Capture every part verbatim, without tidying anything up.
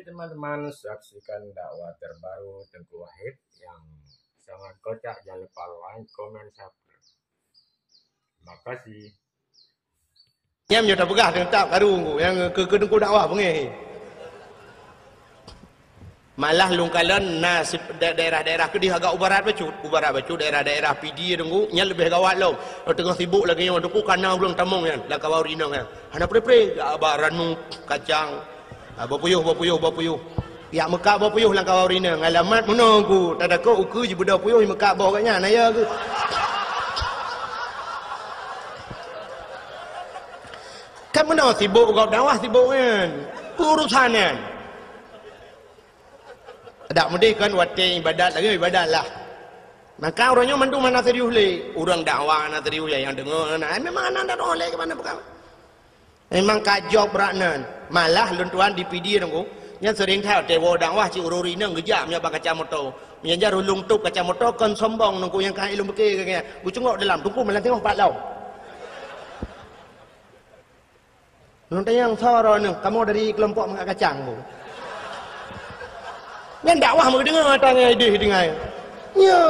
Teman-teman, saksikan dakwah terbaru Teuku Wahid yang sangat kocak. Jangan lupa like, komen, subscribe. Terima kasih. Nyan meunyoe tapeugah teuntang karu nyang keu, keu Teuku dakwah beungéh. Malah lôn kalon na sip-, da-, daerah-daerah keudeh agak u barat bacut, u barat bacut daerah-daerah Pidie Teuku, nyan leubeh gawat lom. Teungoh sibok lagée nyoe Teuku kana ureuëng tamong nyan, lam kawan ureuëng inong nyan. Hana pre-pre, ba ranup, kacang, ah, bapuyuh, bapuyuh, bapuyuh. Yak meukat bapuyuh lam kawan ureuëng inong, alamat meunoe Teuku, tatakot ukeue jibeudôh puyuh meukat boh gobnyan, na ya keuh. Kan meunoe sibok gob dakwah sibok nyan. Urusan nyan. Dak meudeh kan watée ibadat lagée ibadat lah. Maka ureuëng nyoe mandum hana serius lé. Ureuëng dakwah hana serius ya nyang deungoe na. Ai memang hana dak lé keu mana peugah. Memang ka jok brat nan. Malah lôn tuan di Pidie Teuku. Nyan sering that watée woe dakwah cit ureuëng inong geujak meunyoe bak kaca moto. Meunyoe jar ulôn tup kaca moto kon sombong Teuku nyang ka ilôn beuke keu nyan. Geucungok dalam Teuku malah tengok pat lom. Lôn tanyong soe droeneuh, kamoe dari keulompok meukat kacang bu. Nyan dakwah meudeungoe ata ngon idéh deungai. Nyo.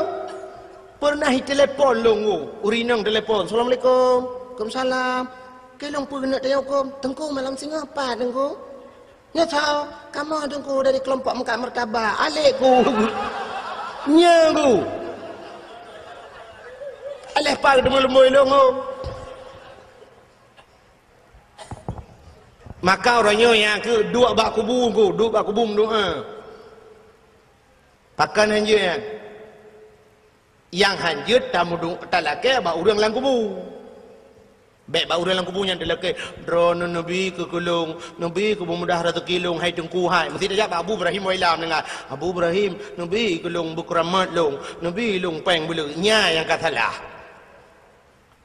Pernah itelepon lôn ngu, ureuëng inong telepon, "Assalamualaikum." "Waalaikumsalam." "Keu lôn peue keuneuk tanyong huköm?" "Teungku malam singoh pat Teungku." "Nyo soe?" "Kamoe Teungku dari keulompok meukat martabak." Alek ku. Nyo ku. Aleh pat teumeuleumui lôn ngu. Maka uroe nyoe nyang keuh duek bak kubu ku, duek bak kubu meudoa. Pakon han jeuet nyan? Nyang han jeuet tameudu-, talakée bak ureuëng lam kubu. Bék bak ureuëng lam kubu nyan talakée, "Droeneuh neubi keu keu lôn, neubi keu beumudah raseuki lôn, hai Teungku hai." Meusti tajak bak Abu Ibrahim Wailam deungon, "Abu Ibrahim, neubi keu lôn beukeuramat lôn, neubi lôn péng beuleuek." Nyan nyang ka salah.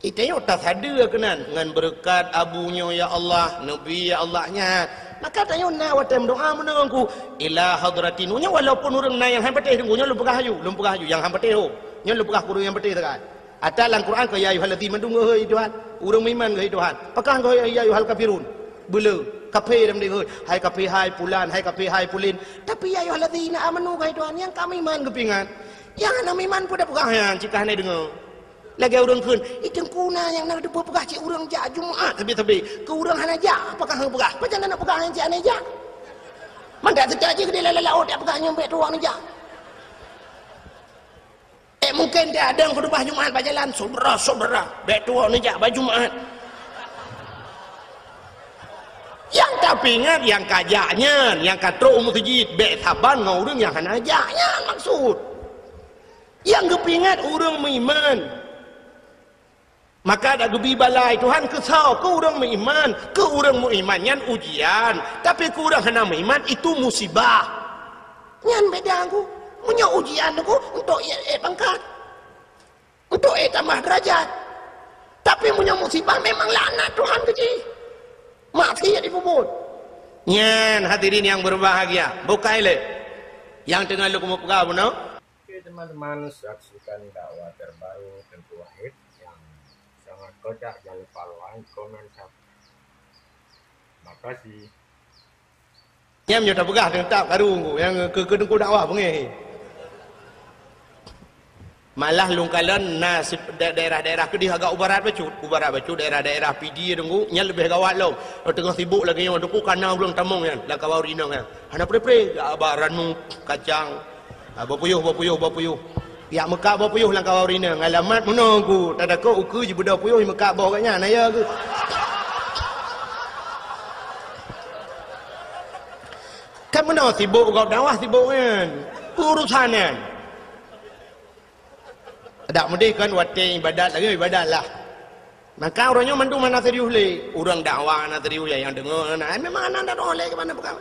Itanyoe tasadeue keunan ngon beureukat abu nyoe, ya Allah, neubi, ya Allah, nyan. Maka tanyoe na watée meudoa meunoe ku, ila hadratin. Nyoe walaupun ureuëng na nyang han patéh Teungku, nyoe lôn peugah aju, lôn peugah aju, nyang han patéh ho. Nyoe lôn peugah keu ureuëng nyang patéh sagai. Ata lam Quran keu ya ayyuhallazina mandum geuhôi Tuhan. Ureuëng meuiman geuhôi Tuhan. Pakon geuhôi ya ayyuhal kafirun? Beuleu. Kafé lam deuhôi. Hai kafé hai pulan, hai kafé hai pulin. Tapi ya ayyuhallazina amanu geuhôi Tuhan, nyang ka meuiman geupingat. Nyang hana meuiman peue tapeugah nyan, cit ka hana deungoe. Lagée ureuëng kheun, "Ih, Teungku na nyang na teupeue peugah cit ureuëng jak Jumat sabe-sabe. Keu ureuëng hana jak, apakah hana peugah? Pajan na peugah nyang cit hana jak? Mangat teuka jih keudeh lam laôt jak peugah nyoe bék tuwoe neujak." Eh, mungken dia ada khutubah Jumat bak jalan, "Saudara-saudara, bék tuwoe neujak bak Jumat." Nyang tapeuingat nyang ka jak nyan, nyang ka trok u meuseujid, bék saban ngon ureuëng nyang hana jak nyan maksud. Nyang geupeuingat ureuëng meuiman. Maka dak geubi balai Tuhan keu soe? Keu ureuëng meuiman. Keu ureuëng meuiman nyan ujian, tapi keu ureuëng hana meuiman itu musibah. Nyan beda ku. Meunyoe ujian ku untuk ék, ék pangkat, untuk ék tamah derajat. Tapi meunyoe musibah memang laknat Tuhan keu jih. Maksiat dipeubuet. Nyan hadirin yang berbahagia, bukai lé nyang teungoh lôn keumeung peugah bunoe. Oke teman-teman, saksikan dakwah terbaru Teuku Wahid yang sangat kocak. Jangan lupa like, komen, subscribe. Terima kasih. Nyam nyoe tapeugah teuntang karu nyang keu, keu Teuku dakwah beungéh. Malah lôn kalon na sip-, da-, daerah-daerah keudeh agak u barat bacut, u barat bacut daerah-daerah Pidie Teuku, nyan leubeh gawat lom. Teungoh sibok lagée nyoe Teuku kana ureuëng tamong nyan, lam kawan ureuëng inong nyan. Hana pre-pre, ba ranup, kacang, ah, bapuyuh, bapuyuh, bapuyuh. Yak meukat bapuyuh lam kawan ureuëng inong, alamat meunoe ku, tatakot ukeue jibeudôh puyuh meukat boh gobnyan, na ya keuh. Kan meunoe sibok gob dakwah sibok nyan. Urusan nyan. Dak meudeh kan watée ibadat lagée ibadat lah. Maka ureuëng nyoe mandum hana serius lé. Ureuëng dakwah hana serius ya nyang deungoe na. Ai memang hana dak lé keu mana peugah.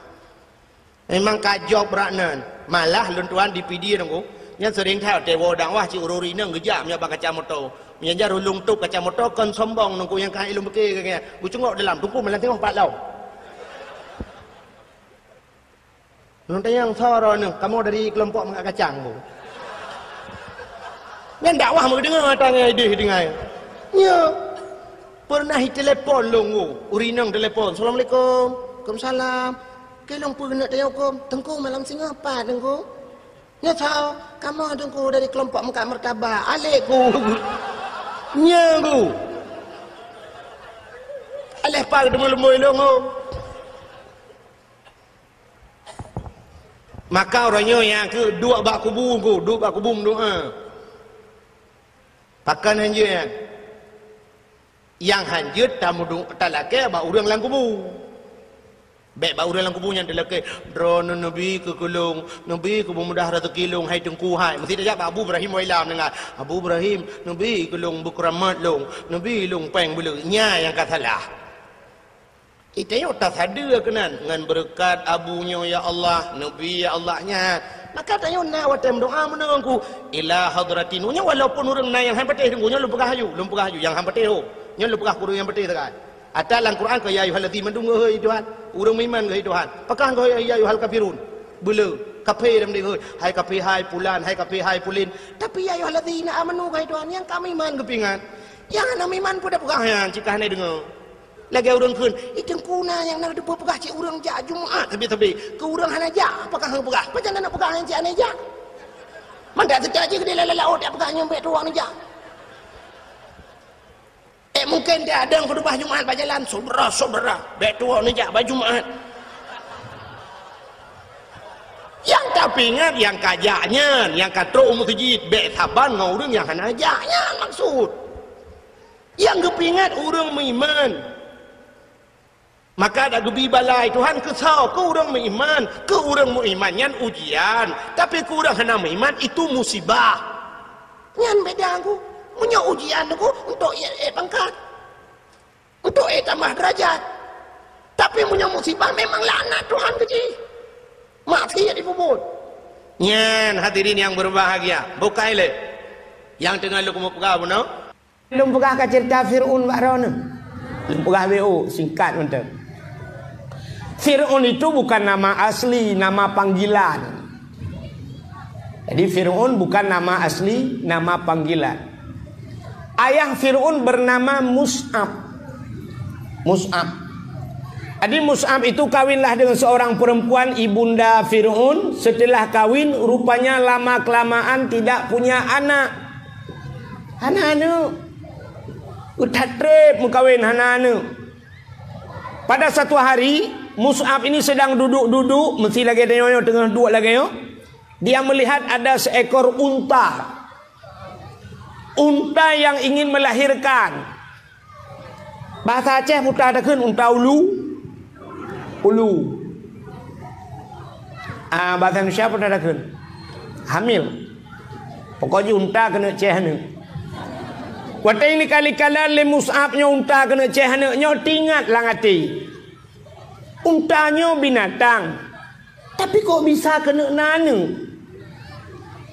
Memang ka jok brat nan. Malah lôn tuan di Pidie Teuku. Nyan sering that watée woe dakwah cit ureuëng inong geujak meunyoe bak kaca moto. Meunyoe jar ulôn tup kaca moto kon sombong Teuku nyang ka ilôn beuke keu nyan. Geucungok dalam Teuku malah tengok pat lom. Lôn tanyong soe droeneuh, kamoe dari keulompok meukat kacang bu. Nyan dakwah meudeungoe ata ngon idéh deungai. Nyo. Pernah itelepon lôn ngu, ureuëng inong telepon, "Assalamualaikum." "Waalaikumsalam." Keu lôn peue keuneuk tayue huköm? Teungku malam singoh pat, Teungku. Nyoe soe? Kamoe, Teungku, dari kelompok meukat martabak. Alek ku. Nyoe ku. Aléh pat teumeuleumui lôn, oh. Maka uroe nyoe nyang keu duek bak kubu ku, duek bak kubu meudoa. Pakon hanjeuet nyan? Nyang hanjeuet tameudu-, talakée bak ureuëng lam kubu. Bék bak ureuëng lam kubu nyan talakée, "Droeneuh neubi keu keu lôn, neubi keu beumudah raseuki lôn, hai Teungku hai." Meusti tajak bak Abu Ibrahim Wailam deungon, "Abu Ibrahim, neubi keu lôn beukeuramat lôn, neubi lôn péng beuleueh." Nyan nyang ka salah. Ita nyoe tasadeue keunan ngon beureukat abu nyoe, "Ya Allah, neubi ya Allah," nyan. Maka tanyoe na watée meudoa meunan ku, "Ila hadratin." Nyoe walaupun ureuëng na nyang han patéh deungoe, nyoe lôn peugah aju, lôn peugah aju, nyang han patéh ho. Nyoe lôn peugah keu ureuëng nyang patéh sagai. Ata lam Quran keu, "Ya ayyuhallazina amanu," hai Tuhan. Ureuëng meuiman hai Tuhan. Pakon keu, "Ya ayyuhal kafirun." Beuleueh, kafé lam deh, hai kafé hai pulan, hai kafé hai pulin. Tapi, "Ya ayyuhallazina amanu," hai Tuhan, nyang ka meuiman geupeuingat. Nyang hana meuiman peue tapeugah nyan, cit ka hana deungoe. Lagée ureuëng kheun, "Ih, Teungku na nyang na teupeue peugah cit ureuëng jak Jumat sabe-sabe. Keu ureuëng hana jak, pakon han peugah? Pajan na peugah nyang cit hana jak?" Mandak teuka jih keudeh lam laôt jak peugah nyoe bék tuwoe neujak. Eh, mungken di adeueng khutubah Jumat bak jalan, "Syedara-syedara, bék tuwoe neujak bak Jumat." Nyang tapeuingat nyang ka jak nyan, nyang ka trok u meuseujid, bék saban ngon ureuëng nyang hana jak nyan maksud. Nyang geupeuingat ureuëng meuiman. Maka dak geubi balai Tuhan keu soe? Keu ureuëng meuiman. Keu ureuëng meuiman nyan ujian, tapi keu ureuëng hana meuiman itu musibah. Nyan beda ku. Meunyoe ujian ku untuk ék, ék pangkat, untuk ék tamah deurajat. Tapi meunyoe musibah memang laknat Tuhan keu jih. Maksiat jipeubuet. Nyan hadirin nyang berbahagia, bukai lé nyang teungoh lôn keumeung peugah bunoe. Lôn peugah ka ceurita Fir'aun bak droeneuh. Lôn peugah B O singkat mantong. Fir'aun itu bukan nama asli, nama panggilan. Jadi Fir'aun bukan nama asli, nama panggilan. Ayah Fir'aun bernama Mus'ab. Mus'ab. Jadi Mus'ab itu kawinlah dengan seorang perempuan ibunda Fir'aun. Setelah kawin, rupanya lama-kelamaan tidak punya anak. Hana aneuk. That treb meukawen hana aneuk. Pada satu hari, Mus'ab ini sedang duduk-duduk, meusti lagée tanyoe teungoh duek lagée nyoe. Dia melihat ada seekor unta. Unta yang ingin melahirkan. Bahasa Aceh peue takheun unta ulu? Ulu. Ah, bahasa Indonesia peue takheun? Hamil. Pokok jih unta keuneuk céh aneuk. Watée ini kali-kala lé Mus'ab nyoe unta keuneuk céh aneuk nyoe teuingat lam até. Unta nyoe binatang. Tapi kok bisa keuneuk na aneuk?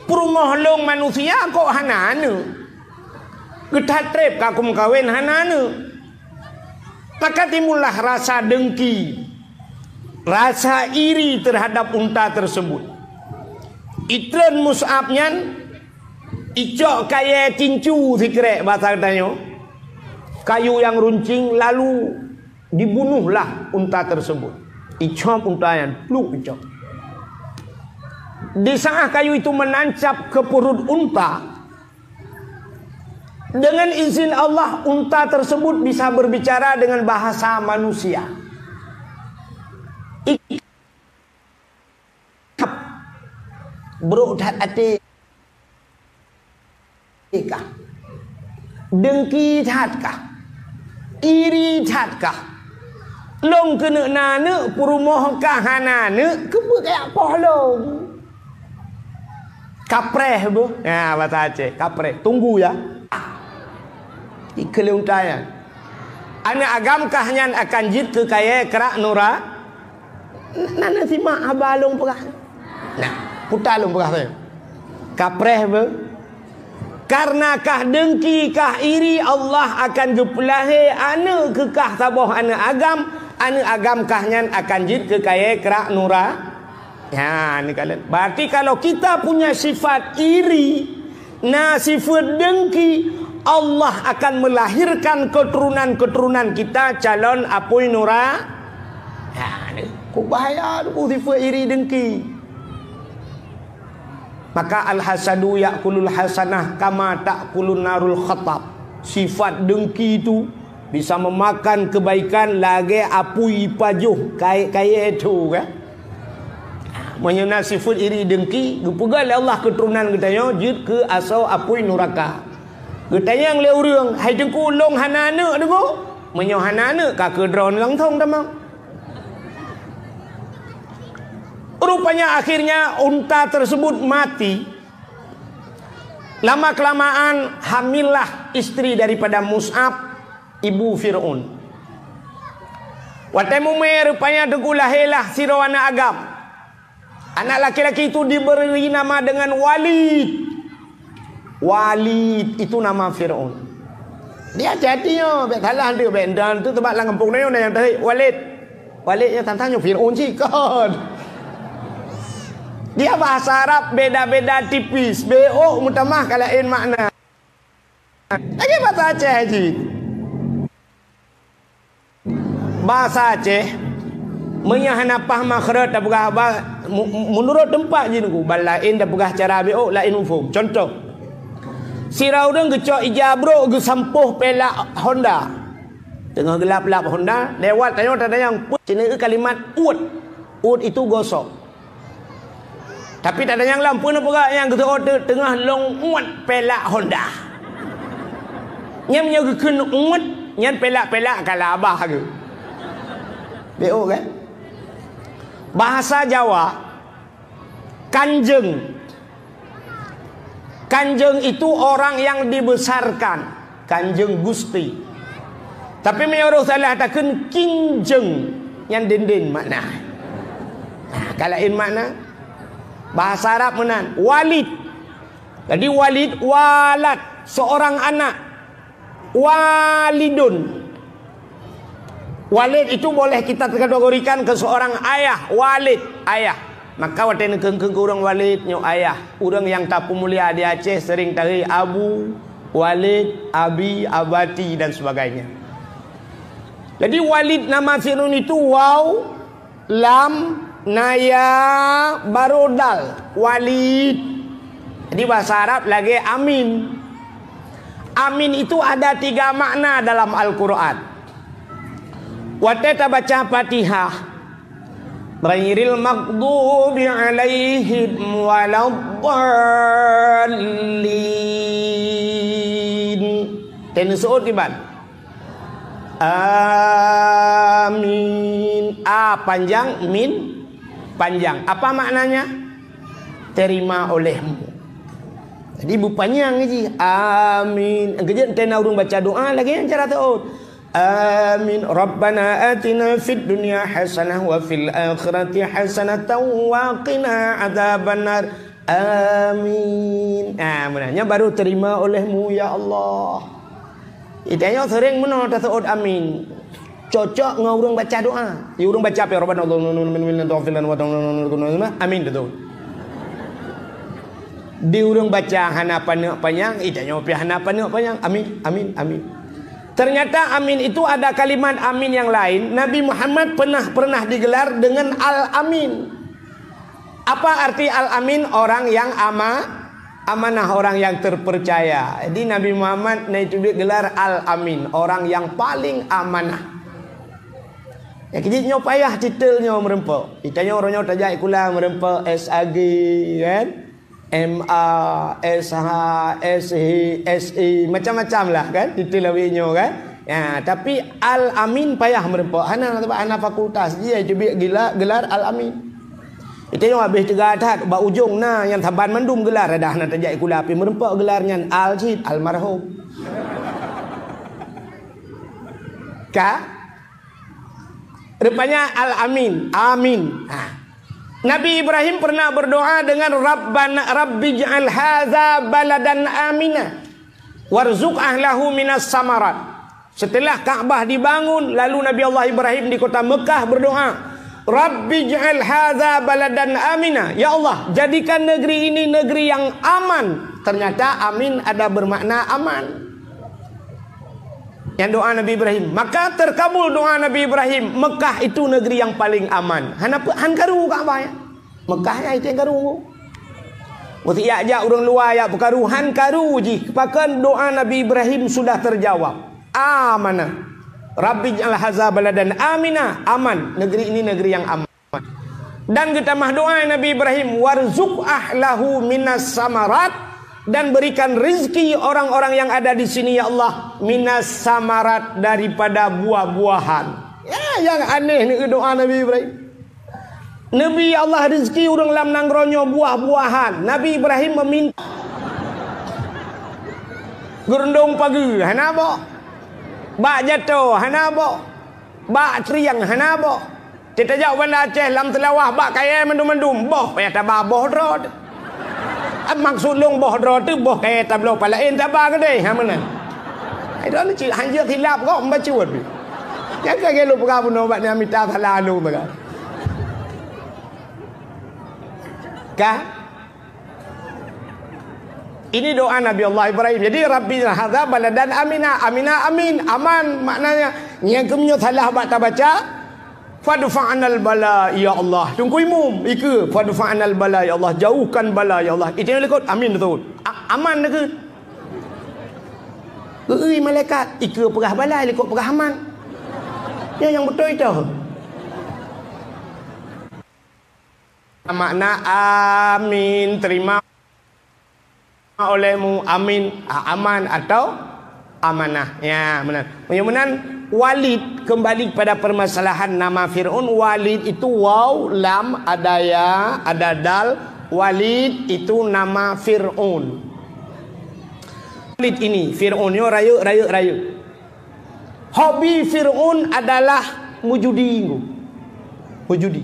Peurumoh lôn manusia kok hana aneuk? Geuthat treb ka kumeukawen hana aneuk. Maka timbullah rasa dengki, rasa iri terhadap unta tersebut. Itreun Mus'ab nyan, icok kayée cincu sikrek basa geutanyoe, kayu yang runcing, lalu dibunuhlah unta tersebut. Icop unta nyan, pluk icop. Di saat kayu itu menancap ke perut unta, dengan izin Allah, unta tersebut bisa berbicara dengan bahasa manusia. Ikap, brok that até kah? Dengki that kah? Iri that kah? Lôn keuneuk na aneuk, peurumoh kah hana aneuk, keupeue kayak poh lôn? Kapreh beuh. Ya, bahasa Aceh, kapreh. Tunggu ya. Ikeu lé unta nyan. Aneuk agam kah nyan akan jeuet keu kayée krak nura-, na, na simak haba lôn peugah. Nah, puta lôn peugah tu. Kapreh beuh. Karena kah dengki, kah iri, Allah akan geupeulahé aneuk keu kah saboh aneuk agam, aneuk agam kah nyan akan jeuet keu kayée krak nura-, Ya, ni kalian. Berarti kalau kita punya sifat iri, na sifat dengki, Allah akan melahirkan keturunan-keturunan kita calon apui nura-, Ya, ni. Kok bahaya tu sifat iri dengki. Maka al-hasadu ya'kulul hasanah kama ta'kulun narul khatab. Sifat dengki tu bisa memakan kebaikan lagèe apui pajoh kayèe-kayèe tu kan. Meunyoe na sifat iri dengki, geupeugah lé Allah keuturonan geutanyoe jeuet keu asoe apui nuraka. Geutanyong lé ureueng, "Hai Teungku, lôn hana aneuk deungoe?" Meunyoe hana aneuk, ka keu droeneuh langsong tamong. Rupanya akhirnya unta tersebut mati. Lama-kelamaan hamillah istri daripada Mus'ab, ibu Fir'aun. Watèe mumè rupanya Teungku lahèlah sidroe aneuk agam. Anak laki-laki itu diberi nama dengan Walid. Walid itu nama Fir'aun. Dia hati-hati nyoe, bèk salah tu, bèk dan tu sebab lam kampung nyoe na nyang tahi Walid. Walid nyoe tantang nyoe Fir'aun cit kon. Dia bahasa Arab beda-beda tipis, B O meutamah ka laén makna. Lagèe bahasa Aceh cit. Bahasa Aceh, meunyoe hana paih makhraj tapeugah ba, mu-, mu-, meunurot teumpat jih Teungku, ban laén tapeugah cara B O laén muphom. Contoh, sidroe ureueng geucok ija brôk geusampôh pelak Honda. Teungoh geulap-lap Honda, lewat tanyoe tatanyong, peue sineuk kalimat uet. Uet itu gosok. Tapi tatanyong lom, peue neupeugah nyang geuseuôt teuk teungoh lôn uet pelak Honda. Nyan meunyoe geukheun uet, nyan pelak-pelak ka labah geuh. B O kan? Bahasa Jawa, kanjeng. Kanjeng itu orang yang dibesarkan. Kanjeng Gusti. Tapi meunyoe salah takheun kinjeng, nyan dindin makna. Nah, ka laén makna. Bahasa Arab meunan, walid. Jadi walid, walad, seorang anak. Walidun. Walid itu boleh kita kategorikan ke seorang ayah, walid, ayah. Maka watèe neukheun-kheun keu ureueng walid nyoe ayah, ureueng nyang tapeumulia di Aceh sering tahi abu, walid, abi, abati dan sebagainya. Jadi walid nama Fir'aun itu waw, lam, na ya, baru dal, walid. Jadi bahasa Arab lagèe amin. Amin itu ada tiga makna dalam Al-Quran. Watèe tabaca Fatihah, ghairil maghdubi alaihim waladdallin. Teuneuseuôt kiban? Amin. A panjang, min panjang. Apa maknanya? Terima olehmu. Jadi beupanyang jih. Amin. Keujeuet teuh na ureueng baca doa lagèe nyan cara teuôt. Amin. Rabbana atina fid dunya hasanah wa fil akhirati hasanatan wa qina adzabannar. Amin. Ah, meunan. Nyan baru terima olehmu, ya Allah. Di tanyoe sering meunoe taseuôt amin. Cocok ngon ureueng baca doa. Di ureueng baca pih, "Rabbana amin," beutôi. Di ureueng baca hana paneuk panyang, di tanyoe pih hana paneuk panyang. Amin, amin, amin. Ternyata amin itu ada kalimat amin yang lain. Nabi Muhammad pernah, pernah digelar dengan Al-Amin. Apa arti Al-Amin? Orang yang ama-, amanah, orang yang terpercaya. Jadi Nabi Muhammad na iteubiet gelar Al-Amin, orang yang paling amanah. Ya, keujeuet nyoe payah titel nyoe meureumpok. Di tanyoe uroe nyoe tajak sikula meureumpok S A G, kan? M A, S H, S H, S E, macam-macam lah kan, titel awak nyoe kan. Ya, tapi Al-Amin payah meureumpok. Hana, sabab hana fakultas, jih iteubiet gila-, gelar Al-Amin. Di tanyoe habéh teuga that, bak ujong na nyang saban mandum gelar, dah hana tajak sikula pih meureumpok gelar nyan, Al cit, almarhum. Ka? Rupanya Al-Amin. Amin. Ha. Nabi Ibrahim pernah berdoa dengan, "Rabbana, Rabbij'al hadza baladan amina, warzuq ahlahu minas samarat." Setelah Ka'bah dibangun, lalu Nabi Allah Ibrahim di kota Mekah berdoa, "Rabbij'al hadza baladan amina." Ya Allah, jadikan negeri ini negeri yang aman. Ternyata amin ada bermakna aman. Nyang doa Nabi Ibrahim. Maka terkabul doa Nabi Ibrahim. Mekah itu negeri yang paling aman. Hana pe-, han karu Ka'bah, ya. Mekah nyan itu nyang karu. Mesti jak-jak ureuëng luwa jak peukaru, han karu jih. Pakon doa Nabi Ibrahim sudah terjawab. Amana. Rabbi ij'al hadza baladan amina. Aman. Negeri ini negeri yang aman. Dan geutamah doa Nabi Ibrahim, "Warzuq ahlahu minas samarat," dan berikan rezeki orang-orang yang ada di sini, ya Allah, minas samarat, daripada buah-buahan. Ya, nyang aneh ni doa Nabi Ibrahim. Nabi, "Ya Allah, rezeki ureuëng lam nanggroe nyoe buah-buahan." Nabi Ibrahim meminta. Geurundong pageue, hana boh. Bak jato, hana boh. Bak triang, hana boh. Teutajak Banda Aceh lam Seulawah bak kayèe mandum-mandum, boh payah taba boh droe teuh. Ah, maksud lôn boh droe teuh, boh kayèe tabloe pat laén taba keudeh, ha meunan. Hai droe ni cit, hanjeuet silap kok membacut. Nyang ka lôn peugah bunoe bak nyan mita salah lôn peugah. Ka? Ini doa Nabi Allah Ibrahim. Jadi, "Rabbi hadza baladan amina." Amina, amin. Aman maknanya. Nyang keumeunyoe salah bak tabaca, "Fadfa 'anal bala, ya Allah." Teungku imum, ikeue, "Fadfa 'anal bala, ya Allah." Jauhkan bala, ya Allah. Itu nyang likot, amin betul. A-, aman dikeue. Geui malaikat, ikeue peugah bala, likot peugah aman. Ya, nyang beutôi itu. Makna amin, terima olehmu, amin, a-, aman atau amanah. Ya, meunan. Meunyoe meunan, Walid, kembali kepada permasalahan nama Fir'aun, Walid itu waw, lam, ada ya, ada dal, Walid itu nama Fir'aun. Walid ini, Fir'aun nyoe rayeuk, rayeuk, rayeuk. Hobi Fir'aun adalah meujudi, ngu. Meujudi.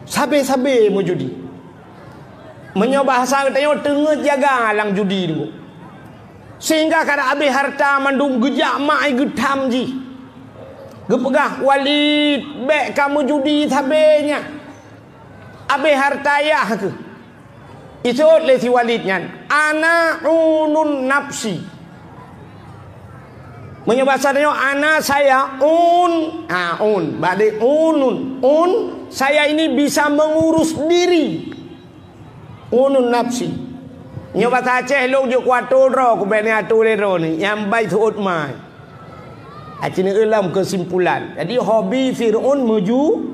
Sabe-sabe meujudi. Meunyoe bahasa geutanyoe, teungeut jaga lam judi, ngu. Sehingga kada habéh harta mandum geujak mai geutham jih. Geupeugah, "Walid, bèk ka meujudi sabe nyan. Habéh harta yah keuh." Iseuôt lé si Walid nyan, "Ana unun nafsi." Meunyoe basa tanyoe, "Ana saya un," ha, un, bak deh unun. Un, saya ini bisa mengurus diri. Unun nafsi. Nyoe basa Aceh, lôn jeuet kuatô droe, kubèk neuatô lé droeneuh, nyang bai seuôt mai. Aci neueu lom keusimpulan. Jadi, hobi Fir'aun meuju-,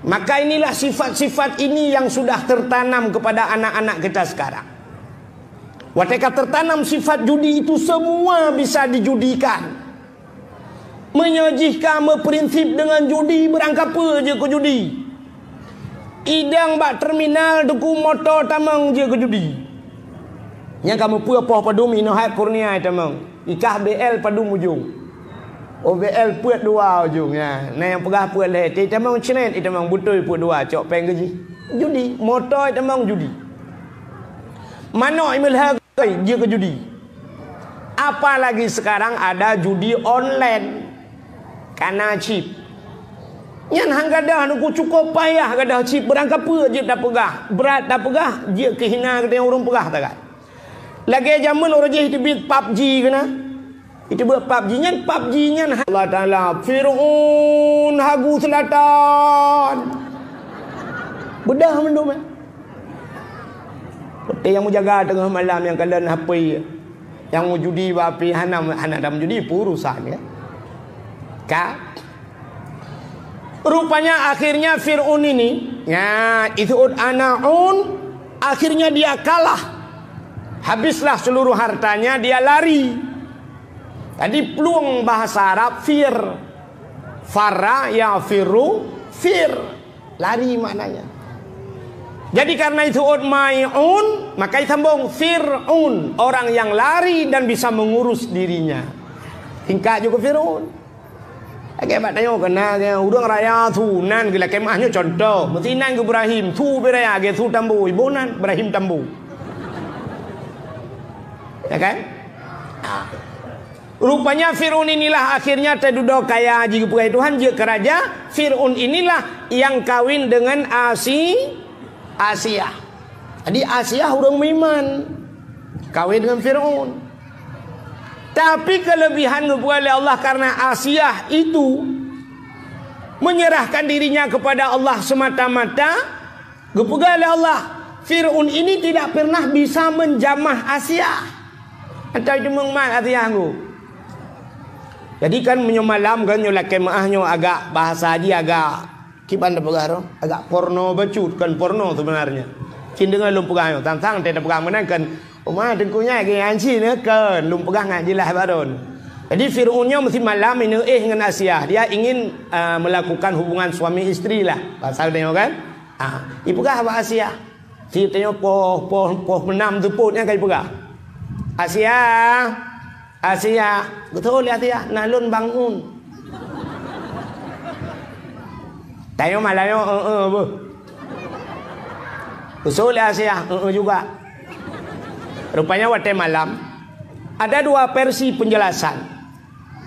Maka inilah sifat-sifat ini yang sudah tertanam kepada anak-anak kita sekarang. Watèe ka tertanam sifat judi itu, semua bisa dijudikan. Meunyoe jih ka meuprinsip deungon judi, beurangkapeue jeuet keu judi. Idong bak terminal, teungku, moto tamong jeuet keu judi. Nyang ka meupeue poh padum inoe hai Kurnia tamong. Ikah B L padum ujong. Oh, B L peuet dua ujong, ya. Na nyang peugah peuet lhèe. Ti tamong cret, itamong beutôi peuet dua, cok péng keu jih. Judi, moto itamong judi. Manok imeulhèe jeuet keu judi. Apalagi sekarang ada judi online. Kana chip. Nyan han gadôh, teungku, cukup payah gadôh chip, beurangkapeue jeuet tapeugah. Brat tapeugah, jeuet keu hina geutanyoe ureueng peugah tagai. Lagèe jameun uroe jih teubiet PUBG keunan. Itu buet PUBG nyan, PUBG nyan Allah Taala, Fir'aun hagu seulatan. Beudôh mandum, eh. Watèe nyang meujaga teungoh malam nyang kalon H P, nyang meujudi bak api, hana, hana dam judi, peue urusan, ya. Ka? Rupanya akhirnya Fir'aun ini, ya, itu ana un, akhirnya dia kalah. Habislah seluruh hartanya, dia lari. Jadi, plueng bahasa Arab fir. Farra yafirru, fir. Lari maknanya. Jadi, karena itu ut mai'un, maka disambung Fir'aun, orang yang lari dan bisa mengurus dirinya. Singkat juga Fir'aun. Lagèe bak tanyoe keunan, ureueng raya su nan geulakèe meu'ah nyoe contoh. Meusinan geu Ibrahim, su beu raya lagèe su Tambo, iboh nan Ibrahim Tambo. Ya kan? Rupanya Fir'aun inilah akhirnya teududoe kaya jih geupeugah Tuhan jeuet keu raja. Fir'aun inilah yang kawin dengan Asi-, Asiah. Jadi Asiah ureueng meuiman. Kawin dengan Fir'aun. Tapi kelebihan geupeugah lé Allah karena Asiah itu menyerahkan dirinya kepada Allah semata-mata, geupeugah lé Allah, Fir'aun ini tidak pernah bisa menjamah Asiah. Atau cuma mat Asiah nggu. Jadi kan meunyoe malam kan nyoe lakée meu'ah nyoe agak bahasa jih agak kiban tapeugah roh, agak porno bacut, kan porno sebenarnya. Cin deungon lôn peugah nyoe, tang-tang teupeugah meunan kan, uma teungku nyan geuanci nyoe kan, lôn peugah ngat jeulaih baron. Jadi Fir'aun nyoe meusi malam ineu'éh ngon Asiah, dia ingin, ah, melakukan hubungan suami istri lah. Pasal nyoe kan? Ah, ipeugah bak Asiah. Si tanyoe poh, poh, poh meunan teupot nyan ka ipeugah. Asiah, Asiah, beutôi lé Asiah, na lôn bangun. Tanyoe malam nyoe, eh, eh, beuh. Usul lé Asiah, eh, eh, juga. Rupanya watée malam, ada dua versi penjelasan.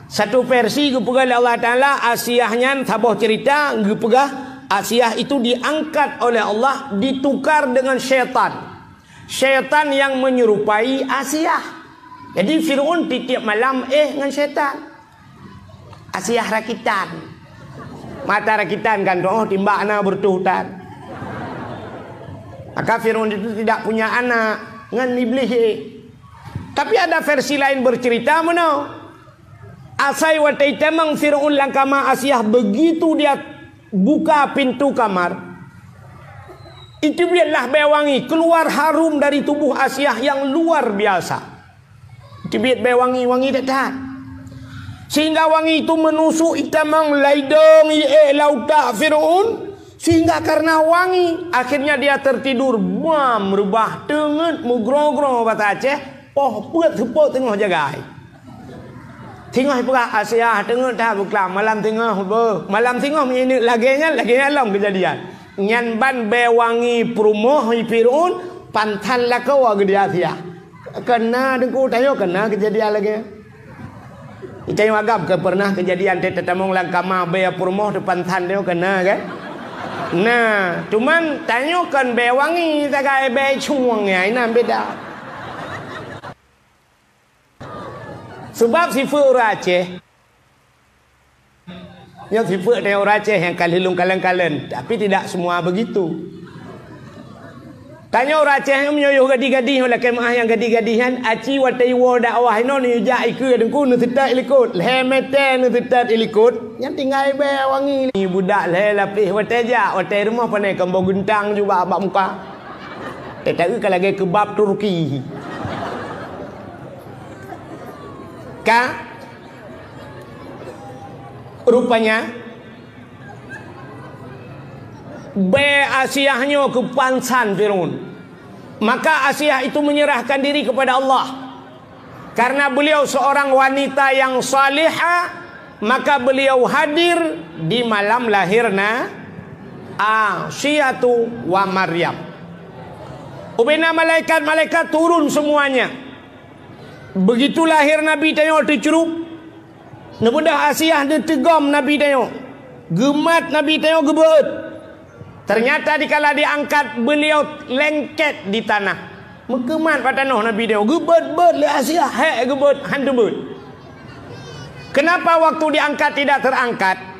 Satu versi geupeugah lé Allah Taala, Asiah nyan saboh cerita geupeugah Asiah itu diangkat oleh Allah, ditukar dengan syaitan. Syaitan yang menyerupai Asiah. Jadi Fir'aun tiep-tiep malam éh ngon syaitan. Asiah rakitan. Mata rakitan kan, oh timbak na bertuh tan. Maka Fir'aun itu tidak punya anak ngon iblis éh. Tapi ada versi lain bercerita meunoe. Asai watée itamong Fir'aun lam kama Asiah, begitu dia buka pintu kamar, iteubiet lah bée wangi keluar harum dari tubuh Asiah yang luar biasa. Iteubiet bée wangi, wangi that-that. Sehingga wangi itu menusuk itamong, laidong, iék lam utak Fir'aun. Sehingga karena wangi, akhirnya dia tertidur. Bam, reubah, teungeut, meugroe-groe basa Aceh, poh peuet seupôt teungoh jagai. Singoh peugah, "Asiah, teungeut that beuklam, malam singoh beuh." Malam singoh meuineuk lagée nyan, lagée nyan lom keujadian. Nyan ban bée wangi peurumoh Fir'aun, pantan lakoe geuh di Asiah. Keuna deungku tanyoe keuna keujadian lagée nyan. Tanyoe agam ka peureunah keujadian teutamong lam kama bée peurumoh teupantan tanyoe keuna kan? Nah, cuman tanyoe kon bée wangi sagai bée cueng nyan, inan beda. Sebab sifeuet ureuëng Aceh, nyoe sifeuet tanyoe ureuëng Aceh nyang ka lheueh lôn kalon-kalon, tapi tidak semua begitu. Tanyoe ureuëng Aceh nyoe meunyoe yoh gadih-gadih, nyoe lakée meu'ah nyang gadih-gadih nyan, aci watée iwoe dakwah inoe neujak ikeue deungku neuseutôt ilikot, lhée meuteue neuseutôt ilikot, nyan tinggai bée wangi. Budak lhée lapéh watée jak, watée rumoh pane keumbong geuntang jubah bak muka. Teuta ka lagée keubab Turki. Ka? Rupanya, bée Asiah nyoe keupansan Fir'aun. Maka Asiah itu menyerahkan diri kepada Allah. Karena beliau seorang wanita yang salihah, maka beliau hadir di malam lahirna Asiatu wa Maryam. Ubena malaikat-malaikat turun semuanya. Begitu lahir Nabi tanyoe teucrup, neubeudôh Asiah neuteugom Nabi tanyoe. Geumat Nabi tanyoe geubeuet. Ternyata dikala diangkat, beliau lengket di tanah. Meukeumat bak tanoh Nabi tanyoe. Geubeuet-beuet lé Asiah, hék geubeuet, han teubeuet. Kenapa waktu diangkat tidak terangkat?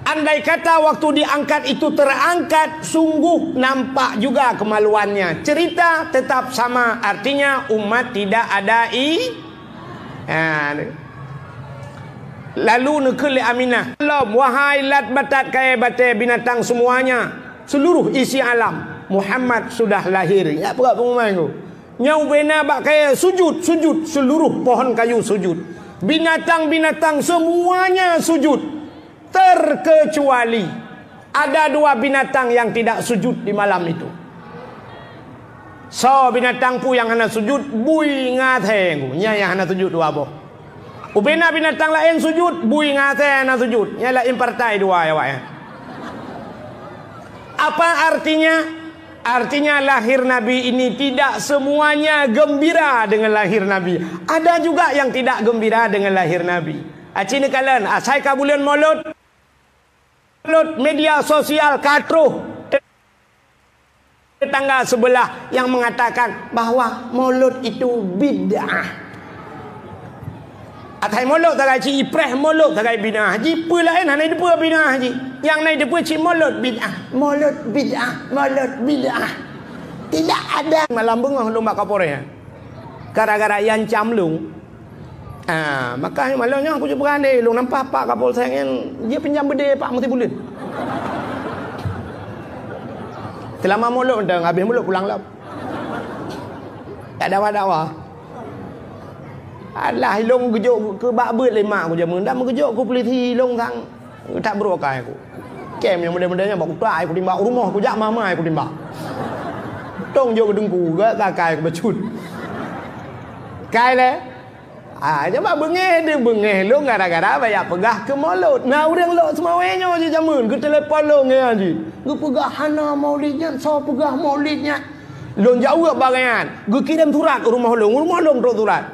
Andai kata waktu diangkat itu terangkat, sungguh nampak juga kemaluannya. Cerita tetap sama, artinya umat tidak ada i-, ha, ni. Lalu neukheun lé Aminah, "Lom, wahai lat batat kayée batée binatang semuanya, seluruh isi alam, Muhammad sudah lahir." Ya, peugah pengumuman tu. Nyang ubena bak kayée sujud, sujud, seluruh pohon kayu sujud. Binatang-binatang semuanya sujud. Terkecuali ada dua binatang yang tidak sujud di malam itu. Soe binatang peue nyang hana sujud? Bui ngon asée. Nyan nyang hana sujud dua boh. Ubena binatang laén sujud, bui ngon asée hana sujud. Nyan laén partai dua awaknyan. Apa artinya? Artinya lahir Nabi ini tidak semuanya gembira dengan lahir Nabi. Ada juga yang tidak gembira dengan lahir Nabi. Aci neukalon, asai ka buleuen Maulud, Maulud media sosial ka troh tetangga sebelah yang mengatakan bahwa Maulud itu bid'ah. Atai mulod sagai cit ipreh, mulod sagai bid'ah. Ji peue laén hana jiteupeue bid'ah ji. Nyang na jiteupeue cit mulod bid'ah. Mulod bid'ah, mulod bid'ah. Tidak ada. Malam beungoh lôn bak Kapolres. Gara-gara Yan cam lôn. Ah, maka malam nyoe aku jeuet peugah lé, lôn nampak Pak Kapolsek nyan, dia pinjam beudé Pak Mesti Buleuen. Seulama mulod mantong, habéh mulod pulang lom. Tak dawa-dawa. Alah, ilôn geujok keu bak beuet lé mak ku jameun, dak meugeujok keu polisi ilôn sang. Tak brok akai ku. Kem nyang model-model nyan bak utak ai ku timbak, rumoh ku jak mama ai ku timbak. Tong jok keu teungku, gak akai ku bacut. Kai lé. Ah, nyan bak beungéh deuh beungéh lôn gara-gara bak jak peugah keu mulod. Na ureuëng lok seumawé nyoe jih jameun, geutelepon lôn nyan jih. Geupeugah hana maulid nyan, soe peugah maulid nyan. Lôn jaweueb bak nyan. Geukirém surat u rumoh lôn, u rumoh lôn trok surat.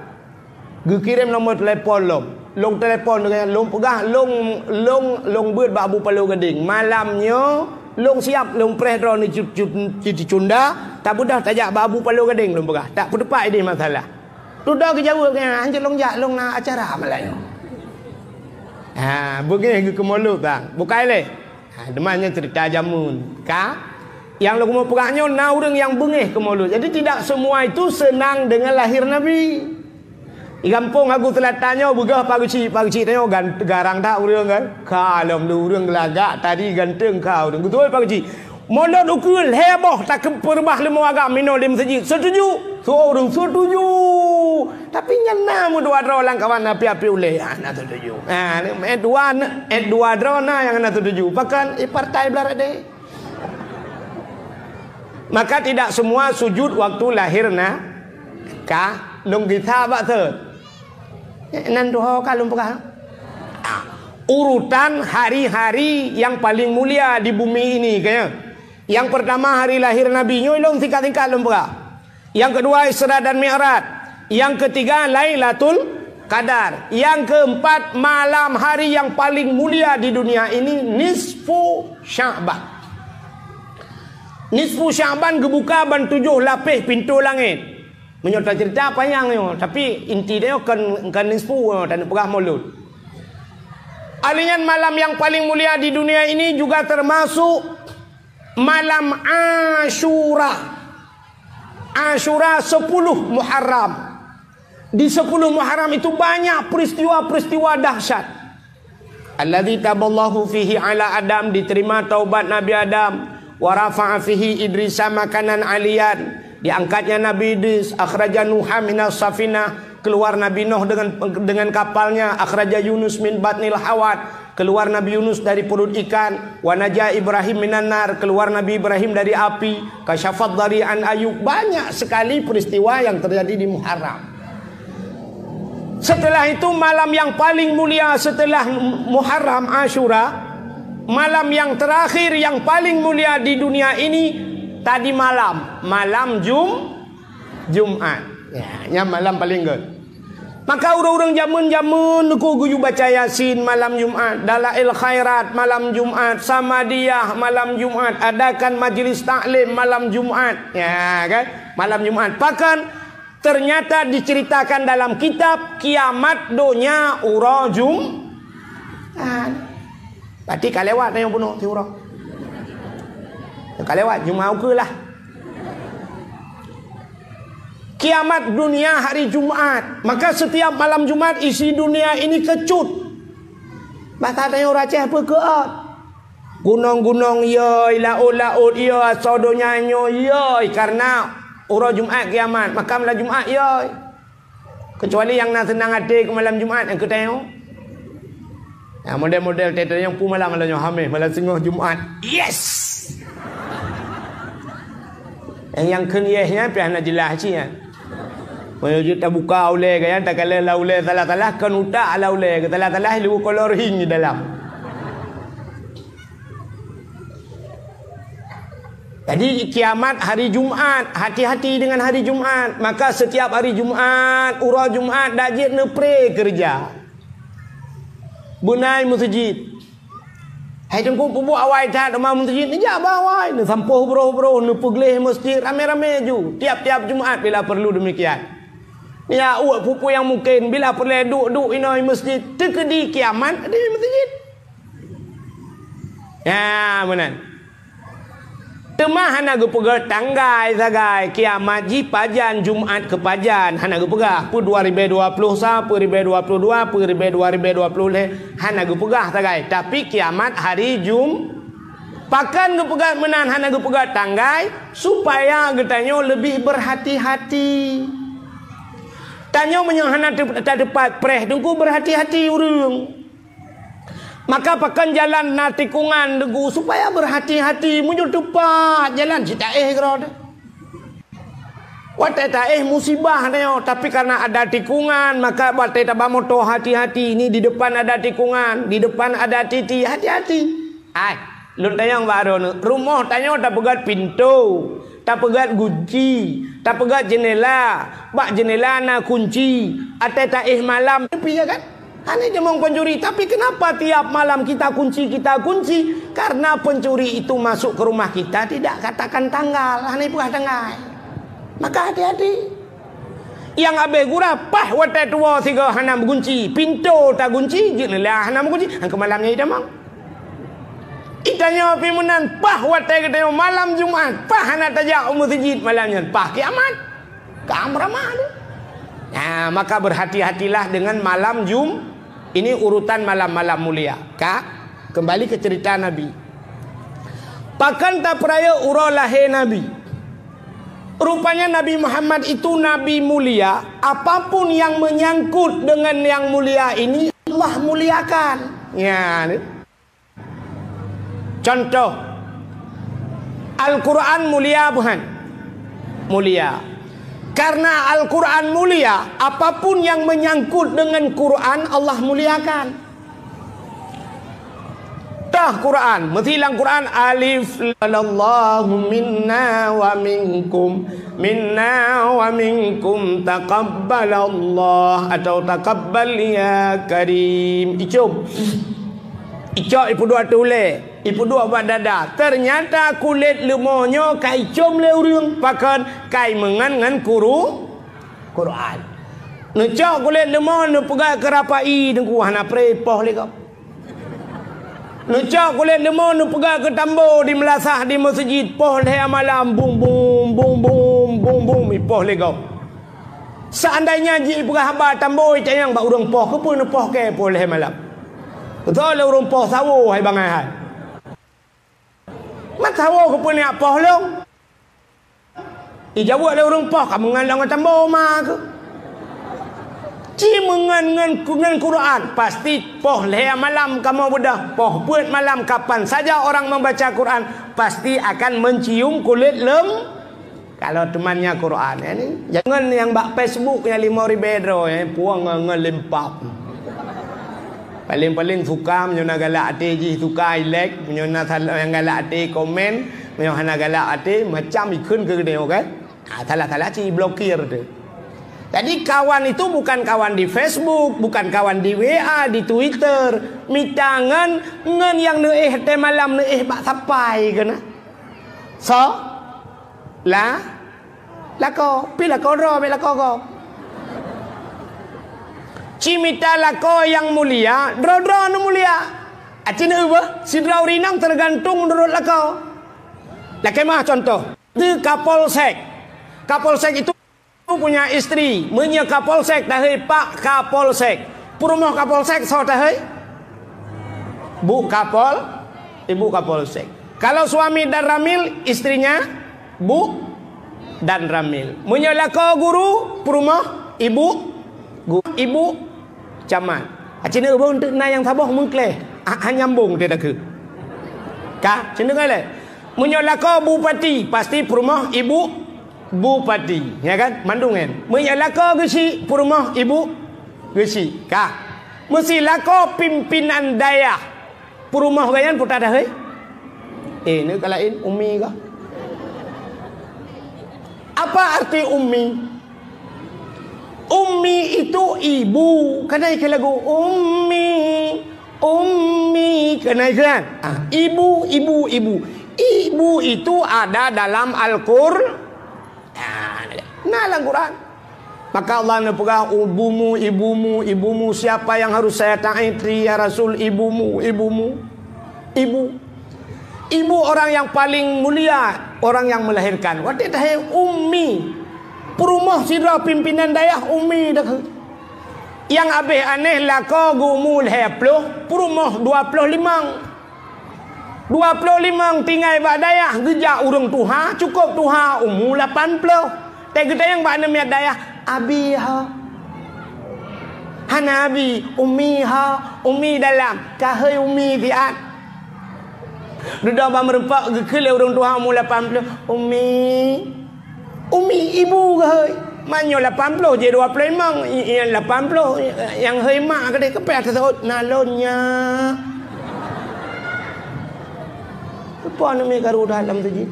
Geukirém nomor telepon lôn. Lôn telepon deungon lôn peugah lôn, lôn, lôn beuet bak Abu Palo Gadeng. Malam nyoe lôn siab lôn preh droeneuh cut-, cut-, cuti cunda, tabeudôh tajak bak Abu Palo Gadeng lôn peugah. Tak peuteupat idéh masalah. Dudoe geujaweueb nyan, hanjeuet lôn jak lôn na acara malam nyoe. Ha, beungéh geukeumulod bang. Bukai lé. Ha, teuma nyan cerita jameun. Ka? Yang lôn peugah nyoe na ureuëng nyang beungéh keu mulod. Jadi tidak semua itu senang dengan lahir Nabi. Di gampông Hagu Selatan nyoe beugah Pak Geuchik, Pak Geuchik tanyoe gan-, garang that ureuëng kan. Ka lom lé ureuëng geulagak tadi ganteng ka ureuëng. Beutôi Pak Geuchik. Mulod ukeue lhée boh takeupeurubah leumo agam minoe di meuseujid. Setuju? Soe ureuëng setuju. Tapi nyan na meudua droe lam kawan api-api ulée. Ah, na setuju. Ah, eh dua, eh dua droe na nyang na setuju. Pakon, eh, partai blah rot deh. Maka tidak semua sujud waktu lahir na ka lôn gisa bak thot. Nan tuho ka lôn peugah. Ah, urutan hari-hari yang paling mulia di bumi ini kayaknya. Yang pertama hari lahir Nabi nyoe lôn singkat-singkat lôn peugah. Yang kedua Isra dan Mi'raj. Yang ketiga Lailatul Qadar. Yang keempat malam hari yang paling mulia di dunia ini nisfu Sya'ban. Nisfu Sya'ban geubuka ban tujoh lapéh pintoe langét. Meunyoe tacerita panyang nyoe, tapi inti dia kan, kan nisfu, taneuk peugah mulod. Alih nyan malam yang paling mulia di dunia ini juga termasuk malam Asyura. Asyura sepuluh Muharram. Di sepuluh Muharram itu banyak peristiwa-peristiwa dahsyat. Alladzi taballahu fihi ala Adam, diterima taubat Nabi Adam, wa rafa'a fihi Idrisa makanan aliyan, diangkatnya Nabi Idris, akhraja Nuha minas safinah, keluar Nabi Nuh dengan, dengan kapalnya, akhraja Yunus min batnil hawat, keluar Nabi Yunus dari perut ikan, wa naja Ibrahim minan nar, keluar Nabi Ibrahim dari api, kasyafad dari an Ayub, banyak sekali peristiwa yang terjadi di Muharram. Setelah itu malam yang paling mulia setelah Muharram Asyura, malam yang terakhir yang paling mulia di dunia ini tadi malam, malam Jum Jumat. Ya, nyan malam paling göt. Maka ureuëng-ureuëng jameun-jameun neuku geuyue baca Yasin malam Jumat, Dalail Khairat malam Jumat, Samadiyah malam Jumat, adakan majlis taklim malam Jumat. Ya kan? Malam Jumat. Pakon ternyata diceritakan dalam kitab kiamat donya uroe Jumat. Berarti ka lewat nyang bunoe siuroe. Ka lewat Jumat ukeue lah. Kiamat dunia hari Jumat. Maka setiap malam Jumat isi dunia ini kecut. Bahasa tanyoe Aceh apa keot? Gunong-gunong yoi, laôt-laôt yoi, asoe donya nyoe yoi karena uroe Jumat kiamat, maka malam Jumat yoi. Kecuali nyang na seunang até keu malam Jumat nyang keu tanyoe. Nah, model-model teuh nyang pu malam, malam nyoe Hamis, malam singoh Jumat. Yes! Nyang, nyang kheun yes nyan pih hana jeulaih cit nyan. Meunyoe jeuet tabuka ulée gaya, takalon lam ulée salah-salah, kon utak lam ulée, salah-salah leuweuh kolor hing di dalam. Jadi kiamat hari Jumat, hati-hati dengan hari Jumat. Maka setiap hari Jumat, uroe Jumat dak jeuet neupre keureuja. Beunai meuseujid. Hai teungku peubuet awai that teuma meuseujid, neujak bak awai, neusampôh broh-broh, neupeugleh meuseujid ramé-ramé ju. Tiap-tiap Jumat bila perlu demikian. Ya, uek peue-peue nyang mungken, bila peureulèe duek-duek inoe meuseujid, teukeudi kiamat di meuseujid. Ya, meunan. Teuma hana geupeugah tanggai sagai, kiamat jih pajan, Jumat keu pajan, hana geupeugah. Peue dua ribèe dua ploh sa, peue ribèe dua ploh dua, peue ribèe dua ribèe dua ploh lhèe, hana geupeugah sagai. Tapi kiamat hari Jum-, pakon geupeugah meunan hana geupeugah tanggai, supaya geutanyoe leubeh berhati-hati. Tanyoe meunyoe hana teu-, tateupat preh teungku, berhati-hati ureueng. Maka pakon jalan na tikongan teungku, supaya berhati-hati meunyoe teupat jalan cit taéh keudroe teuh. Watèe taéh musibah nyoe, tapi karena ada tikongan, maka watèe taba moto hati-hati. Ini di depan ada tikongan, di depan ada titi, hati-hati. Hai, lôn tanyong bak droeneuh, rumoh tanyoe tapeugöt pintoe, tapeugöt gunci, tapeugöt jeundela, bak jeundela na kunci, watèe taéh malam, tapi ya kan? Hana jimong pencuri, tapi kenapa tiap malam kita kunci, kita kunci? Karena pencuri itu masuk ke rumah kita tidak katakan tanggal, hana ipeugah tanggai. Maka hati-hati. Nyang abéh gura, paih watèe tuwoe sigoe hana meugunci, pintoe tagunci, jeundela hana meugunci, nyang keu malam nyan itamong. Itanyoe pih meunan, paih watèe geutanyoe malam Jumat, paih hana tajak u meuseujid malam nyan, paih kiamat. Ka meuramah tu. Nah, maka berhati-hatilah dengan malam Jum-, ini urutan malam-malam mulia. Ka, kembali ke cerita Nabi. Pakon tapeurayeuk uroe lahé Nabi? Rupanya Nabi Muhammad itu nabi mulia, apapun yang menyangkut dengan yang mulia ini, Allah muliakan. Ya, ni. Contoh, Al-Quran mulia bukan? Mulia. Karena Al-Quran mulia, apapun yang menyangkut dengan Quran, Allah muliakan. Tah Quran, meusilang Quran, alif, Allahu minna wa minkum, minna wa minkum, taqabbalallah atau taqabbal ya karim. Icom. Icok ipeuduek ateueh ulèe, ipeuduek bak dada. Ternyata kulét leumo nyoe ka icom lé ureueng, pakon? Ka imeungon ngon kuru-, Quran. Neucok kulét leumo neupeugah keu rapai teungku hana preh poh lé gob. Neucok kulét leumo neupeugah keu tambo di meulasah di meuseujid poh lhèe malam bum bum bum bum bum bum poh lé gob. Seandainya jipeugah haba tambo itanyong bak ureueng poh, keupeue neupoh kèe poh lhèe malam? Beutôi lé ureueng poh sawo hai bangai hai. Mat sawo keupeue neujak poh lôn? Ijaweueb lé ureueng poh ka meungon lôn tambo ma keuh. Ci meungon ngon, ngon Quran, pasti poh lhèe malam kamoe beudôh, poh peuet malam kapan saja orang membaca Quran, pasti akan mencium kulét leumo. Kalau teumanya Quran, ya ni. Jangan yang bak Facebook yang lima ribu droe, ya, puang ngon, ngon lempap. Paling-paling suka, meunyoe na galak até jih suka, i like, meunyoe na sal-, nyang galak até komen, meunyoe hana galak até, macam ikheun keu geutanyoe, kan? Ah, salah-salah cit blokir tu. Jadi kawan itu bukan kawan di Facebook, bukan kawan di W A, di Twitter. Mita ngon, ngon nyang neuéh teuh malam neuéh bak sapai keunan. So, La, lakoe, pi lakoe droe, bèk lakoe gob. Ci mita lakoe nyang mulia, droe-droe neumulia. Aci neuh beuh, sidroe ureueng inong teugantung meunurot lakoe. Lakèe meuah contoh, di Kapolsek. Kapolsek itu punya istri. Meunyoe Kapolsek tahei Pak Kapolsek. Peurumoh Kapolsek soe tahei? Bu Kapol, Ibu Kapolsek. Kalau suami Danramil, istrinya Bu Danramil. Meunyoe lakoe guru, peurumoh Ibu, gu-, Ibu Camat. Aci neuh beuh, eunteuk na nyang saboh meukleh. Ha, han nyambong teuh takheun. Ka, ci neuh lé. Meunyoe lakoe bupati, pasti peurumoh Ibu Bupati, ya kan? Mandum kan? Meunyoe lakoe geuchik, peurumoh Ibu geuchik. Ka. Meusi lakoe pimpinan dayah. Peurumoh gobnyan peue tahei? Eh, ni ka laén, umi kah? Apa arti umi? Umi itu ibu. Kan ada iklan lagu, "Umi, umi." Kan ada iklan? Ah, ibu, ibu, ibu. Ibu itu ada dalam Al-Qur-, ah, na lam Quran. Maka Allah neupeugah, "Ibumu, ibumu, ibumu, siapa yang harus saya taati, ya Rasul? Ibumu, ibumu, ibu." Ibu orang yang paling mulia, orang yang melahirkan. Watèe tahé ummi, peurumoh sidroe pimpinan dayah ummi dah. Nyang abéh aneh lakoe geumu lhèe ploh, peurumoh dua ploh limong. Dua ploh limong tinggai bak dayah, geujak ureueng tuha, cukôp tuha, umu lapan ploh. Teugeutanyong bak aneuk miet dayah, "Abi ho?" "Hana abi, ummi ho." Ummi dalam, "Ka hôi ummi siat." Dudoe bak meurumpok geukheun lé ureueng tuha umu lapan ploh, "Ummi." Ummi, ibu keuhôi. Meunyoe lapan ploh jih dua ploh limong, i-, i-, lapan ploh, nyang hôi mak keudeh, keupeue teuseut, "Na lôn nyak." Keupeue aneuk miet karu that lam sijit?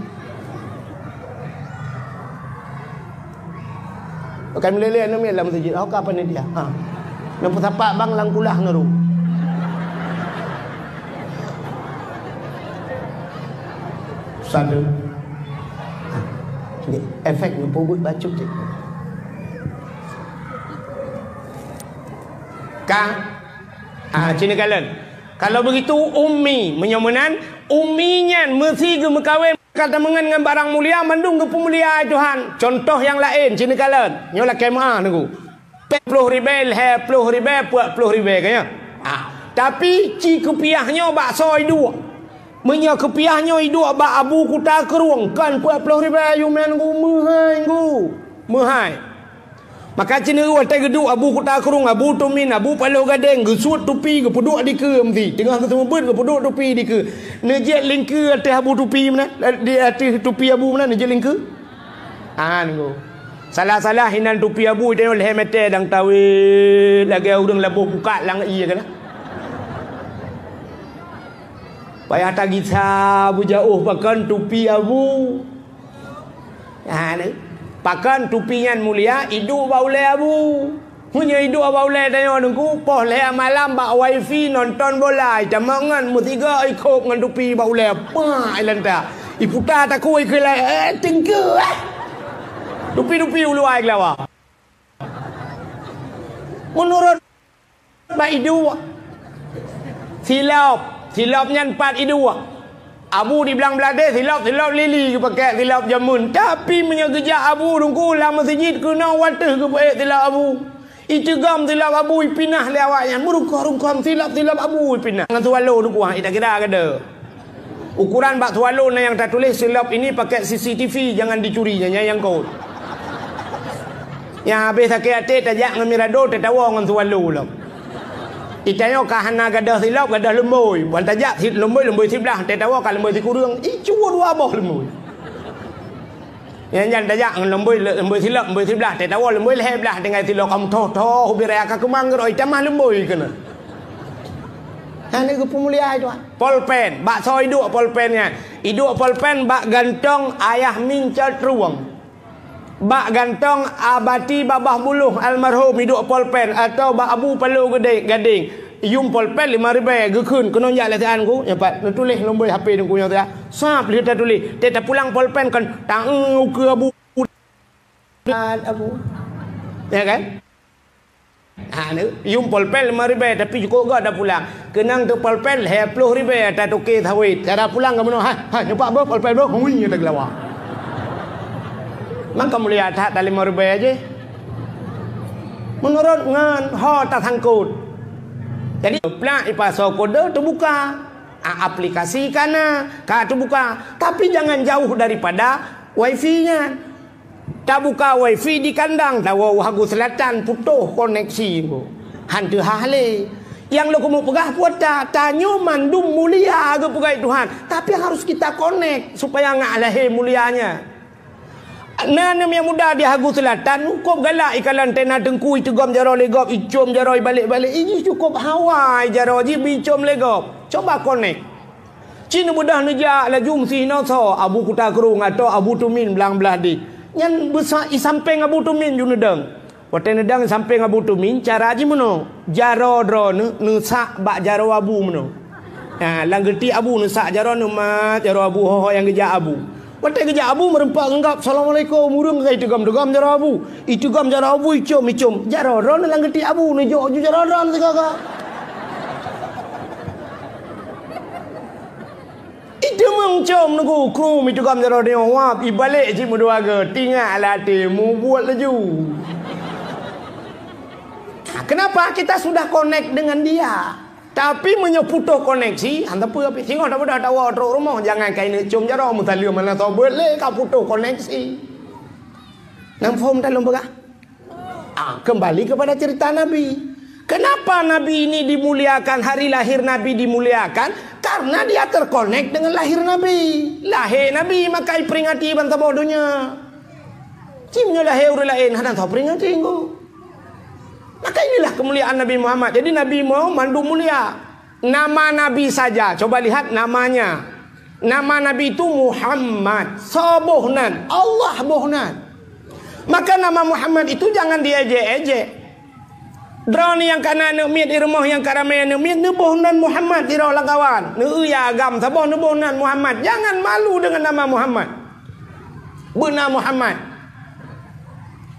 Bukan meleleh aneuk miet lam sijit, oh, ka panitia. Ha. Neupeusapat bang lam kulah ngeuru. Satu. Ni efek ngeupeubuet bacut cit. Ka? Ah, cina kalon. Kalau begitu, ummi, meunyoe meunan, ummi nyan meusi geumeukawen ka tameungon ngon barang mulia, mandum geupeumulia ai Tuhan. Contoh nyang laén, cina kalon. Nyoe lakèe meu'ah nunggu. Peuet ploh ribèe, lhèe ploh ribèe, peuet ploh ribèe, ka nyan. Ah, tapi ci keupiah nyoe bak soe iduek. Meunyoe keupiah nyoe iduek bak Abu Kuta Krueng, kon peuet ploh ribèe, yumeun ngu meuhai ngu. Meuhai. Maka ci nyoe watèe geuduek Abu Kuta Krueng, Abu Tumin, Abu Paloh Gadeng, geusuet tupi, geupeuduek dikeue meusi. Teungoh geuseumeubeuet, geupeuduek tupi dikeue. Neujeuet lingkeue ateueh Abu tupi meunan, di ateueh tupi Abu meunan, neujeuet lingkeue. Ah, nunggu. Salah-salah inan tupi Abu, tanyoe lhèe mètè dang tawét, lagèe ureueng laboh pukat lam ié keunan. Payah tagisa beujaôh pakon tupi Abu. Ha, ni. Pakon tupi nyan mulia, iduek bak ulèe Abu. Meunyoe iduek bak ulèe tanyoe nunggu, poh lhèe malam bak wifi nonton bola, itamong ngon meusigoe ikhôb ngon tupi bak ulèe. Pah, ilanta. Iputa takue ikheun lé, eh, teungku, eh. Tupi-tupi uluwa ikheun lawa. Meunurot bak iduek. Silop, silop nyan pat iduek. Abu di Blang Bladeh, silop, silop lili geupakèk silop jameun. Tapi meunyoe geujak Abu Teungku lam meuseujid keunoe watèe geupeuék silop Abu. Iceugom silop Abu, ipinah lé awaknyan. Meurungkôm-rungkôm silop, silop Abu ipinah. Ngon swallow Teungku, ha, ita kira kada. Ukuran bak swallow na nyang tatuléh, "Silop ini pakai C C T V, jangan dicuri," nyan nyang kot. Nyang habéh sakét até tajak ngon Mirado, tatawa ngon swallow lom. Itanyoe ka hana gadoh silop, gadoh lumbôi. Ban tajak si-, lumbôi, lumbôi siblah, tatawa ka lumbôi sikureueng. Ih, cuba dua boh lumbôi. Nyan, nyan tajak ngon lumbôi, lumbôi silop, lumbôi siblah, tatawa lumbôi lhèe blah tinggai silop kamoe thoh-thoh ubé raya ka keumang keudroe, itamah lumbôi keunoe. Hana geupeumulia Tuhan. Polpen, bak soe iduek polpen nyan? Iduek polpen bak gantong Ayah Min Cot Rueng. Bak gantong Abati Babah Buluh almarhum iduek polpen atau bak Abu Palo Gede-, Gadeng. Iyum polpen lima ribèe geukheun keunoe jak lé sian ku, nyan pat neutuléh lumbôi H P Teungku nyoe siat. Sab lheueh tatuléh, teuh tapulang polpen kon taeu ukeue Abu. Abu. Ya kan? Ha, ni, yum polpen lima ribèe, tapi cukôp göt tapulang. Keunong teuh polpen lhèe ploh ribèe tatuké sawét. Cara pulang ka meunoe, ha, ha, nyoe pat boh polpen boh, hui, nyoe teugeulawa. Mangka mulia that, that lima ribèe jih. Meunurot ngon ho tasangkot. Jadi, plak ipasoe kode teubuka. A-, aplikasi ka na, ka teubuka. Tapi jangan jauh daripada wifi nyan. Tabuka wifi di kandang, tawoe u Hagu Selatan, putôh koneksi. Han teuhah lé. Nyang lôn keumeung peugah buet ta-, tanyoe mandum mulia geupeugah Tuhan, tapi harus kita connect supaya ngat lahé mulianya. Na aneuk muda di Hagu Selatan, cukôp galak ikalon tena Teungku, iteugom jaroe lé gob, icôm jaroe ibalek-balek, ijih cukôp hawa jaroe jih bicôm lé gob. Coba connect. Ci neubeudôh neujak laju meusi inoe soe, Abu Kuta Krueng atau Abu Tumin Blang Blahdeh. Nyan beusa-, isampéng Abu Tumin ju neudong. Watèe neudong isampéng Abu Tumin, cara jih meunoe. Jaroe droeneuh neusak bak jaroe Abu meunoe. Ha, lam geutiek Abu neusak jaroe neumat, jaroe Abu ho-ho nyang geujak Abu. Watée geujak abu meureumpok ngon gob, "Assalamualaikum," ureuëng ka iteugam-teugam jaroe abu. Iteugam jaroe abu, icom-icom. Jaroe droeneuh lam geuti abu, neujok ju jaroe droeneuh sigaga. Iteumeucom neugu krum iteugam jaroe nyoe wab, ibalek cit meudua goe, tingat lam até, mubuet laju. Kenapa? Kita sudah connect dengan dia. Tapi meunyoe putôh koneksi, hana peue pih. Singoh tapeugah tawoe trok rumoh, jangan kaineuk com jaroe, meusaleuem hana soe beuet lé, ka putôh koneksi. Nam phom ta lôn peugah? Ah, kembali kepada cerita Nabi. Kenapa Nabi ini dimuliakan, hari lahir Nabi dimuliakan? Karena dia terkonek dengan lahir Nabi. Lahé Nabi maka iperingati ban saboh donya. Cit meunyoe lahé ureuëng laén hana teuperingati engko. Maka inilah kemuliaan Nabi Muhammad. Jadi Nabi Muhammad mandum mulia. Nama Nabi saja. Coba lihat namanya. Nama Nabi itu Muhammad. Soe boh nan? Allah boh nan. Maka nama Muhammad itu jangan diejek-ejek. Droeneuh nyang ka na aneuëk miet di rumoh nyang ka ramé aneuëk miet, neuboh nan Muhammad sidroe lam kawan. Neueu ya agam saboh neuboh nan Muhammad. Jangan malu dengan nama Muhammad. Beuna Muhammad.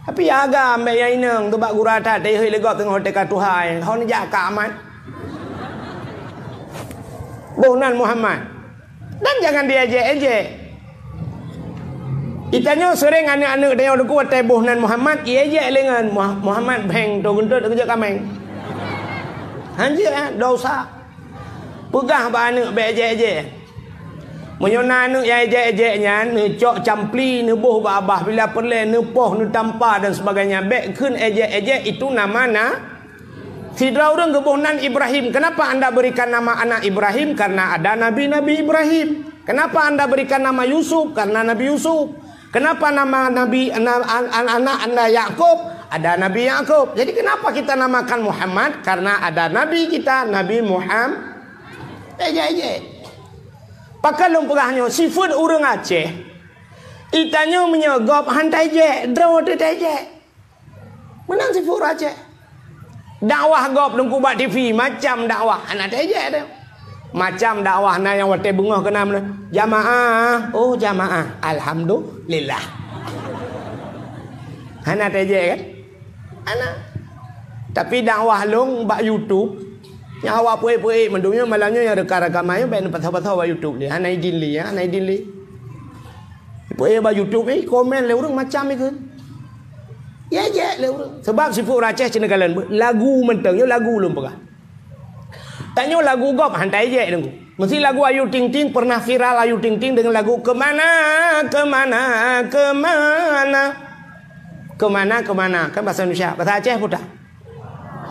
Tapi ya agam bék ya inong tu bak gura that teuhôi lé gob teungoh teuka tuha, hon jak ka amat. Boh nan Muhammad. Dan jangan diejek-ejek. Itanyoe seuréng aneuëk-aneuëk tanyoe teungku watée boh nan Muhammad, iejek lé ngon Muha-, Muhammad Bheng tu guntot keujok kaméng. Hanjeuet, eh, dosa. Peugah bak aneuëk bék ejek-ejek. Meunyoe na aneuëk nyang ejek-ejek nyan, neucok campli, neuboh bak babah, bila peureulée neupoh, neutampa dan sebagainya, bék kheun ejek-ejek, itu nama na Sidroe ureuëng geuboh nan Ibrahim. Kenapa anda berikan nama anak Ibrahim? Karena ada nabi-nabi Ibrahim. Kenapa anda berikan nama Yusuf? Karena Nabi Yusuf. Kenapa nama nabi na-, an-, an-, anak anda Yakub? Ada Nabi Yakub. Jadi kenapa kita namakan Muhammad? Karena ada nabi kita, Nabi Muhammad. Eh, jai, jai. Pakon lôn peugah nyoe, sifeuet ureuëng Aceh. Itanyoe meunyoe gob han taijek, droe teuh taijek. Meunan sifeuet ureuëng Aceh. Dakwah gob teungku bak T V, macam dakwah. Hana teuh ejek teuh. Macam dakwah na nyang watée beungoh keunan meunan. Jamaah, oh jamaah, alhamdulillah. Hana teuh ejek kan? Hana. Tapi dakwah lôn bak YouTube, nyang awak peuék-peuék mandum nyoe malam nyoe nyang reuka-reuka main, bék neupasoe-pasoe bak YouTube lé. Hana idin lé, ya, hana idin lé. Peuék bak YouTube, eh, komen lé ureuëng macam ikeu. Ya, jek lé ureuëng. Sebab sifeuet ureuëng Aceh ceuneuk kalon beuh, lagu mantong, nyoe lagu lôn peugah. Tanyoe lagu gob han taijek deungoe. Meusti lagu Ayu Ting Ting, pernah viral Ayu Ting Ting dengan lagu Kemana, Kemana, Kemana. Kemana, Kemana. Kan bahasa Indonesia. Bahasa Aceh peue ta?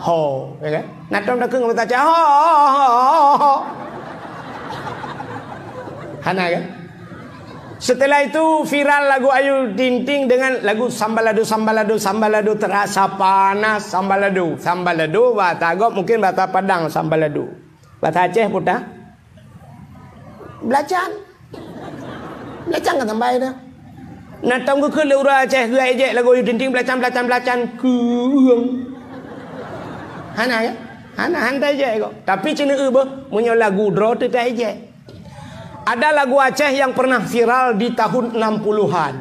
Ho, ya kan? Nah, tom takheun ngon bahasa Aceh. Ho, ho, ho, ho, ho. Hana kan? Setelah itu viral lagu Ayu Ting Ting dengan lagu Sambalado, Sambalado, Sambalado, terasa panas Sambalado. Sambalado, bahasa gob mungkin bahasa Padang Sambalado. Bahasa Aceh peue ta? Belacan. Belacan kan sambai dah. Nah, tom geukheun lé ureuëng Aceh geuejek lagu Ayu Ting Ting, belacan, belacan, belacan, keueng. Hana ya? Hana, han taijek kok. Tapi ceuneuk beuh, meunyoe lagu droe teuh taijek. Ada lagu Aceh yang pernah viral di tahun enam puluhan.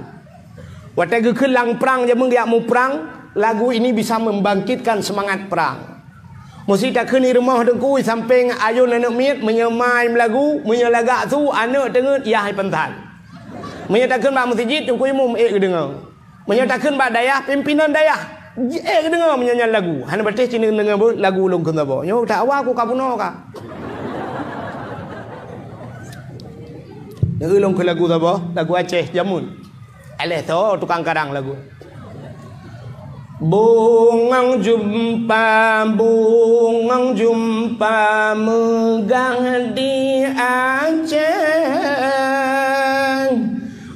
Watée geukheun lam prang, jameun geujak muprang, lagu ini bisa membangkitkan semangat perang. Meusti takheun di rumoh teungku, sampéng ayôn aneuëk miet, meunyoe mai meulagu, meunyoe lagak su, aneuëk teungeut, yah ipeuntan. Meunyoe takheun bak meuseujid, teungku imum ék geudeungoe. Meunyoe takheun bak dayah, pimpinan dayah, ék geudeungoe meunyoe nyan lagu. Hana patéh cit neudeungoe beuh lagu lôn kheun saboh. Nyoe that awai ku ka bunoe ka. Neueu lôn kheun lagu saboh, lagu Aceh jameun. Aléh tho tukang karang lagu. Bungong jumpa, bungong jumpa meugah di Aceh.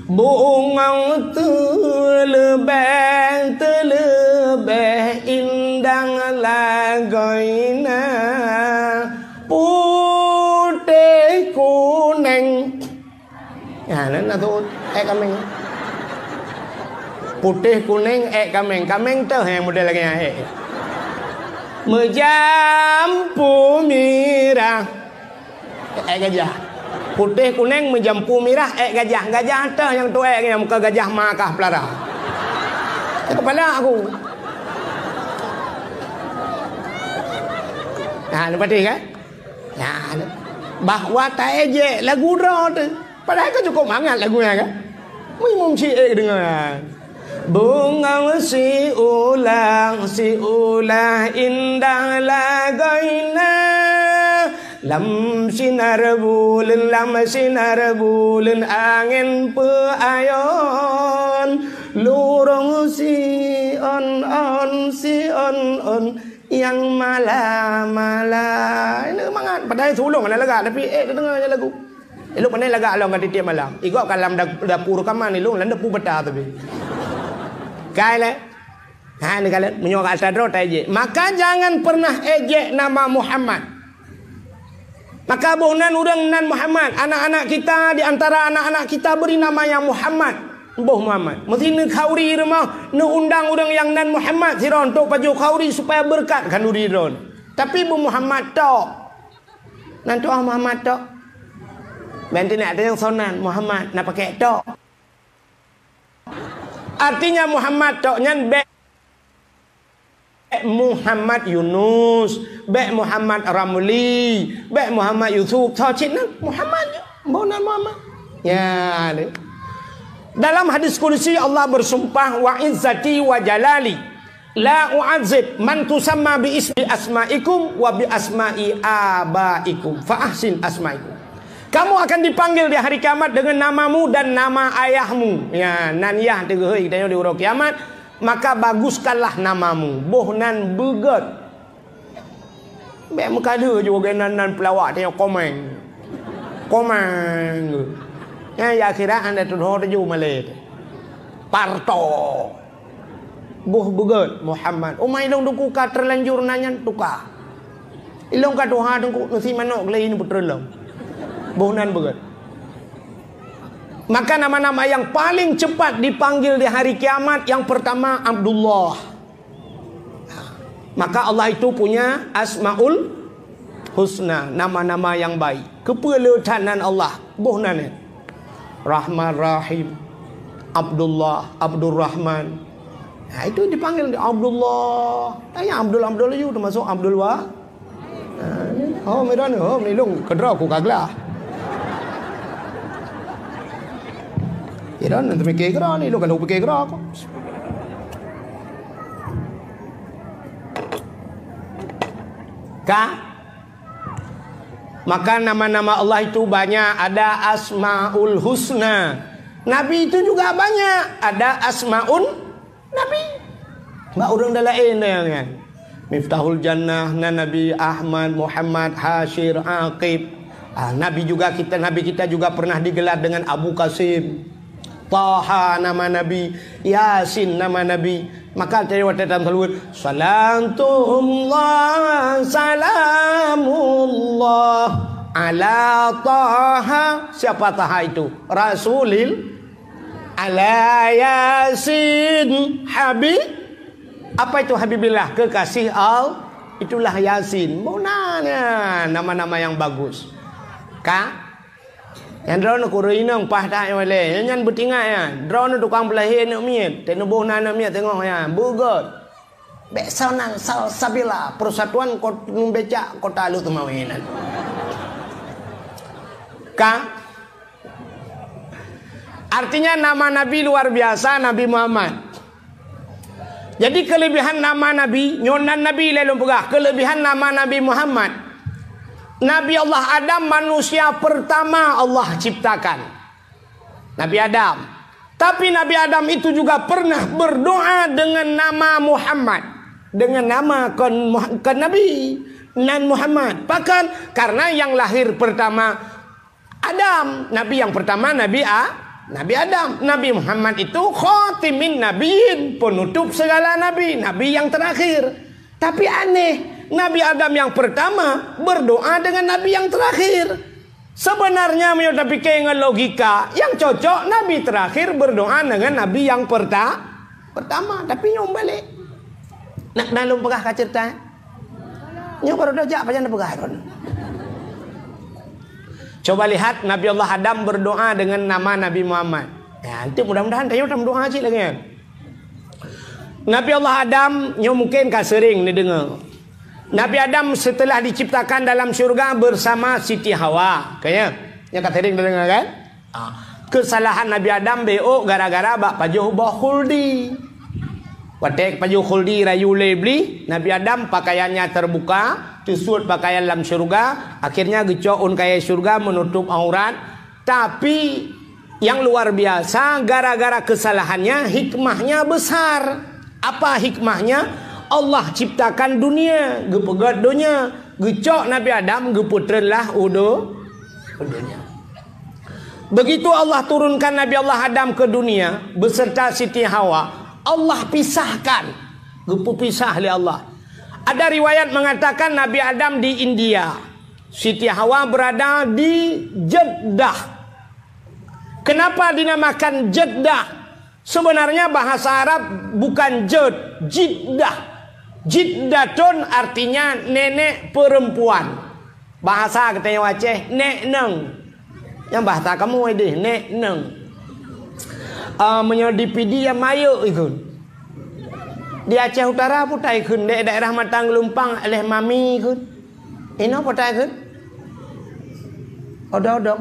Bungong teuleubeh, teuleubeh indang lagoina. Putéh kuneng. Ya, nan na tu, ék kaméng. Putéh kuneng, ék kaméng. Kaméng teuh nyang model lagée nyan, ék. Meujampu mirah. Ék gajah. Putéh kuneng meujampu mirah, ék gajah. Gajah teuh nyang tuék nyan, muka gajah ma kah pelara. Kepala aku. Nah, nampak kan? Nah, bahwa taéjék lagu droe tu. Padahai ka cukup mangat lagu nyan kan? Mimum syiek deungon. Bungong siulah, siulah indah lagoina. Lam sinar buleuen, lam sinar buleuen angén peuayon. Lurong si on-on, si on-on nyang mala-mala. Ini mangat, padahai sulong hana lagak, tapi ék deungoe lagu. Ilong pandai lagak lom ka tiep malam. Igob ka lam da-, dapur reukaman ilong lam dapur bata tapi. Kai lé. Ha, ni kalian meunyoe ka atra droe taéjék. Maka jangan pernah éjék nama Muhammad. Maka boh nan ureuëng nan Muhammad, anak-anak kita, di antara anak-anak kita beri nama yang Muhammad. Boh Muhammad. Mesti neukhauri rumoh, neuundang ureuëng yang nan Muhammad sidroe untuk pajoh khauri supaya beureukat khanduri droe. Tapi boh Muhammad tok. Nan tuah Muhammad tok. Bantu nak ada yang sonan Muhammad nak pakai tok. Artinya Muhammad tok nyan bék Muhammad Yunus, bék Muhammad Ramli, bék Muhammad Yusuf, tho cit nan Muhammad je, boh nan Muhammad. Ya, ni. Dalam hadis kudusi Allah bersumpah, "Wa izzati wa jalali, la u'adzib man tusamma bi ismi asma'ikum wa bi asma'i abaikum, fa ahsin asma'ikum." Kamu akan dipanggil di hari kiamat dengan namamu dan nama ayahmu. Ya, nan yah teuhôi tanyoe di uroe kiamat, maka baguskanlah namamu. Boh nan beugét. Bék meukadeue ju geunan nan peulawak tanyoe komeng. Komeng. Nyan ya akhirat anda tudoh tuju malée. Parto. Boh beugét Muhammad. Uma ilong duku ka terlanjur nanyan tuka. Ilong ka tuha teungku nasi manok gelai ini putra lom. Boh nan beugét. Maka nama-nama yang paling cepat dipanggil di hari kiamat yang pertama Abdullah. Maka Allah itu punya Asmaul Husna, nama-nama yang baik. Keupeue le that nan Allah? Boh nan nyan. Rahman Rahim. Abdullah, Abdurrahman. Nah, itu dipanggil Abdullah. Tanya Abdul Abdul laju termasuk Abdul Wa. Ha, ni. Oh, medan, oh, ni long kedra ku kaglah. Kira nanti mikir kira ni, long kalau pikir kira aku. Ka? Maka nama-nama Allah itu banyak, ada Asmaul Husna. Nabi itu juga banyak, ada Asmaun Nabi. Bak ureuëng dah laén dah nyan. Miftahul Jannah, na Nabi Ahmad, Muhammad, Hasyir, Aqib. Ah, Nabi juga kita, Nabi kita juga pernah digelar dengan Abu Qasim. Taha nama Nabi, Yasin nama Nabi. Maka tadi waktu dalam salawat, "Salatullah, salamullah ala Taha." Siapa Taha itu? Rasulil ala Yasin Habib. Apa itu Habibillah? Kekasih Allah. Itulah Yasin. Muna nama-nama yang bagus. Ka? Nyang droeneuh kureueng inong paih that nyang lé. Nyan beutingat nyan. Droeneuh tukang peulahé aneuk miet. Teunuboh na aneuk miet teungoh nyan. Beugét. Bék sanan salsabila Persatuan Kot-, Becak Kota Lhokseumawe nan. Ka? Artinya nama Nabi luar biasa, Nabi Muhammad. Jadi kelebihan nama Nabi, nyoe nan Nabi lé lôn peugah, kelebihan nama Nabi Muhammad. Nabi Allah Adam manusia pertama Allah ciptakan. Nabi Adam. Tapi Nabi Adam itu juga pernah berdoa dengan nama Muhammad. Dengan nama kon Muh-, kon Nabi, nan Muhammad. Pakon? Karena yang lahir pertama Adam, nabi yang pertama Nabi A-, Nabi Adam. Nabi Muhammad itu khatimin nabiyyin, penutup segala nabi, nabi yang terakhir. Tapi aneh, Nabi Adam yang pertama berdoa dengan nabi yang terakhir. Sebenarnya meunyoe tapike ngon logika, yang cocok nabi terakhir berdoa dengan nabi yang perta-, pertama. Tapi nyoe balek. Nak dalam peugah ka cerita, eh? Nyoe baru dah jak pajan peugah. Coba lihat, Nabi Allah Adam berdoa dengan nama Nabi Muhammad. Ya, nanti mudah-mudahan tanyoe tam doa cit lagi kan. Nabi Allah Adam nyoe mungkin ka sering didengar. Nabi Adam setelah diciptakan dalam syurga bersama Siti Hawa. Kayaknya, yang ka sering didengar kan? Ah, kesalahan Nabi Adam beok gara-gara bak pajoh boh khuldi. Watée pajoh khuldi rayu lé Iblis, Nabi Adam pakaiannya terbuka, teusut pakaian lam syurga, akhirnya geucok ôn kayée syurga menutup aurat. Tapi yang luar biasa, gara-gara kesalahannya, hikmahnya besar. Apa hikmahnya? Allah ciptakan dunia, geupeugét donya, geucok Nabi Adam, geupeutreun lah u do-, u donya. Begitu Allah turunkan Nabi Allah Adam ke dunia beserta Siti Hawa, Allah pisahkan, geupeupisah lé Allah. Ada riwayat mengatakan Nabi Adam di India, Siti Hawa berada di Jeddah. Kenapa dinamakan Jeddah? Sebenarnya bahasa Arab bukan jed, jiddah. Jiddatun artinya nenek perempuan. Bahasa geutanyoe Aceh, nek neng. Nyang bahasa kamoe deh, nek neng. Ah, meunyoe di Pidie ya mayek ikheun. Di Aceh Utara peue ta ikheun, di daerah Matang Geulumpang leh mami ikheun. Inoe peue ta ikheun? Odong-odong.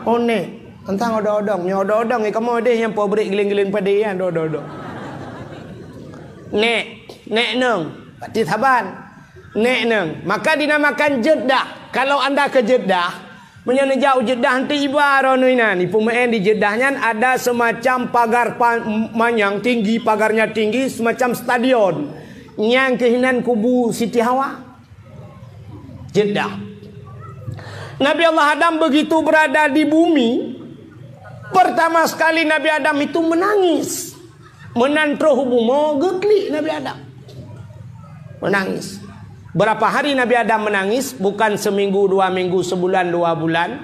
Oh, nek. Teuntang odong-odong. Nyoe odong-odong, eh, kamoe deh nyang po bri giling-giling padé, ya, odong-odong. Nek, nek neng. Berarti saban. Nek neng. Maka dinamakan Jeddah. Kalau anda ke Jeddah, meunyoe neujak u Jeddah, nanti iba droeneuh inan. Ipeumeu'en di Jeddah nyan ada semacam pagar pa-, manyang tinggi, pagarnya tinggi, semacam stadion. Nyang keuh inan kubu Siti Hawa. Jeddah. Nabi Allah Adam begitu berada di bumi, pertama sekali Nabi Adam itu menangis. Meunan troh u bumoe geuklik Nabi Adam. Menangis. Berapa hari Nabi Adam menangis? Bukan seminggu, dua minggu, sebulan, dua bulan.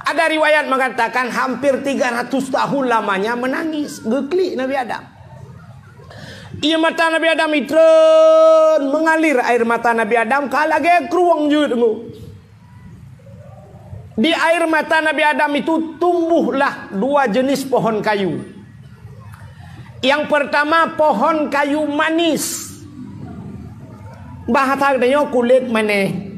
Ada riwayat mengatakan hampir tiga ratus tahun lamanya menangis. Geuklik Nabi Adam. Ié mata Nabi Adam itreun, mengalir air mata Nabi Adam ka lagée krueng jeuet ngon. Di air mata Nabi Adam itu tumbuhlah dua jenis pohon kayu. Yang pertama, pohon kayu manis. Bahasa geutanyoe kulét manéh.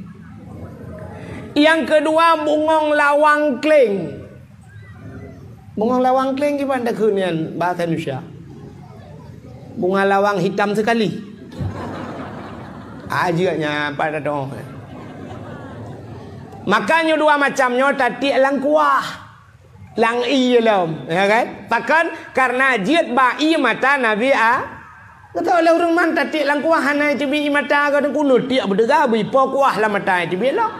Yang kedua, bungong lawang kleng. Bungong lawang kleng kiban takheun nyan bahasa Indonesia. Bunga lawang hitam sekali. Ajeuk nyan pada dong. Maka nyoe dua macam nyoe tatiek lam kuah. Lam ié lom, ya kan? Pakon? Karena jeuet bak ié mata Nabi A-, Gata lé ureuëng man tatiek lam kuah hana teubiet ié mata, gata kunut tiek beudeuga bri po kuah lam mata teubiet lom.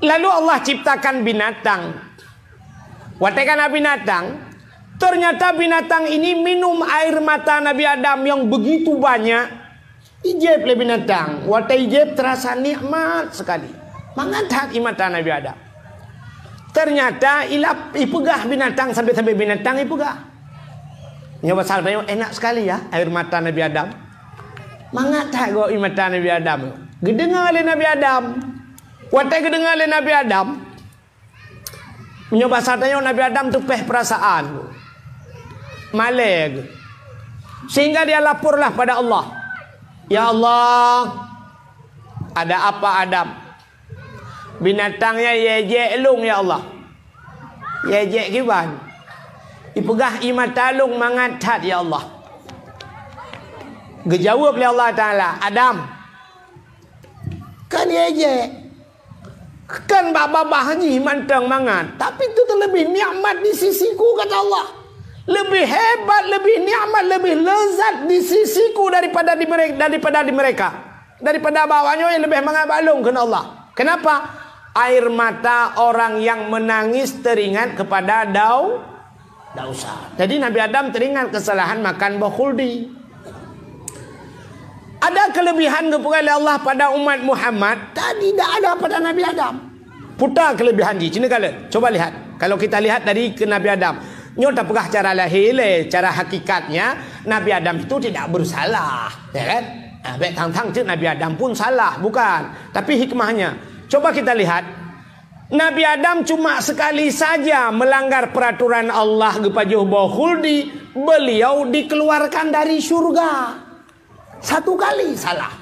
Lalu Allah ciptakan binatang. Watée kana binatang, ternyata binatang ini minum air mata Nabi Adam yang begitu banyak. Ijép lé binatang. Watée ijép terasa nikmat sekali. Mangat that ié mata Nabi Adam. Ternyata ilap ipeugah binatang sampai-sampai binatang ipeugah. Nyoe pasal tanyoe enak sekali ya air mata Nabi Adam. Mangat that gob ié mata Nabi Adam. Geudeungoe lé Nabi Adam. Watée geudeungoe lé Nabi Adam, meunyoe basa tanyoe Nabi Adam teupeh perasaan, malée geuh. Sehingga dia laporlah pada Allah, "Ya Allah, ada apa Adam? Binatang nyan ijek lôn ya Allah." Ijek kiban? Ipeugah ié mata lôn mangat that ya Allah. Geujaweueb lé Allah Taala, "Adam, kan ijek." Kan bak babah jih mantong mangat, tapi itu terlebih nikmat di sisiku, kata Allah. Lebih hebat, lebih nikmat, lebih lezat di sisiku daripada di mereka, daripada di mereka. Daripada bak awaknyoe nyang lebih mangat bak lôn, kheun Allah. Kenapa? Air mata orang yang menangis teringat kepada dau-, dosa. Jadi Nabi Adam teringat kesalahan makan buah khuldi. Ada kelebihan geupeugah lé Allah pada umat Muhammad, tadi tidak ada pada Nabi Adam. Peue ta kelebihan jih, cina kala. Coba lihat. Kalau kita lihat dari ke Nabi Adam. Nyoe tapeugah cara lahé lé, cara hakikatnya Nabi Adam itu tidak bersalah, ya kan? Ah, bèk thang-thang cit Nabi Adam pun salah, bukan. Tapi hikmahnya, coba kita lihat. Nabi Adam cuma sekali saja melanggar peraturan Allah, geupajoh boh khuldi, beliau dikeluarkan dari syurga. Satu kali salah.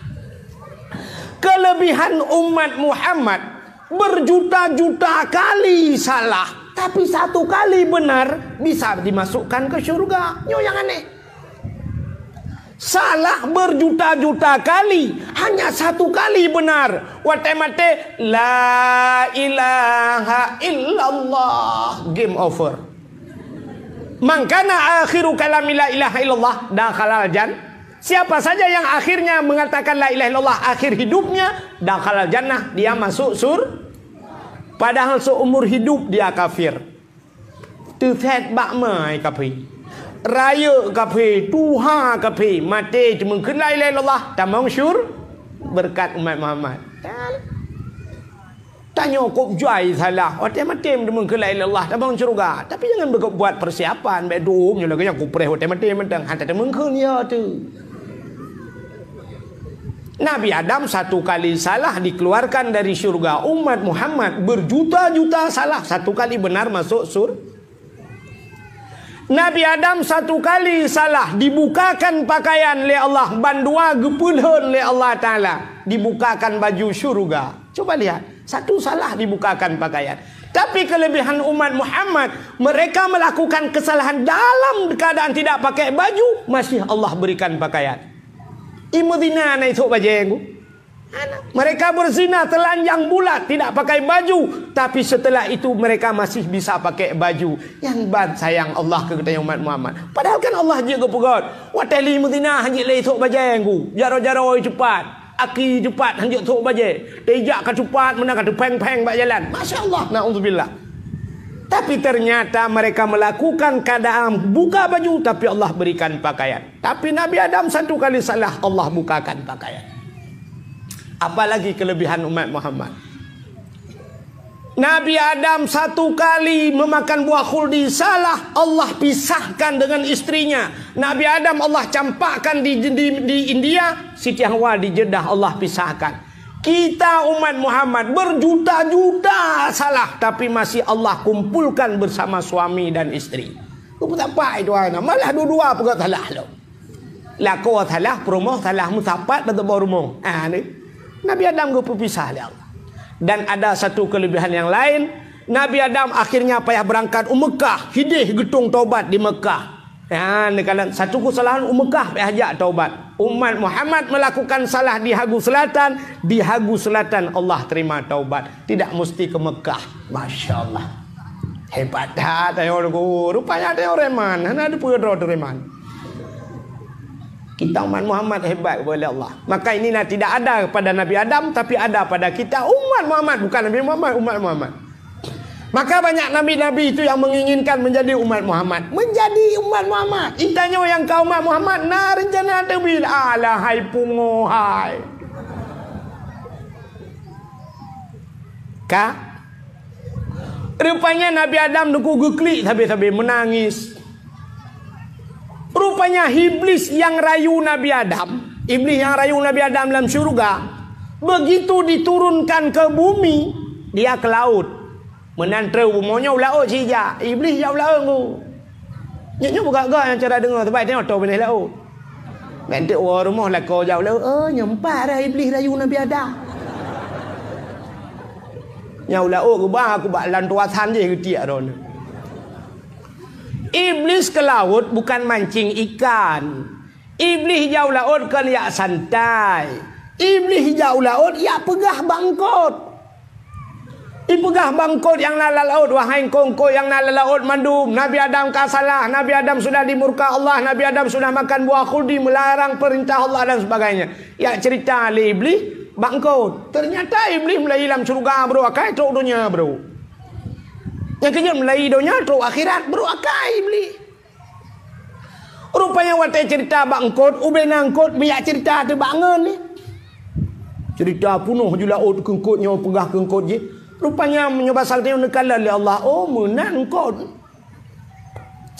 Kelebihan umat Muhammad, berjuta-juta kali salah, tapi satu kali benar bisa dimasukkan ke syurga. Nyoe nyang aneh. Salah berjuta-juta kali, hanya satu kali benar. Watèe maté, "La ilaha illallah." Game over. "Man kana akhiru kalami la ilaha illallah, dakhalal jan." Siapa saja yang akhirnya mengatakan la ilaha illallah akhir hidupnya, dakhalal jannah, dia masuk sur. Padahal seumur hidup dia kafir. Teusét bak mai kafé. Rayeuk kafé, tuha kafé, maté teumeung kheun la ilaha illallah, tamong syur-, berkat umat Muhammad. Tanyoe kok jai salah, watèe maté teumeung kheun la ilaha illallah, tamong syurga. Tapi jangan berbuat persiapan, bèk dum nyoe lagèe nyang kupreh watèe maté mantong, hana teumeung kheun ya tu. Nabi Adam satu kali salah dikeluarkan dari syurga. Umat Muhammad berjuta-juta salah, satu kali benar masuk sur-. Nabi Adam satu kali salah dibukakan pakaian lé Allah, bandua geupeulhon lé Allah Taala, dibukakan baju syurga. Coba lihat, satu salah dibukakan pakaian. Tapi kelebihan umat Muhammad, mereka melakukan kesalahan dalam keadaan tidak pakai baju, masih Allah berikan pakaian. Imeuzina na isôk bajèe ngu. Mereka berzina telanjang bulat, tidak pakai baju, tapi setelah itu mereka masih bisa pakai baju. Nyan ban sayang Allah keu geutanyoe umat Muhammad. Padahal kan Allah jeuet geupeugöt, "Watèe lé meuzina jeuet lé isôk bajèe ngu, jaroe-jaroe cupat, aki cupat hanjeuet sôk bajèe, teujak ka cupat meunan ka teupéng-péng bak jalan." Masya Allah, naudzubillah. Tapi ternyata mereka melakukan keadaan buka baju, tapi Allah berikan pakaian. Tapi Nabi Adam satu kali salah, Allah bukakan pakaian. Apalagi kelebihan umat Muhammad. Nabi Adam satu kali memakan buah khuldi salah, Allah pisahkan dengan istrinya. Nabi Adam Allah campakkan di, di, di India, Siti Hawa di Jeddah Allah pisahkan. Kita umat Muhammad berjuta-juta salah, tapi masih Allah kumpulkan bersama suami dan istri. Ku peutampak itu hana, malah dua-dua peugah salah lom. Lakoe salah, peurumoh salah, meusapat bak teubôh rumoh. Ah, ni. Nabi Adam geupeupisah lé Allah. Dan ada satu kelebihan yang lain, Nabi Adam akhirnya payah berangkat u Mekah, hideh geutong taubat di Mekah. Ya, ni kalian satu kesalahan u Mekah payah jak taubat. Umat Muhammad melakukan salah di Hagu Selatan, di Hagu Selatan Allah terima taubat. Tidak mesti ke Mekah. Masya Allah. Hebat that, ayo, guru. Rupanya ada orang reman. Hana ada pun droe reman. Kita umat Muhammad hebat kepada Allah. Maka inilah tidak ada pada Nabi Adam, tapi ada pada kita umat Muhammad. Bukan Nabi Muhammad, umat Muhammad. Maka banyak nabi-nabi itu yang menginginkan menjadi umat Muhammad. Menjadi umat Muhammad. Intanyo yang kau umat Muhammad, na rencana teubil. Alah, hai pungo, hai. Ka? Rupanya Nabi Adam teungku geuklik sabe-sabe meunangis. Rupanya Iblis yang rayu Nabi Adam, Iblis yang rayu Nabi Adam lam syurga, begitu diturunkan ke bumi, dia ke laut. Meunan treu bumoe nyoe u laôt sijak, Iblis jak u laôt ngu. Nyoe, nyoe bukon gak nyang cara deungoe, sabab nyoe tô binéh laôt. Bèk enteuk woe rumoh lakoe jak u laôt, "Oh, nyoe pat dah Iblis rayu Nabi Adam." Nyang u laôt geuba aku bak lam tuasan jih geutiek droeneuh. Iblis ke laut bukan mancing ikan. Iblis jak u laôt kon jak santai. Iblis jak u laôt jak peugah bak eungkôt. Ipeugah bak eungkôt nyang na lam laôt, "Wahai eungkôt-eungkôt nyang na lam laôt mandum, Nabi Adam ka salah, Nabi Adam sudah dimurka Allah, Nabi Adam sudah makan buah khuldi, melarang perintah Allah dan sebagainya." Jak cerita lé Iblis bak eungkôt. Ternyata Iblis mulai lam syeuruga brôk akai trôk donya brôk. Nyang keujeuet mulai donya trôk akhirat brôk akai Iblis. Rupanya watèe cerita bak eungkôt, ubé na eungkôt meuyak cerita teuh bak ngon ni. Cerita peunoh ju laôt keu eungkôt nyoe peugah keu eungkôt jih. Rupanya meunyoe basa geutanyoe neukalon lé Allah, "Oh, meunan eungkôt."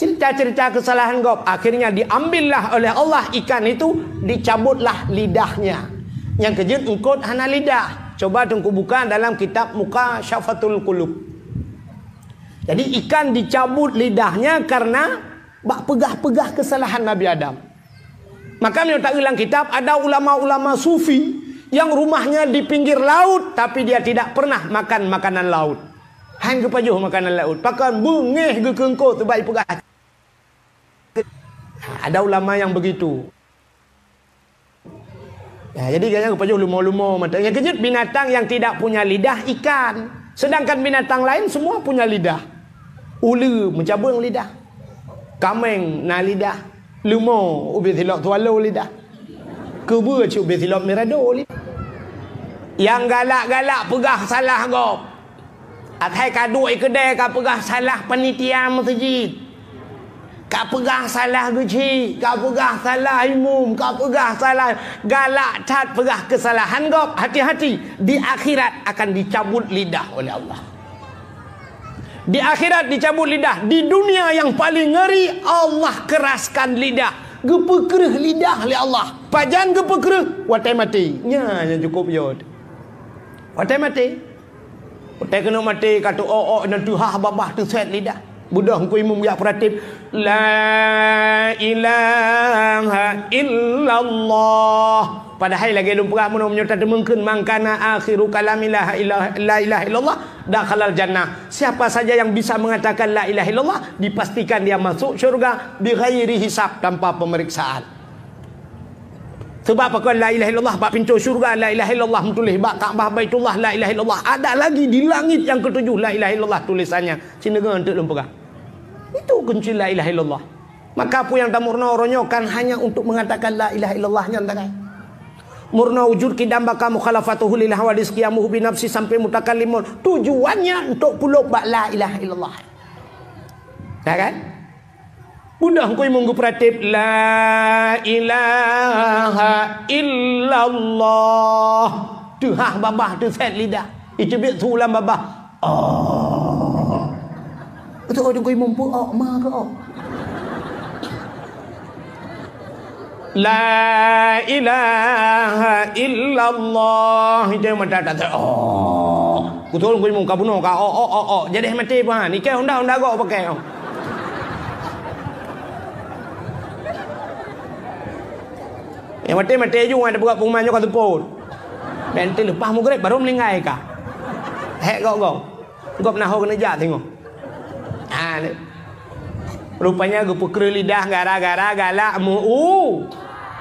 cerita-cerita kesalahan gob. Akhirnya diambillah oleh Allah ikan itu, dicabutlah lidahnya. Nyang keujeuet eungkôt hana lidah. Coba Teungku buka dalam kitab Mukasyafatul Qulub. Jadi ikan dicabut lidahnya karena bak peugah-peugah kesalahan Nabi Adam. Maka meunyoe taeu lam kitab, ada ulama-ulama sufi yang rumahnya di pinggir laut, tapi dia tidak pernah makan makanan laut. Han geupajoh makanan laut. Pakon beungéh geukeungkot sebab ipeugah. Ada ulama yang begitu. Ya, jadi gobnyan geupajoh lumo-lumo mata. Nyang keujeuet binatang yang tidak punya lidah ikan. Sedangkan binatang lain semua punya lidah. Uleue meucabeueng lidah. Kaméng na lidah. Lumo ubé silop swallow lidah. Keubeue cit ubé silop mirado lidah. Nyang galak-galak peugah salah gob. Asai ka duek i keudè ka peugah salah panitia meuseujid. Ka peugah salah geuchik, ka peugah salah imum, ka peugah salah, galak that peugah keusalahan gob. Hati-hati, di akhirat akan dicabut lidah oleh Allah. Di akhirat dicabut lidah. Di dunia yang paling ngeri, Allah keraskan lidah. Geupeukreuh lidah lé Allah. Pajan geupeukreuh? Watèe maté. Nyan nyang cukup jeuet. Watèe maté. Watèe keuneuk maté, ka teuok-ok, nyan teuhah babah, teusèt lidah. Beudôh Teungku Imum jak peuratéb, "La ilaha illallah." Padahai lagèe lôn peugah, meunyoe, meunyoe tateumeung kheun, "Man kana akhiru kalami la ilaha, la ilaha illallah, dakhalal jannah." Siapa saja yang bisa mengatakan la ilaha illallah, dipastikan dia masuk syurga bighairi hisab, tanpa pemeriksaan. Sebab pakon la ilaha illallah bak pintoe syurga, la ilaha illallah meutuléh bak Ka'bah Baitullah, la ilaha illallah. Ada lagi di langit yang ketujuh la ilaha illallah tulisannya. Sineungoe eunteuk lôn peugah. Itu kunci la ilaha illallah. Maka peue nyang tameurunoe uroe nyoe kan hanya untuk mengatakan la ilaha illallah nyan sagai. Meurunoe wujud, qidam, baqa, mukhalafatuhu lil hawadits, qiyamuhu binafsi sampai mutakallimun. Tujuannya untuk pulop bak la ilaha illallah. Ya kan? Beudôh Teungku Imum geupeuratéb, "La ilaha illallah." Teuhah babah, teusèt lidah. Iteubiet su lam babah. Oh. Beutôi Teungku Imum peuok ma keuok. "La ilaha illallah." Itu mata tak ter-, oh. Beutôi Teungku Imum ka bunoe ka, oh, oh, oh, oh. Jadi maté pun ha. Ni ke honda, honda gok pakai. Nyang maté, maté ju, ngon ada buka pengumuman nyoe ka seupôt. Bèk enteuk leupah mugreb baru meuninggai ka. Hék gok-gok. Gop na ho keuneuk jak singoh. Ah, ni. Rupanya geupeukreuh lidah gara-gara galak meu-,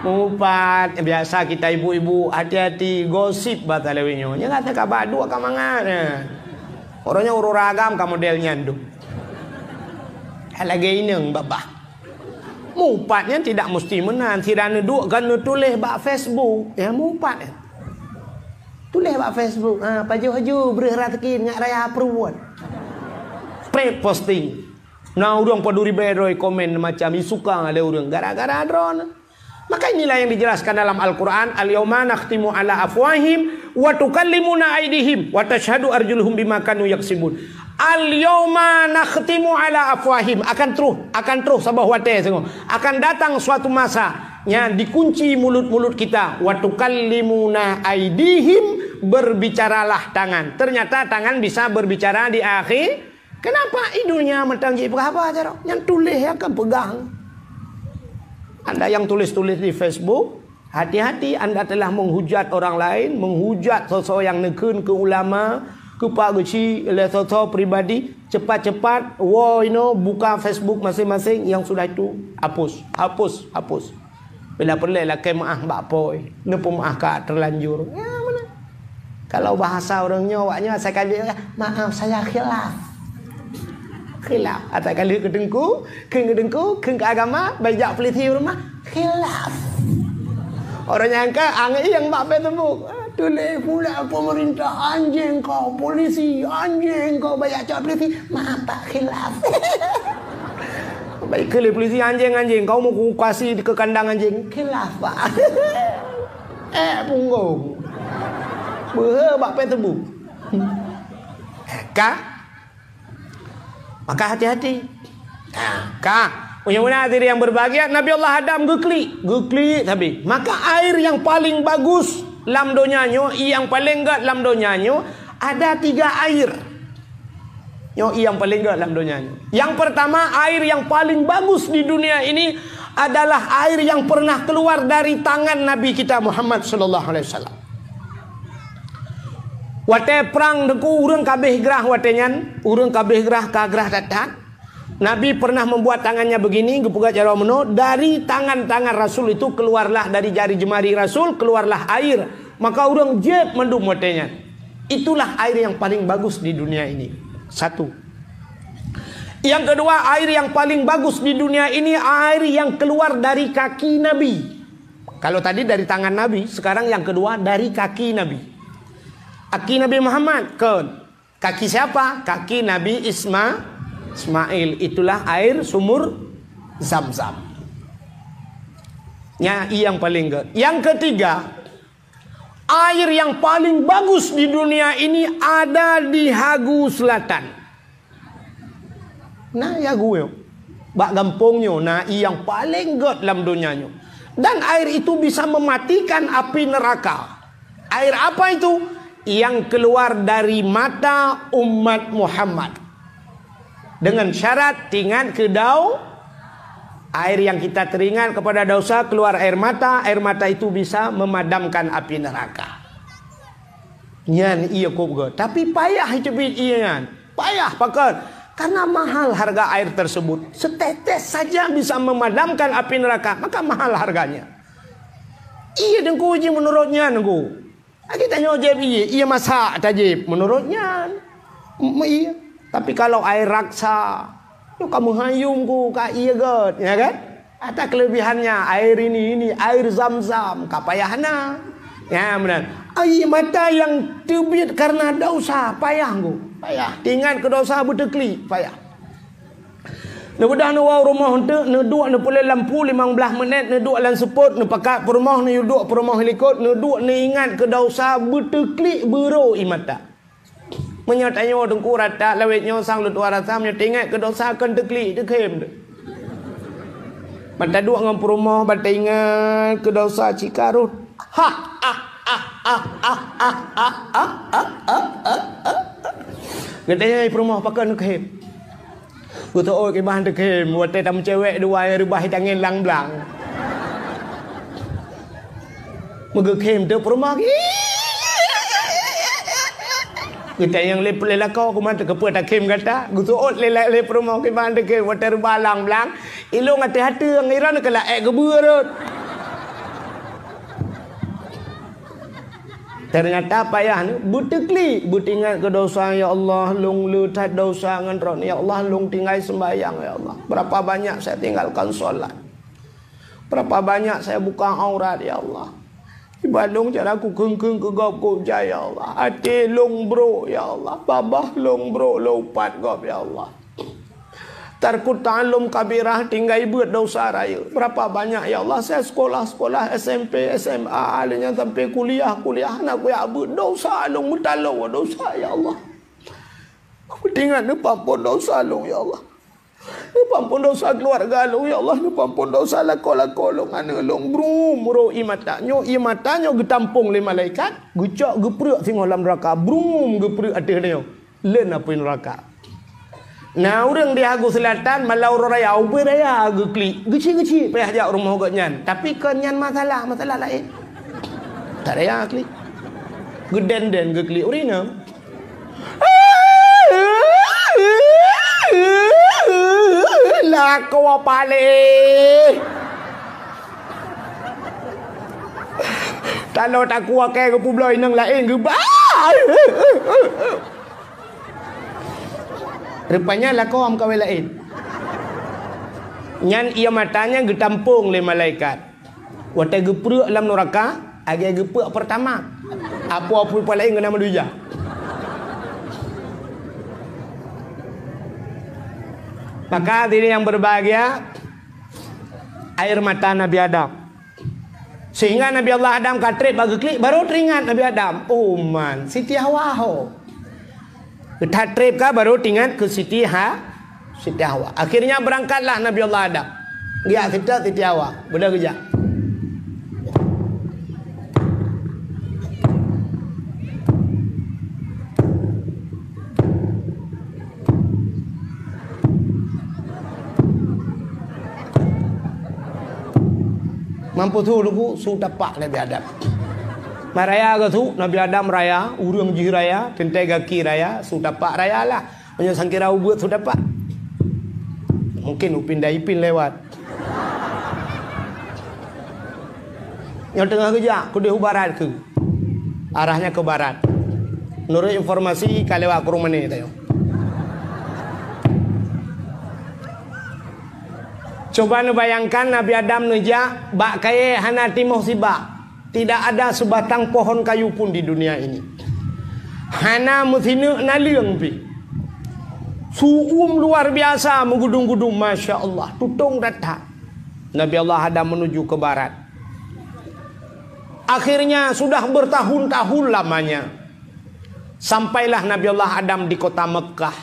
meuupat. Biasa kita ibu-ibu, hati-hati, gosip basa lawét nyoe. Nyan kata ka ba duek ka mangat, eh. Uroe nyoe ureueng agam ka model nyan tu. Lagèe inong babah. Meuupat nyan tidak mesti meunan. Sira neuduek kan neutuléh bak Facebook. Ya, meuupat nyan. Tuléh bak Facebook, ha, pajoh-pajoh breuh raseuki ngat raya pruet. Spread posting. Na ureueng paduri bèe droe komen macam isuka lé ureueng gara-gara droeneuh. Maka inilah yang dijelaskan dalam Al-Quran, "Al-yauma nakhtimu ala afwahim wa tukallimuna aidihim wa tashhadu arjuluhum bima kanu yaksibun." "Al-yauma nakhtimu ala afwahim." Akan troh, akan troh saboh watèe singoh. Akan datang suatu masa, nyan dikunci mulut-mulut kita. "Wa tukallimuna aidihim," berbicaralah tangan. Ternyata tangan bisa berbicara di akhir. Kenapa? Di dunia mantong jih peugah haba carông. Nyan tuléh akan peugah. Anda yang tulis-tulis di Facebook, hati-hati anda telah menghujat orang lain, menghujat soe-soe nyang neukheun keu ulama, keu pak geuchik lé soe-soe pribadi, cepat-cepat woe inoe buka Facebook masing-masing, yang sudah itu hapus, hapus, hapus. Bila peureulèe lakèe meu'ah bak po, neupeumeu'ah ka terlanjur. Ya, mana? Kalau bahasa ureueng nyoe, awak nyoe asai ka lheueh, "Maaf, saya khilaf." Khilaf. Asai ka lheueh keu teungku, kheun keu teungku, kheun keu agama, bèk jak polisi u rumoh. Khilaf. Ureueng nyang ka angieng bak Facebook. Ah, tuléh pula pemerintah anjing kau, polisi anjing kau, bèk jak polisi. Maaf, Pak, khilaf. Bèk kheun lé polisi anjing-anjing, kau meukukasi keu kandang anjing. Khilaf, Pak. Eh, punggong. Beuhe bak Facebook. Ka? Maka hati-hati. Nah, ka. Meunyoe hadirin yang berbahagia, Nabi Allah Adam geuklik, geuklik sabe. Maka air yang paling bagus lam donya nyoe, nyang paling gét lam donya nyoe, ada tiga air. Nyoe nyang paling gét lam donya nyoe. Yang pertama, air yang paling bagus di dunia ini adalah air yang pernah keluar dari tangan Nabi kita Muhammad sallallahu alaihi wasallam. Watée prang Teungku, ureuëng ka abéh grah watée nyan, ureuëng ka abéh grah, ka grah that-that. Nabi pernah membuat tangannya begini, geupeugah jaroe meunoe, dari tangan-tangan Rasul itu keluarlah, dari jari jemari Rasul keluarlah air. Maka ureuëng jieb mandum watée nyan. Itulah air yang paling bagus di dunia ini. Satu. Yang kedua, air yang paling bagus di dunia ini air yang keluar dari kaki Nabi. Kalau tadi dari tangan Nabi, sekarang yang kedua dari kaki Nabi. Kaki Nabi Muhammad, kon. Kaki siapa? Kaki Nabi Isma-, Ismail. Itulah air sumur Zam-Zam. Nya, nyang paling gét. Yang ketiga, air yang paling bagus di dunia ini ada di Hagu Selatan. Na Hagu nyoe. Bak gampông nyoe, na nyang paling gét lam donya nyoe. Dan air itu bisa mematikan api neraka. Air apa itu? Yang keluar dari mata umat Muhammad. Dengan syarat teuingat keu dau-, air yang kita teringat kepada dosa, keluar air mata, air mata itu bisa memadamkan api neraka. Nyan ié kôb gét. Tapi payah teubiet ié nyan. Payah pakon. Karena mahal harga air tersebut. Setetes saja bisa memadamkan api neraka, maka mahal harganya. Ié Teungku ji meunurot nyan Teungku. Lagi tanyoe jieb ié, ié masak tajieb meunurot nyan. M-, ié. Tapi kalau air raksa, nyoe ka meuhayum ku ka ié gét, ya kan? Ata kelebihannya, air ini, ini air Zam-Zam, ka payah na. Ya, benar. Air mata yang teubiet karena dosa, payah ku. Payah. Teuingat keu dosa beuteuklik, payah. Neubeudôh neuwoe rumoh eunteuk, neuduek neupeuleueh lampu limong blaih minét, neuduek lam seupôt, neupakat peurumoh, neuduek peurumoh likot, neuduek neuingat keu dosa beuteuklik beurô ié mata. Meunyoe tanyoe Teungku rata lawét nyoe sang leutuha rasa, meunyoe teuingat keu dosa kon teuklik teukhém teuh. Ban taduek ngon peurumoh, ban taingat keu dosa cit ka rhot. Ha, ha, ha. Geutanyong peurumoh, pakon neukhém? Geuteuôt kiban teukhém, watée tameucewek dua nyang reubah tangieng lam blang. Meugeukhém teuh peurumoh. Geutanyong lé, lé lakoe, "Keuman teuh keupeue takhém gata?" Geuteuôt lé, lé peurumoh kiban teukhém, watée reubah lam blang. Ilôn até hateueng, iron keu laék geubeue rhot. Ternyata payah ni, beuteuklik, beuteuingat keu dosa, "Ya Allah, lôn le that dosa ngon droeneuh. Ya Allah, lôn tinggai seumbahyang, ya Allah. Berapa banyak saya tinggalkan sholat. Berapa banyak saya buka aurat, ya Allah. Iba lôn cara kukheun-kheun keu gob kujai, ya Allah. Até lôn brok, ya Allah. Babah lôn brok lôn upat gob, ya Allah. Tarkut ta'allum kabirah, tinggai beuet dosa rayeuk. Berapa banyak, ya Allah, saya sekolah-sekolah, S M P, S M A, lheuh nyan sampai kuliah, kuliah, hana kujak beuet dosa, lôn meutaloe dosa, ya Allah. Teuingat neupeuampôn dosa lôn, ya Allah. Neupeuampôn dosa keluarga lôn, ya Allah. Neupeuampôn dosa lakoe-lakoe lôn, aneuk lôn. Brum, rhot ié mata. Nyoe ié mata nyoe geutampông lé malaikat, geucok geupreuek singoh lam neuraka. Brum, geupreuek ateueh nyoe. Lén apui neuraka." Na ureuëng di Hagu Selatan, malam uroe raya, ubé raya geuklik. Geuchik-geuchik payah jak rumoh gobnyan. Tapi kon nyan masalah, masalah laén. That raya klik. Geuden-den geuklik ureuëng inong. Lakoe paléh. Taloe takue kée geupubloe inong laén geuba. Rupanya lakoe meukawen laén. Nyan ié mata nyan geutampông lé malaikat. Watée geupreuek lam neuraka, lagée geupreuek Pertamax. Apo-apo laén geuna meudui jak. Maka hadirin yang berbahagia, air mata Nabi Adam. Sehingga Nabi Allah Adam ka treb bak geuklik, baru teuingat Nabi Adam. Oh man, Siti Hawa ho. That treb ka baru teuingat keu Siti Ha-, Siti Hawa. Akhirnya berangkatlah Nabi Allah Adam. Geujak siat Siti Hawa. Beudôh geujak. Mampu su lugu, su tapak Nabi Adam. Maraya ke su, Nabi Adam raya, ureuëng jih raya, teuntée gaki raya, su tapak raya lah. Meunyoe sangkira ubeut su tapak. Mungkin Upin dan Ipin lewat. Nyang teungoh geujak, keudeh u barat keu. Arahnya ke barat. Menurut informasi, ka lewat Krueng Mané tayong. Coba neubayangkan Nabi Adam neujak bak kayée hana timoh sibak. Tidak ada sebatang pohon kayu pun di dunia ini. Hana meusineuk naleueng pih. Su'um luar biasa meugudum-gudum, masya Allah, tutong that-that. Nabi Allah Adam menuju ke barat. Akhirnya sudah bertahun-tahun lamanya, sampailah Nabi Allah Adam di kota Mekah.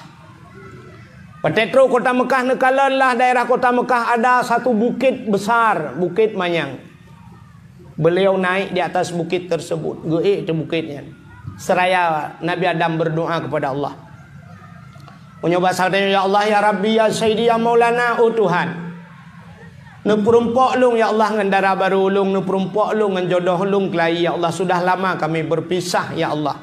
Watée trok kota Mekah, neukalon lah daerah kota Mekah ada satu bukit besar, Bukit Manyang. Beliau naik di atas bukit tersebut, geuék di bukit nyan. Seraya Nabi Adam berdoa kepada Allah. Meunyoe basa tanyoe, "Ya Allah, ya Rabbi, ya Sayyidi, ya Maulana, oh Tuhan. Neupeurumpok lôn, ya Allah, ngon dara barô lôn, neupeurumpok lôn ngon jodoh lôn keulayi, ya Allah. Sudah lama kami berpisah, ya Allah."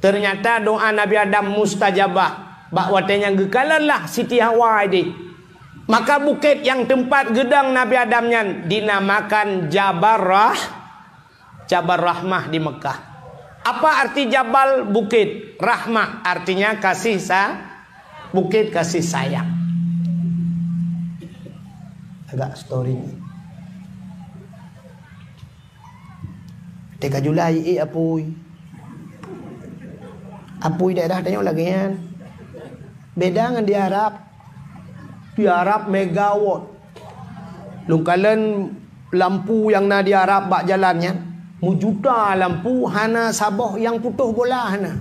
Ternyata doa Nabi Adam mustajabah. Bak watée nyan geukalon lah Siti Hawa ideh. Maka bukét nyang teumpat geudong Nabi Adam nyan dinamakan Jabal Rah-, Jabal Rahmah di Mekah. Apa arti Jabal? Bukét. Rahmah artinya kasih sa-, bukét kasih sayang. Agak story ni. Teuka julai ék apui. Apui daerah tanyoe lagée nyan. Beda ngon di Arab. Di Arab megawatt. Lôn kalon lampu nyang na di Arab bak jalan nyan. Meujuta lampu hana saboh nyang putôh bola hana.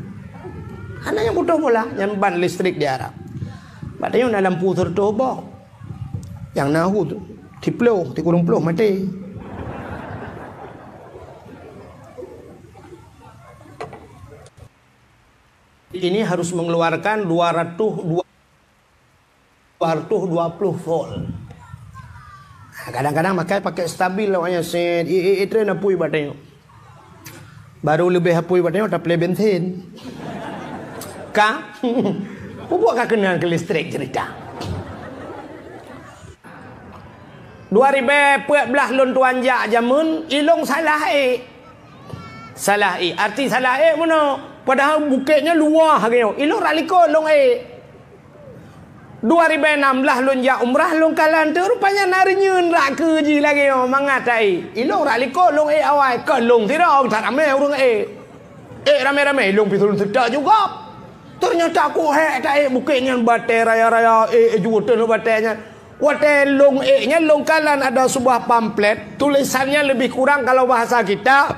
Hana nyang putôh bola, nyan ban listrik di Arab. Bak tanyoe na lampu sireutoh boh. Nyang na hu tu, siplôh, sikureueng plôh maté. Ini harus mengeluarkan dua ratus dua, dua ratus dua puluh volt. Nah, kadang-kadang makai pakai stabil awaknyan set, i, i, i, tren apui bak tanyoe. Baru leubeh apui bak tanyoe taplé bensin. Ka? Peubuet ka keunong keu listrik cerita. Dua ribée peuet blaih lôn tuan jak jameun, ilong salah ék. Salah ék. Arti salah ék meunoe. Padahai bukét nyan luwah lagée nyoe. Ilong rot likot lôn ék. Dua ribée nam blaih lôn jak umrah, lôn kalon teuk rupanya na reunyeun rot keue jih lagée nyoe mangat taék. Ilong rot likot lôn ék awai, kon lôn sidroe, that ramé ureuëng ék. Ék ramé-ramé, ilong pih lôn seutôt juga. Ternyata ku hék taék bukét nyan batée raya-raya, ék ju teuh batée nyan. Watée lôn ék nyan lôn kalon ada sebuah pamflet, tulisannya lebih kurang kalau bahasa kita,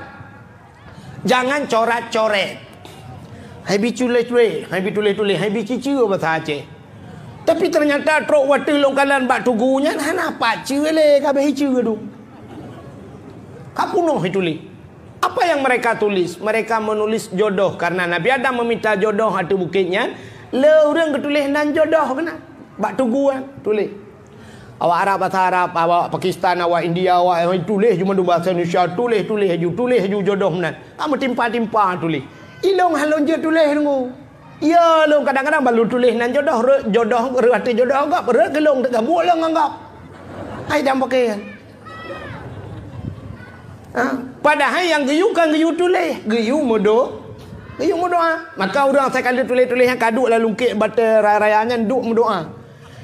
"Jangan coret-coret." Hai bi culéh-culéh, hai bi tuléh-tuléh, hai bi ciceue basa Aceh. Tapi ternyata trok watée lôn kalon bak tugu nyan hana pat ceue lé, ka abéh ceue dum. Ka punoh tuléh. Apa yang mereka tulis? Mereka menulis jodoh karena Nabi Adam meminta jodoh ateueh bukét nyan. Le ureuëng geutuléh nan jodoh keunan. Bak tugu nyan tuléh. Awak Arab basa Arab, awak Pakistan, awak India, awak tuléh ju mandum basa Indonesia, tuléh, tuléh ju, tuléh ju jodoh meunan. Ka meutimpa-timpa tuléh. Ilong han lôn jeuet tuléh deungoe. Ya lôn kadang-kadang balu tuléh nan jodoh, re-, jodoh, re-, ateueh jodoh gob, re-, keu lôn teuka buet lôn ngon gob. Hai dam pakai. Ha? Padahai nyang geuyue kan geuyue tuléh, geuyue meudo-, geuyue meudoa. Maka ureuëng asai ka lheueh tuléh-tuléh nyan ka duek lam lungkét batée raya-raya nyan duek meudoa.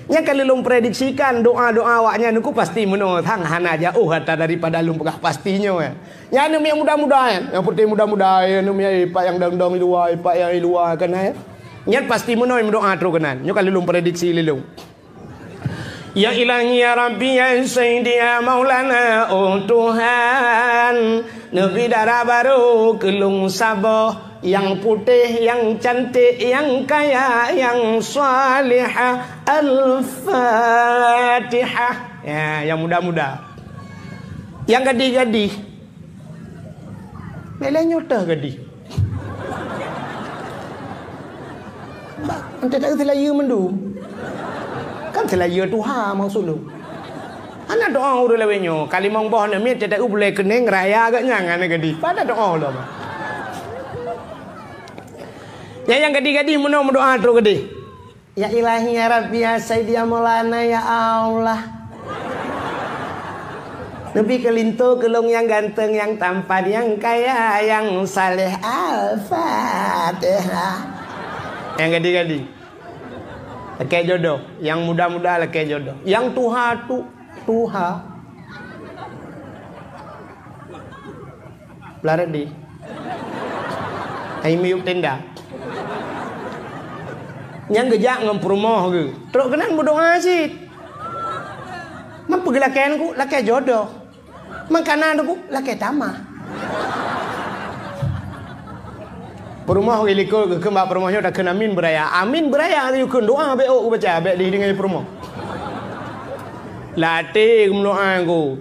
Nyan ka lheueh lôn prediksikan doa-doa awaknyan nyoe pasti meunoe sang hana jaoh atra daripada lôn peugah pasti nyoe. Nyan aneuk miet muda-muda nyan, nyang putih muda-muda, aneuk miet pat nyang dong-dong di luwa, pat nyang di luwa kan, eh. Nyan pasti meunoe meudoa troh keunan. Nyoe ka lheueh lôn prediksi lé lôn. Ya Ilahi, ya Rabbi, ya Sayyidi, ya Maulana, oh Tuhan, neubi dara barô keu lôn saboh, Yang putéh, yang cantik, yang kaya, yang salihah. Al-Fatihah. Ya, yang muda-muda. Yang gadih-gadih. Lé-lé nyoe teuh gadih. Bah, ente tak seulayeue mandum. Kan seulayeue tuha maksud lôn. Hana doa ureueng lawét nyoe, ka limong boh aneuk miet, teuh bulèe keuneng raya geuh nyan aneuk gadih. Pada doa lom. Nyang, nyang gadih-gadih meunoe meudoa trok gadih. Ya Ilahi, ya Rabbi, ya Sayyidi, ya Maulana, ya Allah. Neubi keu linto keu lôn nyang ganteng, nyang tampan, nyang kaya, nyang saleh. Al-Fatihah. Nyang gadih-gadih. Lakèe jodoh. Nyang muda-muda lakèe jodoh. Nyang tuha tu, tuha. Blah reudi. Hai miyueb tenda. Nyang geujak ngon peurumoh geuh. Trok keunan meudoa cit. Man peue geulakèe nyan ku, lakèe jodoh. Man kana nyan ku, lakèe tamah. Peurumoh geuh likot geukheun bak peurumoh nyoe takheun amin beuraya. Amin beuraya geukheun doa bèk ôk geubaca, bèk dideungoe peurumoh. Lam até geumeudoa ku.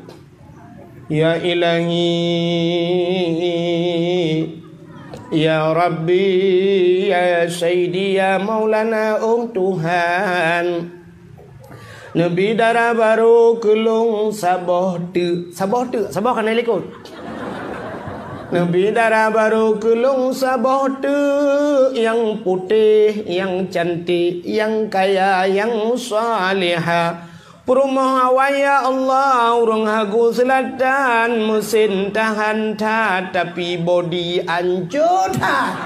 Ya Ilahi, ya Rabbi, ya Sayyidi, ya Maulana, oh Tuhan. Neubi dara barô keu lôn saboh teuk, saboh teuk, saboh ka na likot. Neubi dara barô keu lôn saboh teuk, nyang putéh, nyang cantik, nyang kaya, nyang salihah. Peurumoh awai, ya Allah, ureueng Hago Selatan, meusén tahan that, tapi bodi ancô that.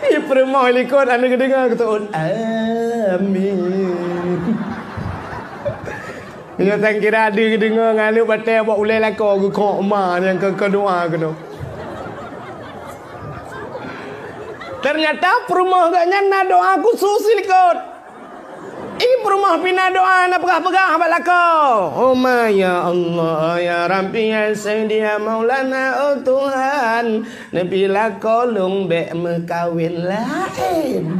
Di peurumoh likot aneuk geudeungoe geuteuôt, "Amin." Nyoe tan kira di geudeungoe ngon aneuk batèe bak ulèe lakoe geukhok ma nyang keu, keu doa keunoe. Teunyata peurumoh geuh nyan na doa khusos silikot. Ih, peurumoh pih na doa na peugah-peugah bak lakoe. Homa ya Allah, ya Rabbi, ya Sayyidi, ya Maulana, oh Tuhan, neubi lakoe lôn bèk meukawen laén.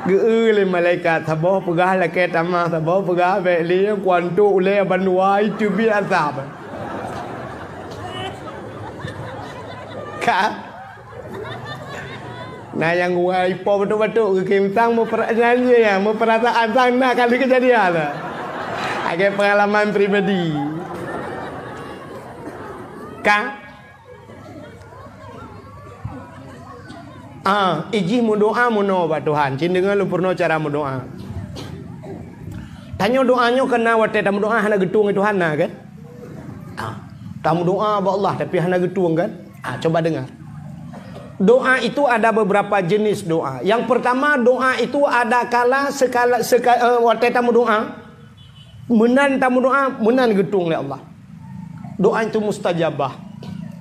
Geu-eu lé malaikat, saboh peugah lakèe tamah, saboh peugah bèk lé, kuantok ulèe bandua, iteubiet asab. Ka? Na nyang geuwoe ipo batuk-batuk, geukim sang meuper-, nyan jih ya, meupeurasaan sang na kali keujadian. Lagèe peungalaman pribadi. Ka? Ah, ijih meudoa meunoe bak Tuhan. Cit deungoe lôn peurunoe cara meudoa. Tanyoe doa nyoe keu na watèe tameudoa hana geutueng lé Tuhan na kan? Ah, tameudoa bak Allah tapi hana geutueng kan? Ah, coba dengar. Doa itu ada beberapa jenis doa. Yang pertama, doa itu ada kala sekala, seka-, eh, watèe tameudoa, meunan tameudoa, meunan geutueng lé Allah. Doa itu mustajabah.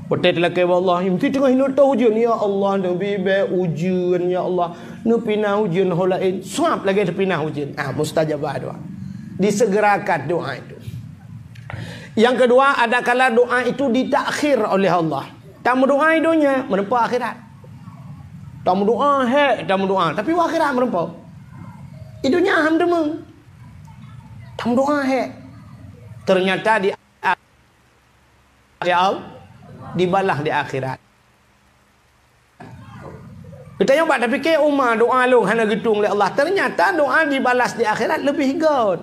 Watèe talakèe bak Allah, meusti teungoh hinoe tho ujeuen, "Ya Allah, neubi bèk ujeuen, ya Allah. Neupinah ujeuen ho laén." Suap lagèe teupinah ujeuen. Ah, mustajabah doa. Disegerakan doa itu. Yang kedua, ada kala doa itu ditakhir oleh Allah. Tameudoa i donya, meureumpok akhirat. Tameudoa hék, tameudoa, tapi u akhirat meureumpok. I donya han teumé. Tameudoa hék. Teunyata di, ya Allah, dibalah di akhirat. Geutanyoe bak tapike, uma doa lôn hana geutueng lé Allah. Teunyata doa dibalas di akhirat leubeh göt.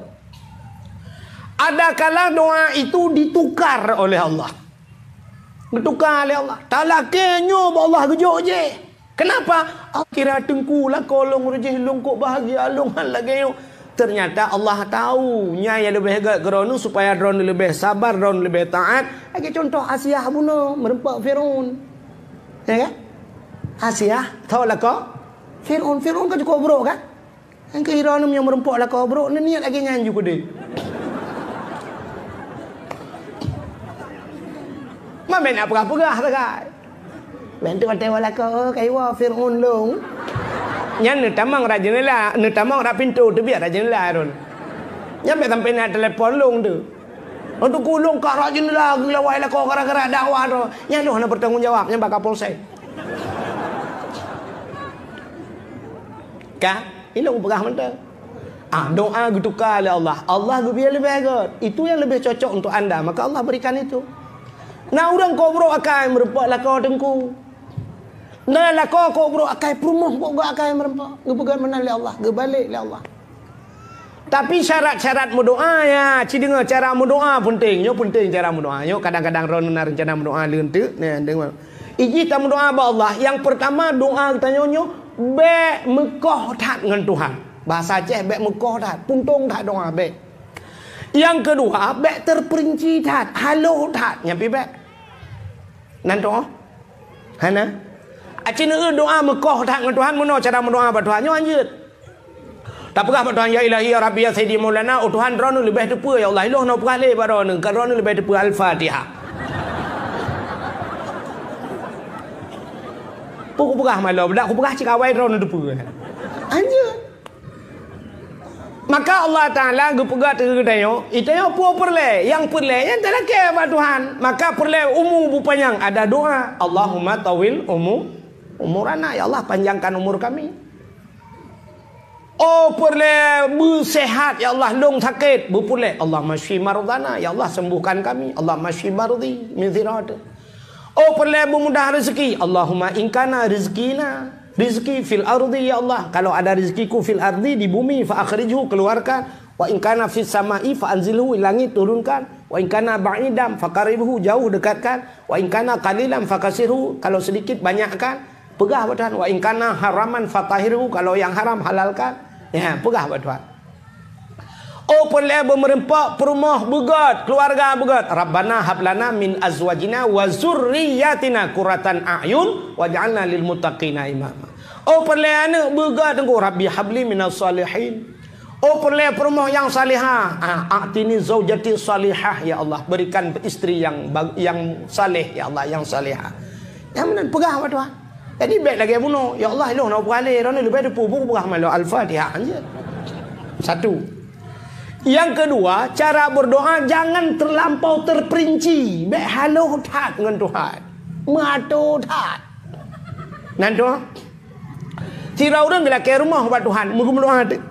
Ada kala doa itu ditukar oleh Allah. Geutuka lé Allah. Talakèe nyoe bak Allah geujok jih. Kenapa? Allah kira teungku lakoe lôn reujih lôn kok bahagia lôn han lagèe nyoe. Teunyata Allah tahu nyan nyang leubeh göt keu droeneuh supaya droeneuh leubeh sabar, droeneuh leubeh taat. Lagèe cuntoh Asiah bunoe meureumpok Firaun. Ya kan? Asiah tho lakoe Firaun. Firaun kan cukup brok kan? Nyang keu droeneuh meunyoe meureumpok lakoe brok, neuniet lagèe nyan ju keudeh. Ma bèk na peugah-peugah sagai. Bèk teuk watèe woe lakoe, "Oh, ka iwoe Firaun lôn." Nyan neutamong rot jeunela, neutamong rot pintoe, teubiet rot jeunela droeneuh. Nyan bèk sampoe na telepon lôn teuh. Untuk ulôn ka rot jeuneulah geulawai lakoe gara-gara dakwah tu. Nyan lôn hana bertanggung jawab, nyan bak Kapolsek. Ka? Ilôn peugah mantong. Ah, doa geutuka lé Allah. Allah geubri leubeh gét. Itu yang lebih cocok untuk anda, maka Allah berikan itu. Na ureuëng kok brok akai meureumpok lakoe teungku. Na lakoe kok brok akai peurumoh kok gét akai meureumpok. Geupeugét meunan lé Allah, geubalek lé Allah. Tapi syarat-syarat meudoa ya, ci deungoe cara meudoa penting. Nyoe penting cara meudoa. Nyoe kadang-kadang droeneuh na rencana meudoa leuen teuk, nah, deungoe. Ijih tameudoa bak Allah. Yang pertama doa geutanyoe nyoe bék meukoh that ngon Tuhan. Bahasa Aceh bék meukoh that, puntông that doa bék. Yang kedua, bék terperinci that, haloh that, nyan pi bék. Nan doa? Hana. Aci neueu doa meukoh that ngon Tuhan, meunoe cara meudoa bak Tuhan nyoe hanjeuet. Tapeugah bak Tuhan, "Ya Ilahi, ya Rabbi, ya Sayyidi Maulana, oh Tuhan, droeneuh leubeh teupeue, ya Allah, ilôn hana peugah lé bak droeneuh, ka droeneuh leubeh teupeue." Al-Fatihah. Peue kupeugah maloe, dak kupeugah cit awai droeneuh teupeue. Hanjeuet. Maka Allah Taala geupeugah keu geutanyoe, geutanyoe peue peureulée, nyang peureulée nyan talakée bak Tuhan. Maka peureulée umu beupanyang, ada doa, "Allahumma tawil umu-, umurana," ya Allah, panjangkan umur kami. Oh peureulée beuseuhat, ya Allah, lôn sakét, beupeureulée, "Allahumma syfi mardana," ya Allah, sembuhkan kami, "Allahumma syfi mardi min zirad." Oh peureulée beumudah rezeki, "Allahumma in kana rizqina, rizqi fil ardi," ya Allah, kalau ada rezekiku fil ardi, di bumi, fa akhrijhu, keluarkan, "Wa in kana fis sama'i fa anzilhu," langit turunkan. "Wa in kana ba'idan fa qarribhu," jauh dekatkan. "Wa in kana qalilan fa kassirhu," kalau sedikit banyakkan. Peugah bak Tuhan, "Wa in kana haraman fa tahhirhu," kalau yang haram halalkan. Ya, peugah bak Tuhan. Oh peureulée beumeureumpok, peurumoh beugét, keluarga beugét. "Rabbana hab lana min azwajina wa zurriyyatina qurratan a'yun waj'alna lil muttaqina imama." Oh peureulée aneuëk beugét teungku, "Rabbi habli minas salihin." Oh peureulée peurumoh nyang salihah. Ah, "A'tini zaujati salihah," ya Allah, berikan istri yang bag-, yang saleh, ya Allah, yang salihah. Nyang meunan peugah bak Tuhan. Jadi bék lagée bunoe, "Ya Allah, ilôn hana peugah lé, droeneuh leubeh teupeue," peugah maloe Al-Fatihah hanjeuet. Satu. Yang kedua, cara berdoa jangan terlampau terperinci, bék haloh that ngon Tuhan. Meuato that. Nan tu, sidroe ureuëng geulakée rumoh bak Tuhan, meugeumeuluah teuk.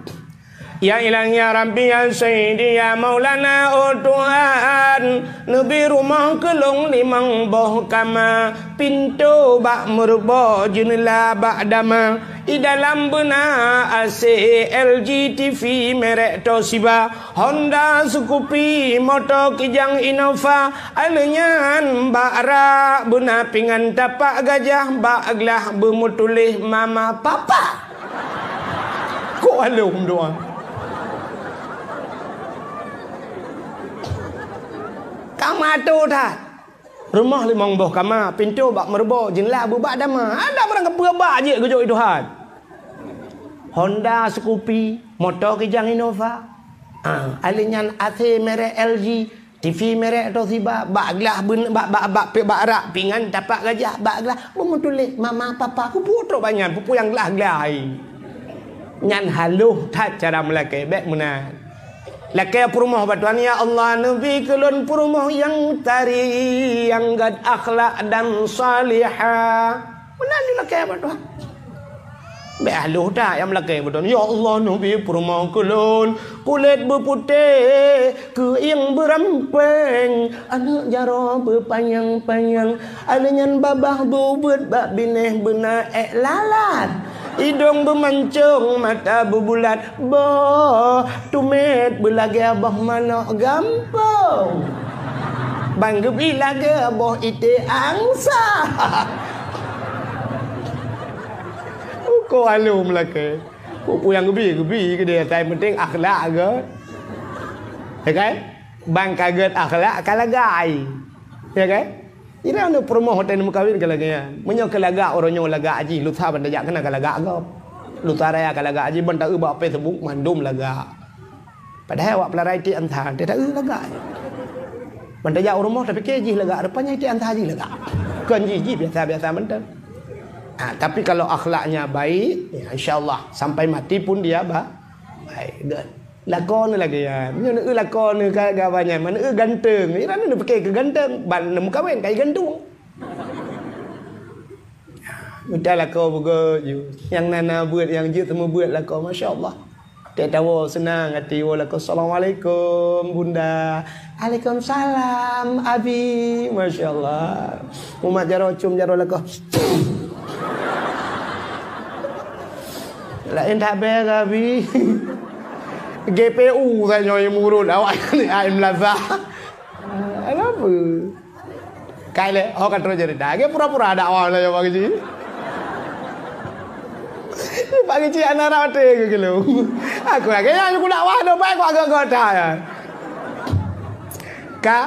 "Ya Ilahi, ya Rabbi, ya Sayyidi, ya Maulana, oh Tuhan, neubi rumoh keu lôn limong boh kama, pintoe bak meureubo, jeuneula bak dama, i dalam beuna A C, L G, T V merek Toshiba, Honda, Scoopy, moto Kijang, Innova, aleuh nyan bak rak beuna pingan tapak gajah, bak glah beumeutuléh mama papa." Kok alom doa. Ka meuato that. Rumoh limong boh kama, pintoe bak meureubo, jeuneula beubak dama. Ada barang kapeue bak jeuet geujok i Tuhan. Honda, Scoopy, moto Kijang, Innova. Ah, aleuh nyan A C merek L G, T V merek Toshiba, bak glah beun-, bak, bak, bak, bak rak pingan tapak gajah, bak glah beumeutuléh mama papa, kupeue trok banyan, peue-peue nyang glah-glah hai. Nyan haloh that cara meulakée, bék meunan. Lakée peurumoh bak Tuhan, "Ya Allah, neubi keu lôn peurumoh nyang tari, nyang gét akhlak dan salihah." Meunan dilakée bak Tuhan. Bék haloh that nyang meulakée bak Tuhan. "Ya Allah, neubi peurumoh keu lôn kulét beuputéh, keuieng beurampéng, aneuëk jaroe beupanyang-panyang, aleuh nyan babah beubeuet, bak binéh beuna ék lalat, idong beumancong, mata beubulat, boh tumet beulagée boh manok gampông, ban geubi lagée boh iték angsa." Uko alom lakée. Peue-peue nyang geubi, geubi keudeh, tapi penting akhlak gét. Ya kan? Ban ka gét akhlak ka lagak ai. Ya kan? Jadi aneuk peurumoh watée neumeukawen ka lagée nyan. Meunyoe ka lagak uroe nyoe lagak jih, lusa ban tajak keunan ka lagak gob. Lusa raya ka lagak jih, ban taeu bak Facebook mandum lagak. Padahai awak peularai iték ansa, teuh taeu lagak. Ban tajak u rumoh tapike jih lagak, rupanya iték ansa jih lagak. Kon jih, jih biasa-biasa mantong. Ha, tapi kalau akhlaknya baik, ya, insya Allah sampai mati pun dia ba-, baik. Good. Lakoe neuh lagèe nyan. Meunyoe neueu lakoe neuh ka, ka banyak, meunyoe neueu ganteng, ya, neupiké keu ganteng, ban neumeukawen ka gantung. Mita lakoe beugöt ju. Nyang na-na beuet, nyang jeuet teumeubeuet lakoe, masya Allah. Teuh tawoe seunang até woe lakoe, "Assalamualaikum, Bunda." "Waalaikumsalam, Abi." Masya Allah. Mumat jaroe, cium jaroe lakoe. Laén that bèe, Abi. G P U saja nyang murot awak ni, ai meulaza. Kenapa? Kai lé, ho ka trok cerita. Lagèe pura-pura dakwah lah, ya, Pak Keuchik. Pak Keuchik aneuk rate ke kelu. Aku lagèe nyan, aku dakwah, dah baik, aku agak-agak dah, ya. Ka?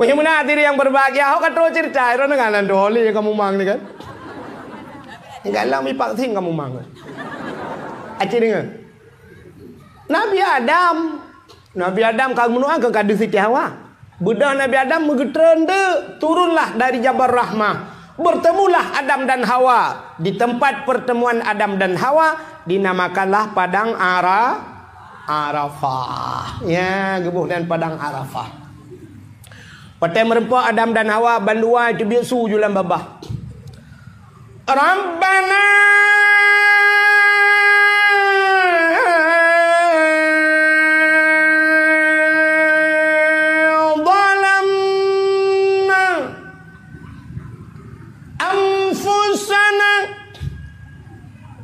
Wahai meunan hadirin yang berbahagia, ho ka trok cerita, iro dengan nanti holi kamu mang ni kan. Enggak lah, mi pak sing kamu mang. Aci dengar. Nabi Adam. Nabi Adam ka meunoe ka kadu Siti Hawa. Beudôh Nabi Adam meugeutreun deuk, turunlah dari Jabal Rahmah. Bertemulah Adam dan Hawa. Di tempat pertemuan Adam dan Hawa, dinamakanlah Padang Ara-, Arafah. Ya, geuboh dan Padang Arafah. Watèe meureumpok Adam dan Hawa, bandua itu biasa ju lam babah. Rabbana zalamna anfusana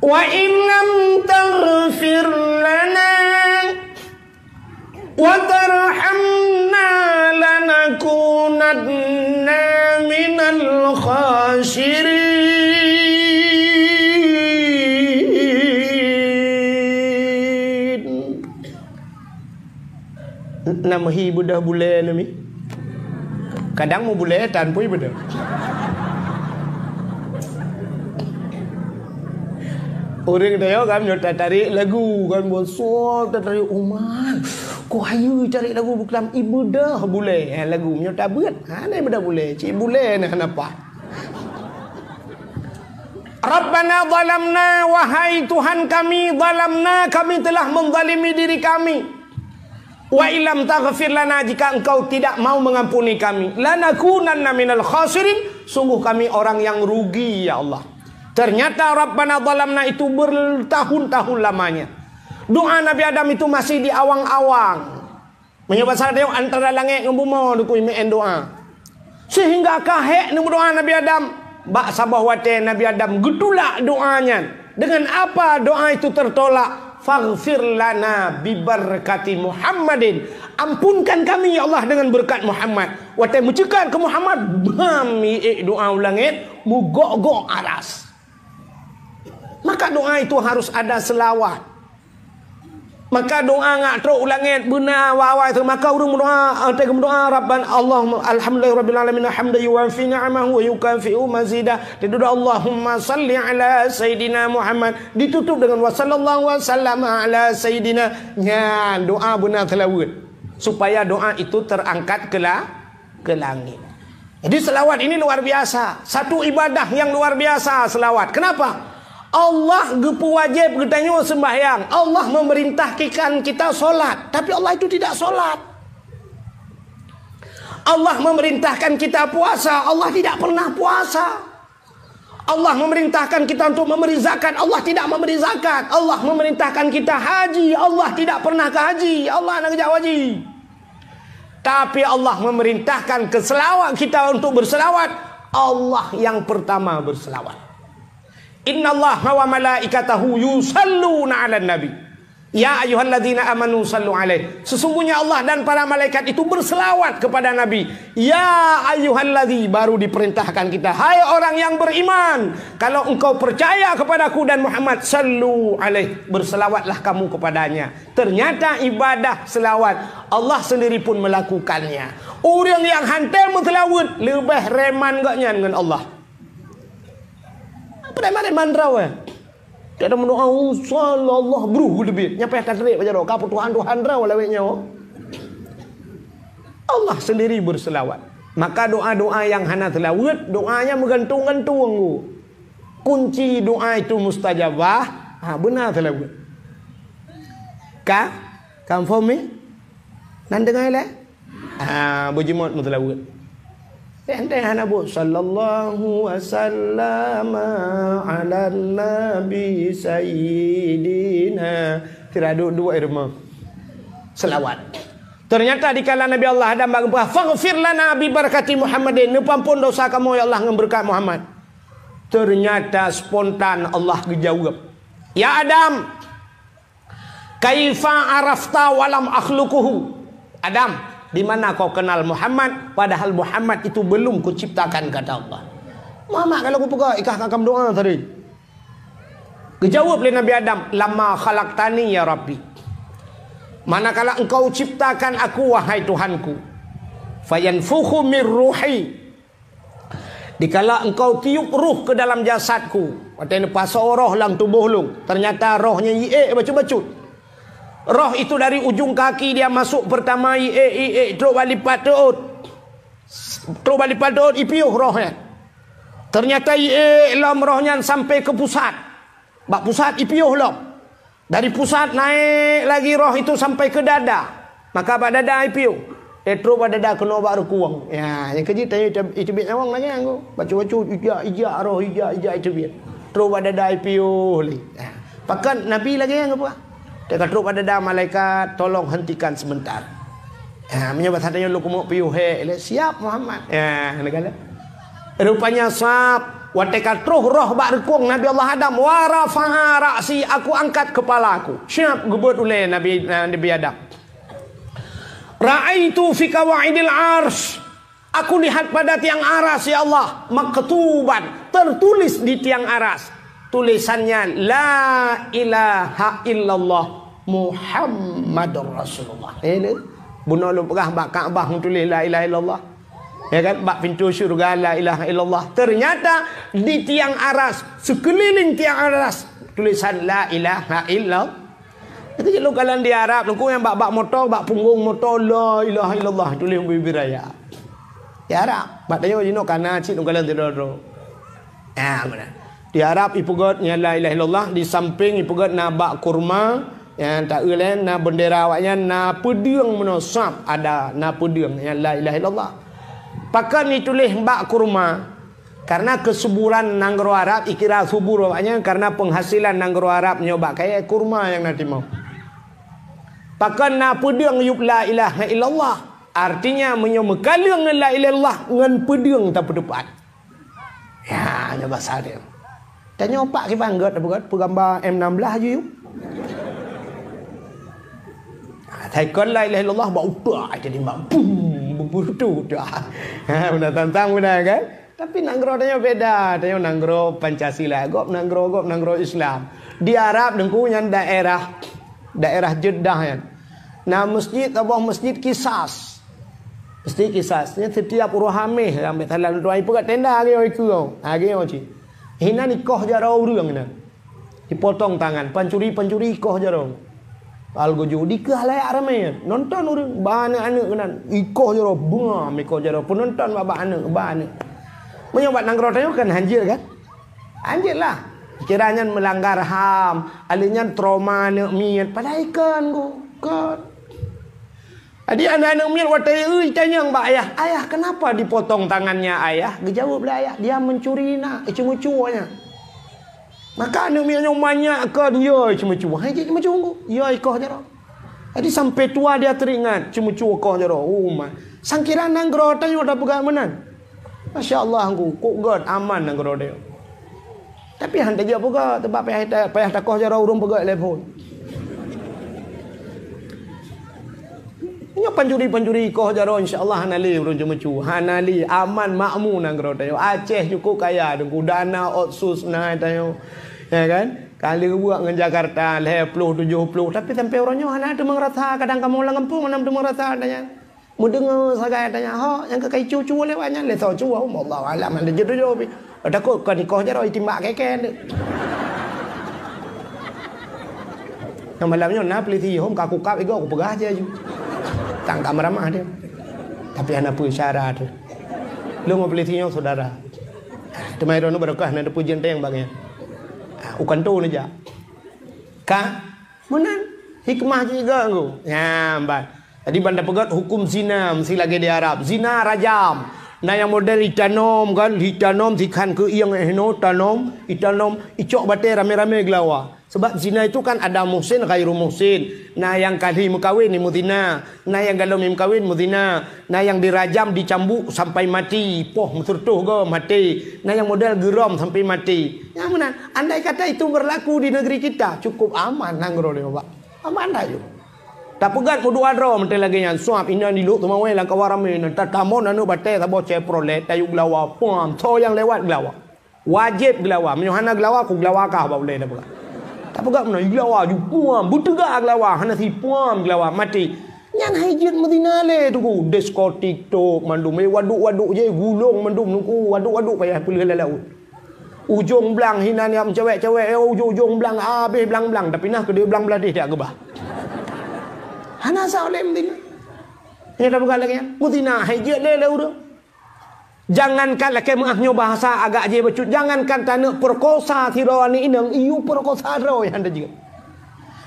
wa in lam taghfir lana wa tarhamna lanakunanna minal khasirin. Na meuhi beudôh bulèe nami. Kadang meubulèe tan pui beudôh. Ureueng tanyoe kan meunyoe tatarék lagu kan, bosok tatarék umat. Kok hayeue tarék lagu buklam ibeudôh bulèe, eh, lagu meunyoe tabeuet. Hana ibeudôh bulèe, cit bulèe na hana paih. Rabbana zalamna, wahai Tuhan kami, zalamna, kami telah menzalimi diri kami. Wa illam taghfir lana, jika Engkau tidak mau mengampuni kami, lanakunanna minal khasirin, sungguh kami orang yang rugi, ya Allah. Ternyata Rabbana zalamna itu bertahun-tahun lamanya. Doa Nabi Adam itu masih di awang-awang. Meunyoe basa tanyoe antara langèt ngon bumoe dukui meu'en doa. Sehingga ka hék neumeudoa Nabi Adam. Bak saboh watèe Nabi Adam geutulak doa nyan. Dengan apa doa itu tertolak? "Faghfir lana bibarakati Muhammadin." Ampunkan kami, ya Allah, dengan berkat Muhammad. Watèe meuceukat keu Muhammad, bam, miék doa u langèt, meugok-gok aras. Maka doa itu harus ada selawat. Maka doa ngak trok u langèt beuna awai-awai tu. Maka ureueng meudoa, eh, teuka meudoa, Rabban, Allahumma, alhamdulillahi rabbil alamin, hamdan yuwafi ni'amahu wa yukafi'u mazida. Didudoe, Allahumma salli ala Sayyidina Muhammad. Ditutup dengan wa sallallahu wa sallama ala Sayyidina. Nyan doa beuna seulaweuet. Supaya doa itu terangkat ke la-, ke langit. Jadi selawat ini luar biasa. Satu ibadah yang luar biasa selawat. Kenapa? Allah geupeuwajéb geutanyoe sembahyang. Allah memerintahkan kita solat. Tapi Allah itu tidak solat. Allah memerintahkan kita puasa. Allah tidak pernah puasa. Allah memerintahkan kita untuk memberi zakat. Allah tidak memberi zakat. Allah memerintahkan kita haji. Allah tidak pernah ke haji. Allah hana geujak haji. Tapi Allah memerintahkan ke selawat kita untuk berselawat. Allah yang pertama berselawat. Innallaha wa malaikatahu yusalluna 'alan nabi. Ya ayyuhalladzina amanu sallu alaihi. Sesungguhnya Allah dan para malaikat itu berselawat kepada Nabi. Ya ayyuhalladzi, baru diperintahkan kita, "Hai orang yang beriman, kalau engkau percaya kepadaku dan Muhammad, sallu alaihi, berselawatlah kamu kepadanya." Ternyata ibadah selawat Allah sendiri pun melakukannya. Ureueng nyang hana meuseulaweuet leubeh reman gobnyan ngon Allah. Apa reman-reman droe? Kadang meudoa, "Oh, sallallahu," bruh, geuteubiet. Nyan payah tatrek bak jaroe, ka peutuhan-tuhan droe lawét nyoe. Allah sendiri berselawat. Maka doa-doa yang hana seulaweuet, doanya meugantung-gantung. Kunci doa itu mustajabah, ha, beuna seulaweuet. Ka? Confirm ni? Nan deungoe lé? Ah, beujimot meuteulaweuet. Teuntèe hana buet, "Sallallahu wasallama ala nabi sayyidina." Tidak duduk-duduk irma. Selawat. Ternyata dikala Nabi Allah Adam bak geupeugah, "Faghfir lana bi barakati Muhammadin." Neupeuampon dosa kamoe, ya Allah, ngon beureukat Muhammad. Ternyata spontan Allah geujaweueb, "Ya Adam, kaifa arafta walam akhluquhu?" Adam, di mana kau kenal Muhammad, padahal Muhammad itu belum kuciptakan, kata Allah. Muhammad kalau kupeugah, ikah kakam doa tadi. Geujaweueb lé Nabi Adam, "Lama khalaqtani ya Rabbi." Manakala engkau ciptakan aku, wahai Tuhanku. Fayanfukhu mir ruhi. Dikala engkau tiup ruh ke dalam jasadku, watèe neupasoe roh lam tuboh lôn, ternyata roh nyan iék bacut-bacut. Roh itu dari ujung kaki dia masuk pertama iék, iék, trok bak lipat teuôt. Trok bak lipat teuôt ipiôh roh nyan. Ternyata iék lom roh nyan sampai ke pusat. Bak pusat ipiôh lom. Dari pusat naik lagi roh itu sampai ke dada. Maka bak dada ipiôh. Eh, trok bak dada keunoe bak reukueng. Ya, nyang keujeuet tanyoe ita-, iteubiet nyawöng lagèe nyan. Bacut-bacut, ijak, ijak roh, ijak, ijak iteubiet. Trok bak dada ipiôh lé. Ya. Pakon Nabi lagèe nyan geupeugah. Teuka trok bak dada malaikat, "Tolong hentikan sebentar." Ya, meunyoe basa tanyoe lôn keumeuk piôh hék lé, "Siap, Muhammad." Ya, neukalon. Rupanya sab, watèe ka troh roh bak reukueng Nabi Allah Adam, "Wa rafa'a ra'si, aku angkat kepala aku." Siap geubeuet ulèe Nabi, Nabi Adam. "Ra'aitu fi qawaidil arsy." Aku lihat pada tiang aras, ya Allah, maktuban, tertulis di tiang aras. Tulisannya, "La ilaha illallah Muhammadur Rasulullah." Eh, ni. Bunoe lôn peugah bak Ka'bah tulis, "La ilaha illallah." Ya kan? Bak pintu syurga, "La ilaha illallah." Ternyata di tiang aras, sekeliling tiang aras, tulisan, "La ilaha illallah." Itu je lôn kalon di Arab, lôn kuyang bak, bak moto, bak punggong moto, "La ilaha illallah," tuléh bibir raya. Di Arab, bak tanyoe jinoe kana cit lôn kalon sidroe-droe. Ah, meunan. Di Arab ipeugöt nyan la ilaha illallah, di samping ipeugöt na bak kurma, nyang taeu lé na bendera awaknyan, na peudeueng meunoe sab ada, na peudeueng nyan la ilaha illallah. Pakon ituléh bak kurma? Karena kesuburan nanggroe Arab, ikira subur awaknyan karena penghasilan nanggroe Arab nyoe bak kayèe kurma nyang na timoh. Pakon na peudeueng yup la ilaha illallah? Artinya, meunyoe meukaleueng ngon la ilaha illallah, ngon peudeueng tapeuteupat. Ya, nyoe basa dia. Tanyoe pak kiban gèt, apa gèt, peugamba M enam belas aju yup. Ha, taikon la ilaha illallah, bak utak, jadi mak, bum, bum, bum, tu, tu. Ha, beuna tantang beuna, kan? Tapi nanggroe tanyoe beda, tanyoe nanggroe Pancasila, gob nanggroe, gob nanggroe Islam. Di Arab teungku nyan daerah, daerah Jeddah nyan. Na masjid, saboh masjid Qisas. Masjid Qisas. Nyan setiap uroe Hameh, sampai salah tuan ipeugah tenda lagi oi keu. Lagi oi cit. Hinan ikoh jaroe ureueng hinan. Dipotong tangan, pancuri-pancuri ikoh jaroe. Al geuju dikeue layak ramé. Nonton ureueng, ba aneuk-aneuk keunan. Ikoh jaroe, beuam ikoh jaroe. Peunonton bak, bak aneuk, ba aneuk. Meunyoe bak nanggroe tanyoe kan hanjeuet kan? Hanjeuet lah. Kira nyan melanggar ham, alèh nyan trauma aneuk miet. Padahai kon, kon. Jadi aneuk-aneuk miet watèe eu itanyong bak ayah, "Ayah, kenapa dipotong tangannya, Ayah?" Geujaweueb lé ayah, "Dia mencuri nak, iceumeucue nyan." Maka aneuk miet nyoe manyak keu dia iceumeucue. Hai, cit ceumeucue, ya ikoh jaroe. Jadi sampai tua dia teringat ceumeucue ikoh jaroe. Oh, ma. Sangkira nanggroe tanyoe tapeugah meunan. Masya Allah, Teungku, kok gèt aman nanggroe tanyoe. Tapi han tajak peugah, teuma payah ta-, payah takoh jaroe ureueng peugah lé phôn. Nyoe pancuri-pancuri koh jaroe, insya Allah hana lé ureueng ceumeucue. Hana lé, aman makmu nanggroe tanyoe. Aceh cukup kaya, Teungku, dana otsus na tanyoe. Ya kan? Kali buet ngon Jakarta, lhèe ploh, tujoh ploh. Tapi sampai uroe nyoe hana teumeung rasa, kadang kamoe lam gampông hana teumeung rasa tanyoe. Meudeungoe sagai tanyong, "Ho, nyang keukai cu-cu lewat nyan?" "Lé soe cu, Allahu alam, hana jeuet tujoh pih." "Takot kon ikoh jaroe itimbak kèe-kèe." Nyang malam nyoe na peulisi hom ka kukab igoe kupeugah aja ju. Tang ka meuramah dia. Tapi hana peue syarat. Lôn ngon peulisi nyoe saudara. Teuma droeneuh barokah na teupeu jeuet teueng bak nyan. Ah, u kantô neujak. Ka meunan. Hikmah juga tu. Ya, ban. Jadi ban tapeugét hukum zina mesti lagée di Arab. Zina rajam. Na nyang model itanom kan, itanom sikhan keu ieng eh no, tanom, itanom, icok batée ramé-ramé geulawa. Sebab zina itu kan ada muhsin, ghairu muhsin. Na nyang kali meukawen ni meuzina, na nyang galom meukawen meuzina, na nyang dirajam dicambuk sampai mati, poh meuseureutoh goe maté, na nyang model geurom sampai maté. Nyang meunan, andai kata itu berlaku di negeri kita, cukup aman nanggroe lé Bapak. Aman dah yuk. Tapeugét meudua droe meuntée lagée nyan, suab inan di lok teumawai lam kawan ramé nan, tatamong aneuk batée saboh Chevrolet, tayue geulawa, puam, soe nyang lewat geulawa. Wajéb geulawa. Meunyoe hana geulawa, ku geulawa kah bak ulée dah peugah. Tapeugah meunan, geulawa ju puam, beuteuga geulawa, hana si puam geulawa, maté. Nyan hai jeuet meuzina lé Teungku. Diskotik tok mandum, eh, waduk-waduk je gulong mandum Teungku, waduk-waduk payah peuleueh lam laôt. Ujong blang hinan nyang meucewek-cewek, eh, ujong-ujong blang habéh blang-blang, tapi nah keudeh blang bladeh dak geubah. Hana sa oleh meuzina. Nyang tapeugah lagée nyan, meuzina hai jeuet lé lé ureuëng. Jangankan lakée meuah nyoe bahasa agak jih bacut, jangankan taneuk perkosa sidroe aneuk inong, iyue perkosa droe nyang tajeuet.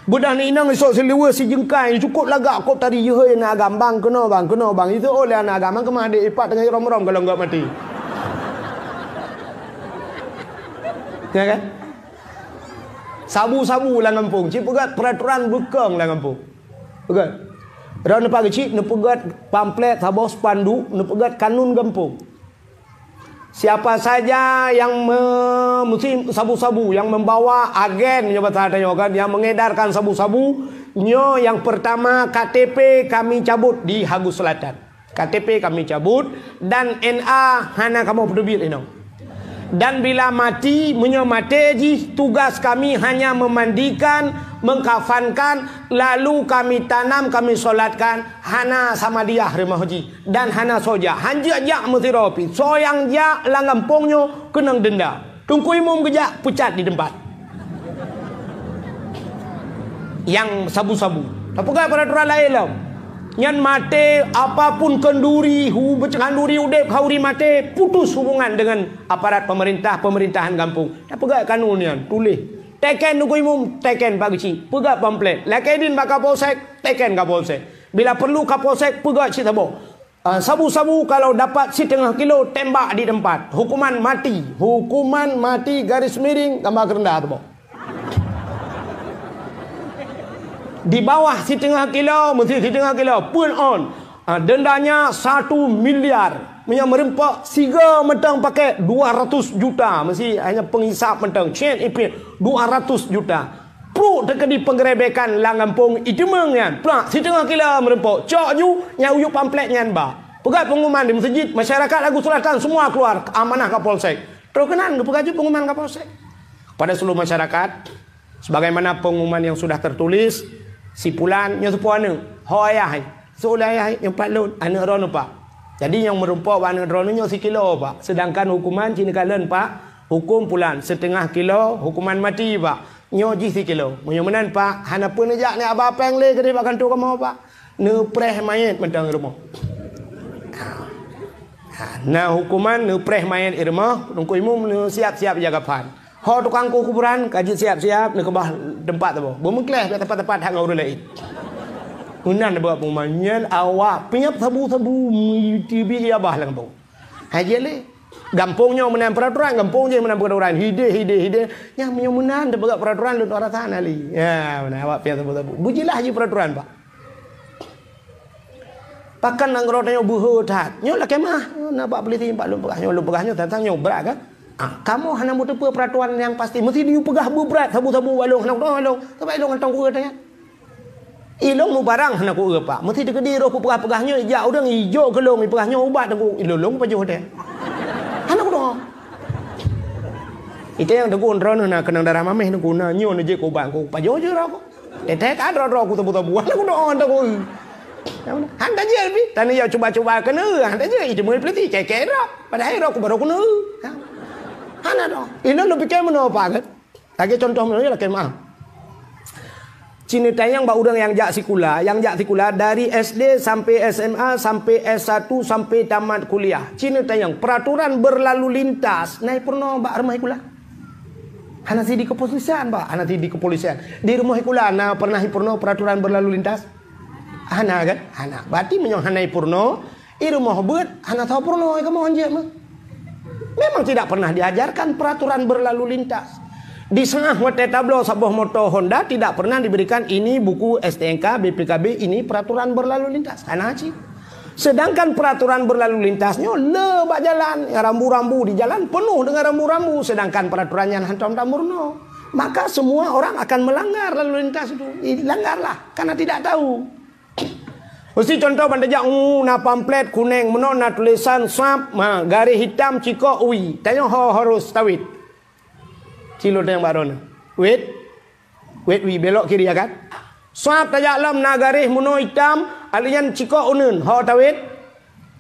Beudah aneuk inong isok siluweue sijeungkai, cukup lagak kok tari jeuhôi aneuk agam, "Bang, keunoe bang, keunoe bang." Isok oleh aneuk agam, keumah dek ipat teungoh rom-rom kalau enggak mati. Ya kan? Sabu-sabu lam gampông, cit peugah peraturan beukong lam gampông. Peugah. Droe neupak geuchik, neupeugét pamflet saboh spanduk, neupeugét kanun gampông. Siapa saja yang me-, mesti sabu-sabu, yang membawa agen, nyoe bahasa tanyoe kan, yang mengedarkan sabu-sabu, nyoe yang pertama K T P kami cabut di Hagus Selatan. K T P kami cabut dan N A hana kamoe peuteubiet inoe. Dan bila mati, meunyoe maté jih, tugas kami hanya memandikan, mengkafankan, lalu kami tanam, kami solatkan, hana samadiyah rumoh jih. Dan hana soe jak, hanjeuet jak meusidroe pih. Soe nyang jak lam gampông nyoe keunong denda. Teungku Imum geujak peucat di teumpat. Nyang sabu-sabu. Tapeugah peraturan laén lom. Nyan maté apapun kenduri, hu-, kenduri udeb, khanduri maté, putus hubungan dengan aparat pemerintah, pemerintahan gampông. Tapeugah kanun nyan, tuléh. Teken Teungku Imum, teken Pak Geuchik. Peugah pamflet. Lakée idin bak Kapolsek, teken Kapolsek. Bila perlu Kapolsek, peugah cit saboh. Ah, sabu-sabu kalau dapat setengah kilo, tembak di tempat. Hukuman mati. Hukuman mati garis miring, gambar kerendah tu, boh. Di bawah setengah kilo, mesti setengah kilo. Pun on. Ah, dendanya satu miliar. Meunyoe meureumpok sigoe mantong pakai dua ratus juta. Mesti hanya pengisap mantong. Cen ipin dua ratus juta. Pruet teukeudi penggerebekan lam gampông Iteumeng nyan. Prak, siteungoh kilo meureumpok. Cok ju, nyang uyu pamflet nyan ba. Peugah pengumuman di meuseujid, masyarakat Hagus Selatan semua keluar, amanah Kapolsek. Troh keunan geupeugah ju pengumuman Kapolsek. Kepada seluruh masyarakat, sebagaimana pengumuman yang sudah tertulis, si pulan nyoe seupôt aneuk, ho ayah, seuleh ayah nyang pat lôn, aneuk droeneuh pak. Jadi nyang meureumpok bak aneuk droeneuh nyoe sikilo pak. Sedangkan hukuman ci neukalon pak, hukum pulan setengah kilo, hukuman mati pak. Nyoe jih sikilo. Meunyoe meunan, Pak, hana peue neujak neuaba péng lé keudeh bak kantô kamoe, Pak. Neupreh manyét mantong i rumoh. Ha, na hukuman neupreh manyét i rumoh, Teungku Imum neusiap-siap jaga phan. Ho tukang kueh kuburan ka jeuet siap-siap neukeubah teumpat saboh. Beumeukleh bak teumpat-teumpat that ngon ureueng laén. Meunan buet pengumuman nyan awak piep sabu-sabu meuteubiet ié abah lam gampông. Hai jeuet lé. Gampông nyoe meunan peraturan, gampông jih meunan peraturan. Hideh, hideh, hideh. Nyang meunyoe meunan teupeugah peraturan lôn rasa hana lé. Ya, meunan awak piang sabu-sabu. Beujeulaih jih peraturan, Pak. Pakon nanggroe tanyoe beuhe that. Nyoe lakée meuah. Nyoe na bak peulisi bak lôn peugah nyoe, lôn peugah nyoe teuntang nyoe brat kan? Ah, kamoe hana meuteupeue peraturan nyang pasti. Meusti dipeugah beubrat sabu-sabu bak lôn hana kudoe lôn. Sabab lôn hana tanggung jaweueb nyan. Ilôn mubarang hana ku-eu, Pak. Meusti teukeudi roh kupeugah-peugah nyoe, ijak ureueng ijok keu lôn, ipeugah nyoe ubat Teungku, ilôn lôn kupajoh teuh. Hana kudoe. Ite nyang Teungku droeneuh na keunong darah mameh Teungku, na nyoe neujeuet keu ubat Teungku, kupajoh jeuet roh ku. Teuh-teuh ka droe-droe ku tebu-tebu, hana kudoe Teungku. Han tajeuet pih, tani ya cuba-cuba keuneue, han tajeuet, iteumeu peulisi, kèe-kèe droe. Padahai droe ku barô keuneue. Hana doe. Ilôn lôn pike meunoe, Pak, kan? Lagée contoh meunyoe lakée meuah. Ci neutanyong bak ureueng nyang jak sikula, nyang jak sikula dari S D sampai S M A, sampai S satu, sampai tamat kuliah. Ci neutanyong, peraturan berlalu lintas na peurunoe bak rumoh sikula? Hana si di kepolisian, bah, hana si di kepolisian. Di rumoh sikula na pernah ipurno peraturan berlalu lintas? Hana kan? Hana. Berarti meunyoe hana ipurno, i rumoh beuet hana soe purno, kamoe hanjeuet meuh. Memang tidak pernah diajarkan peraturan berlalu lintas. Di Sangah watée tabloe saboh moto Honda tidak pernah diberikan ini buku S T N K, B P K B, ini peraturan berlalu lintas. Hana cit. Sedangkan peraturan berlalu lintas nyoe le bak jalan, rambu-rambu di jalan penuh dengan rambu-rambu, sedangkan peraturan nyan hantom tamurno. Maka semua orang akan melanggar lalu lintas itu. Dilanggarlah karena tidak tahu. Meusti contoh ban tajak, uh, na pamflet kuneng, meunoe na tulisan swab, ma, garéh hitam cikok ui. Tanyoe ho harus tawét. Cilot nyang baroe na. Wét. Wét ui, belok kiri ya kan? Swab tajak lom na garéh meunoe hitam, aleuh nyan cikok uneun. Ho tawét?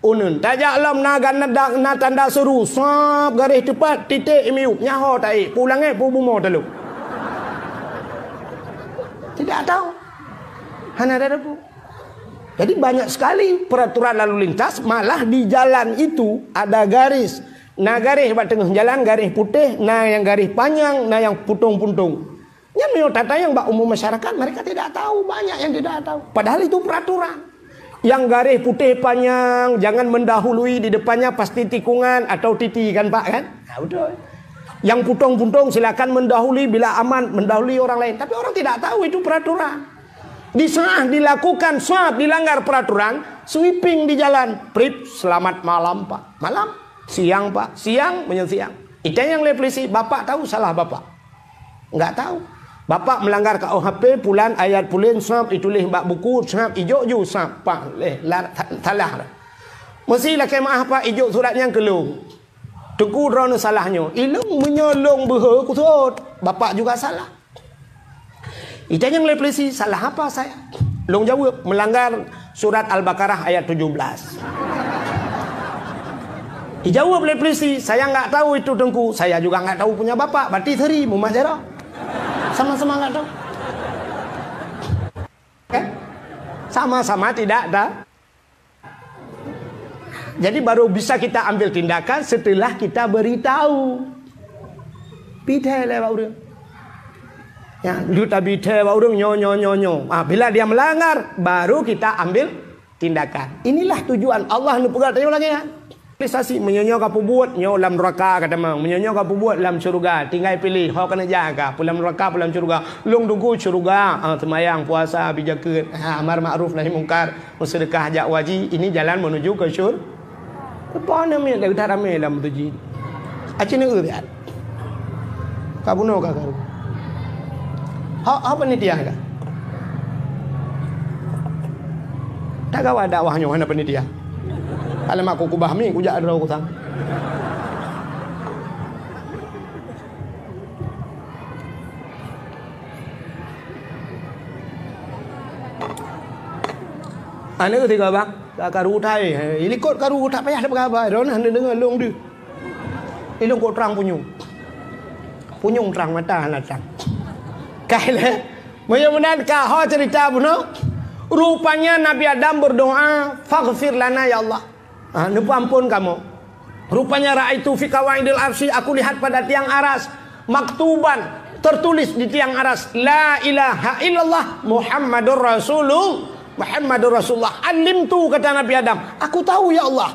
Uneun. Tajak lom na ganda-, na tanda seuru, swab garéh teupat, titék miyueb. Nyan ho taék. Peue ulangée, peue bumoe talop. Tidak tahu. Hana ada debu. Jadi banyak sekali peraturan lalu lintas, malah di jalan itu ada garis. Na garéh bak teungoh jalan, garéh putéh, na nyang garéh panyang, na nyang puntông-puntông. Nyan meunyoe tatanyong bak umum masyarakat, mereka tidak tahu, banyak yang tidak tahu. Padahal itu peraturan. Yang garéh putéh panyang, jangan mendahului, di depannya pasti tikungan atau titi kan, Pak, kan? Nah, betul. Yang puntông-puntông silakan mendahului bila aman, mendahului orang lain. Tapi orang tidak tahu itu peraturan. Di saat dilakukan swab, dilanggar peraturan, sweeping di jalan. Prip, selamat malam, Pak. Malam, siang, Pak. Siang, meunyoe siang. Itanyong lé polisi, "Bapak tahu salah Bapak?" Enggak tahu. Bapak melanggar K U H P, pulan ayat pulen, swab ituléh bak buku, swab ijok ju, swab, Pak, leh, la-, salah. Meusti lakée meu'ah, Pak, ijok surat nyan keu lôn. Teungku, droeneuh salah nyoe. Ilôn meunyoe lôn beuhe kusot, Bapak juga salah. Itanyong lé polisi, "Salah apa saya?" Lôn jaweueb, "Melanggar surat Al-Baqarah ayat tujuh belas." Dijaweueb lé polisi, "Saya nggak tahu itu, Teungku. Saya juga nggak tahu punya Bapak." Berarti seri mumat jaroe. Sama-sama nggak tahu. Kan? Sama-sama tidak tahu. Jadi baru bisa kita ambil tindakan setelah kita beritahu. Pidai lé bak ureueng. Ya, lu tabi thee bak ureueng nyoe, nyoe, nyoe, nyoe. Ah, bila dia melanggar, baru kita ambil tindakan. Inilah tujuan Allah neupeugah tanyoe lagée nyan. Sasi, meunyoe nyoe ka peubuet, nyoe lam neraka ka tamong. Meunyoe nyoe ka peubuet, lam syeuruga. Tinggai piléh, ho keuneuk jak ka, peue lam neraka, peue lam syeuruga. Lôn teungku syeuruga, ah, seumayang, puasa, bi jakeuet, ah, amar makruf nahi mungkar. Meuseudeukah jak haji, ini jalan menuju ke syur-, Leupah aneuk miet dah ramé lam masjid. Aci neueu siat. Ka bunoe ka karu. Ha, ha panitia ka. Tak gawa dakwah nyoe hana panitia. Alamak, ku kubah mi, kujak droe kusang. Aneuk tiga bang, ka karu utai. Ilikot karu tak payah dah peugah apa. Droeneuh hana deungoe lôn deuh. Ilôn kok trang punyueng. Punyueng trang mata hana trang. Kai lé. Meunyoe meunan ka ho cerita bunoe. Rupanya Nabi Adam berdoa, "Faghfir lana ya Allah." Ha, neupeuampon kamoe. Rupanya ra'aitu fi qawaidil arsy, aku lihat pada tiang aras, maktuban, tertulis di tiang aras, "La ilaha illallah Muhammadur Rasulul-, Muhammadur Rasulullah." "Alimtu," kata Nabi Adam, "aku tahu ya Allah.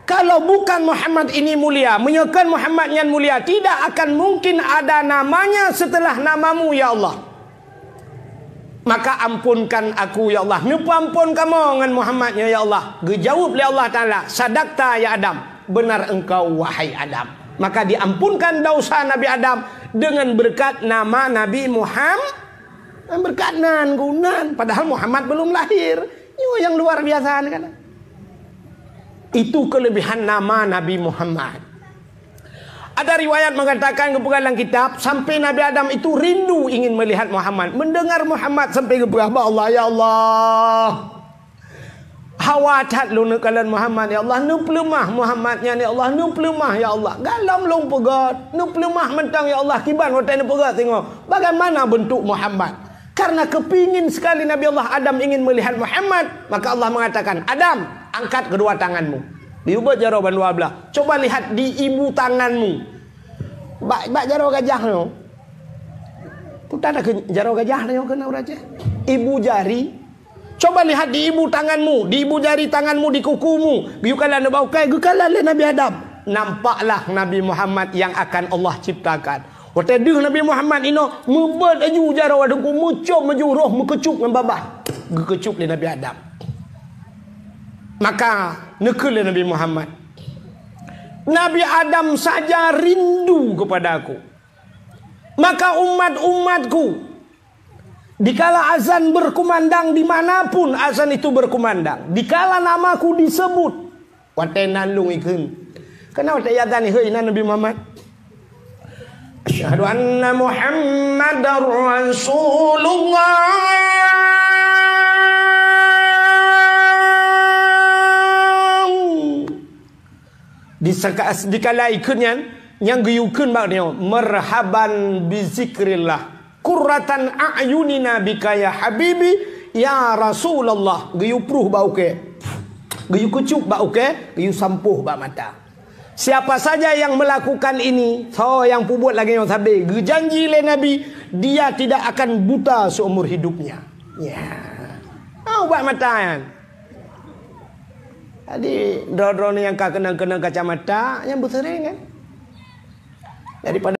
Kalau bukan Muhammad ini mulia, meunyoe kon Muhammad nyan mulia, tidak akan mungkin ada namanya setelah namamu ya Allah." Maka ampunkan aku, ya Allah. Neupeuampon kamoe ngon Muhammad nyoe, ya Allah. Geujaweueb lé Allah Taala, "Sadakta ya Adam, benar engkau wahai Adam." Maka diampunkan dosa Nabi Adam dengan berkat nama Nabi Muhammad. Berkat nan, gunan. Padahal Muhammad belum lahir. Nyoe nyang luar biasa ni kan. Itu kelebihan nama Nabi Muhammad. Ada riwayat mengatakan, geupeugah lam kitab, sampai Nabi Adam itu rindu ingin melihat Muhammad, mendengar Muhammad, sampai geupeugah bak Allah, "Ya Allah, hawa that lôn neukalon Muhammad, ya Allah, neupeuleumah Muhammad nyan, ya Allah, neupeuleumah, ya Allah. Galom lôn peugét, neupeuleumah mantong, ya Allah, kiban watée neupeugét singoh. Bagaimana bentuk Muhammad?" Karena kepingin sekali Nabi Allah Adam ingin melihat Muhammad, maka Allah mengatakan, "Adam, angkat kedua tanganmu." Diubah jaroe bandua blah. "Coba lihat di ibu tanganmu." Bak, bak jaroe gajah nyoe. Peue tan keu jaroe gajah nyoe keu ureuëng Aceh. Ibu jari. Coba lihat di ibu tanganmu, di ibu jari tanganmu, di kukumu. Geuyue kalon bak ukée, geukala lé Nabi Adam. Nampaklah Nabi Muhammad yang akan Allah ciptakan. Watée deuh Nabi Muhammad inoe, meubeuet laju jaroe wadong ku, meucom laju roh, meukeucup ngon babah. Geukeucup lé Nabi Adam. Maka neukheun lé Nabi Muhammad, "Nabi Adam saja rindu kepada aku. Maka umat-umatku, dikala azan berkumandang, di mana pun azan itu berkumandang, dikala namaku disebut, watée nan lôn ikheun." Keunan watée azan ikheun inan Nabi Muhammad, "Asyhadu anna Muhammadar Rasulullah." Di saka-, dikala ikheun nyan, nyang geuyue kheun bak nyoe, "Marhaban bi zikrillah. Qurratan a'yunina bika ya habibi, ya Rasulullah." Geuyue pruh bak ukée. Geuyue keucup bak ukée, geuyue sampoh bak mata. Siapa saja yang melakukan ini, soe nyang peubuet lagée nyoe sabe, geujanji lé Nabi, dia tidak akan buta seumur hidupnya. Ya. Au bak mata nyan. Jadi, droe-droe nyang ka keunong-keunong kacamata, nyang beuseuréng kan. Daripada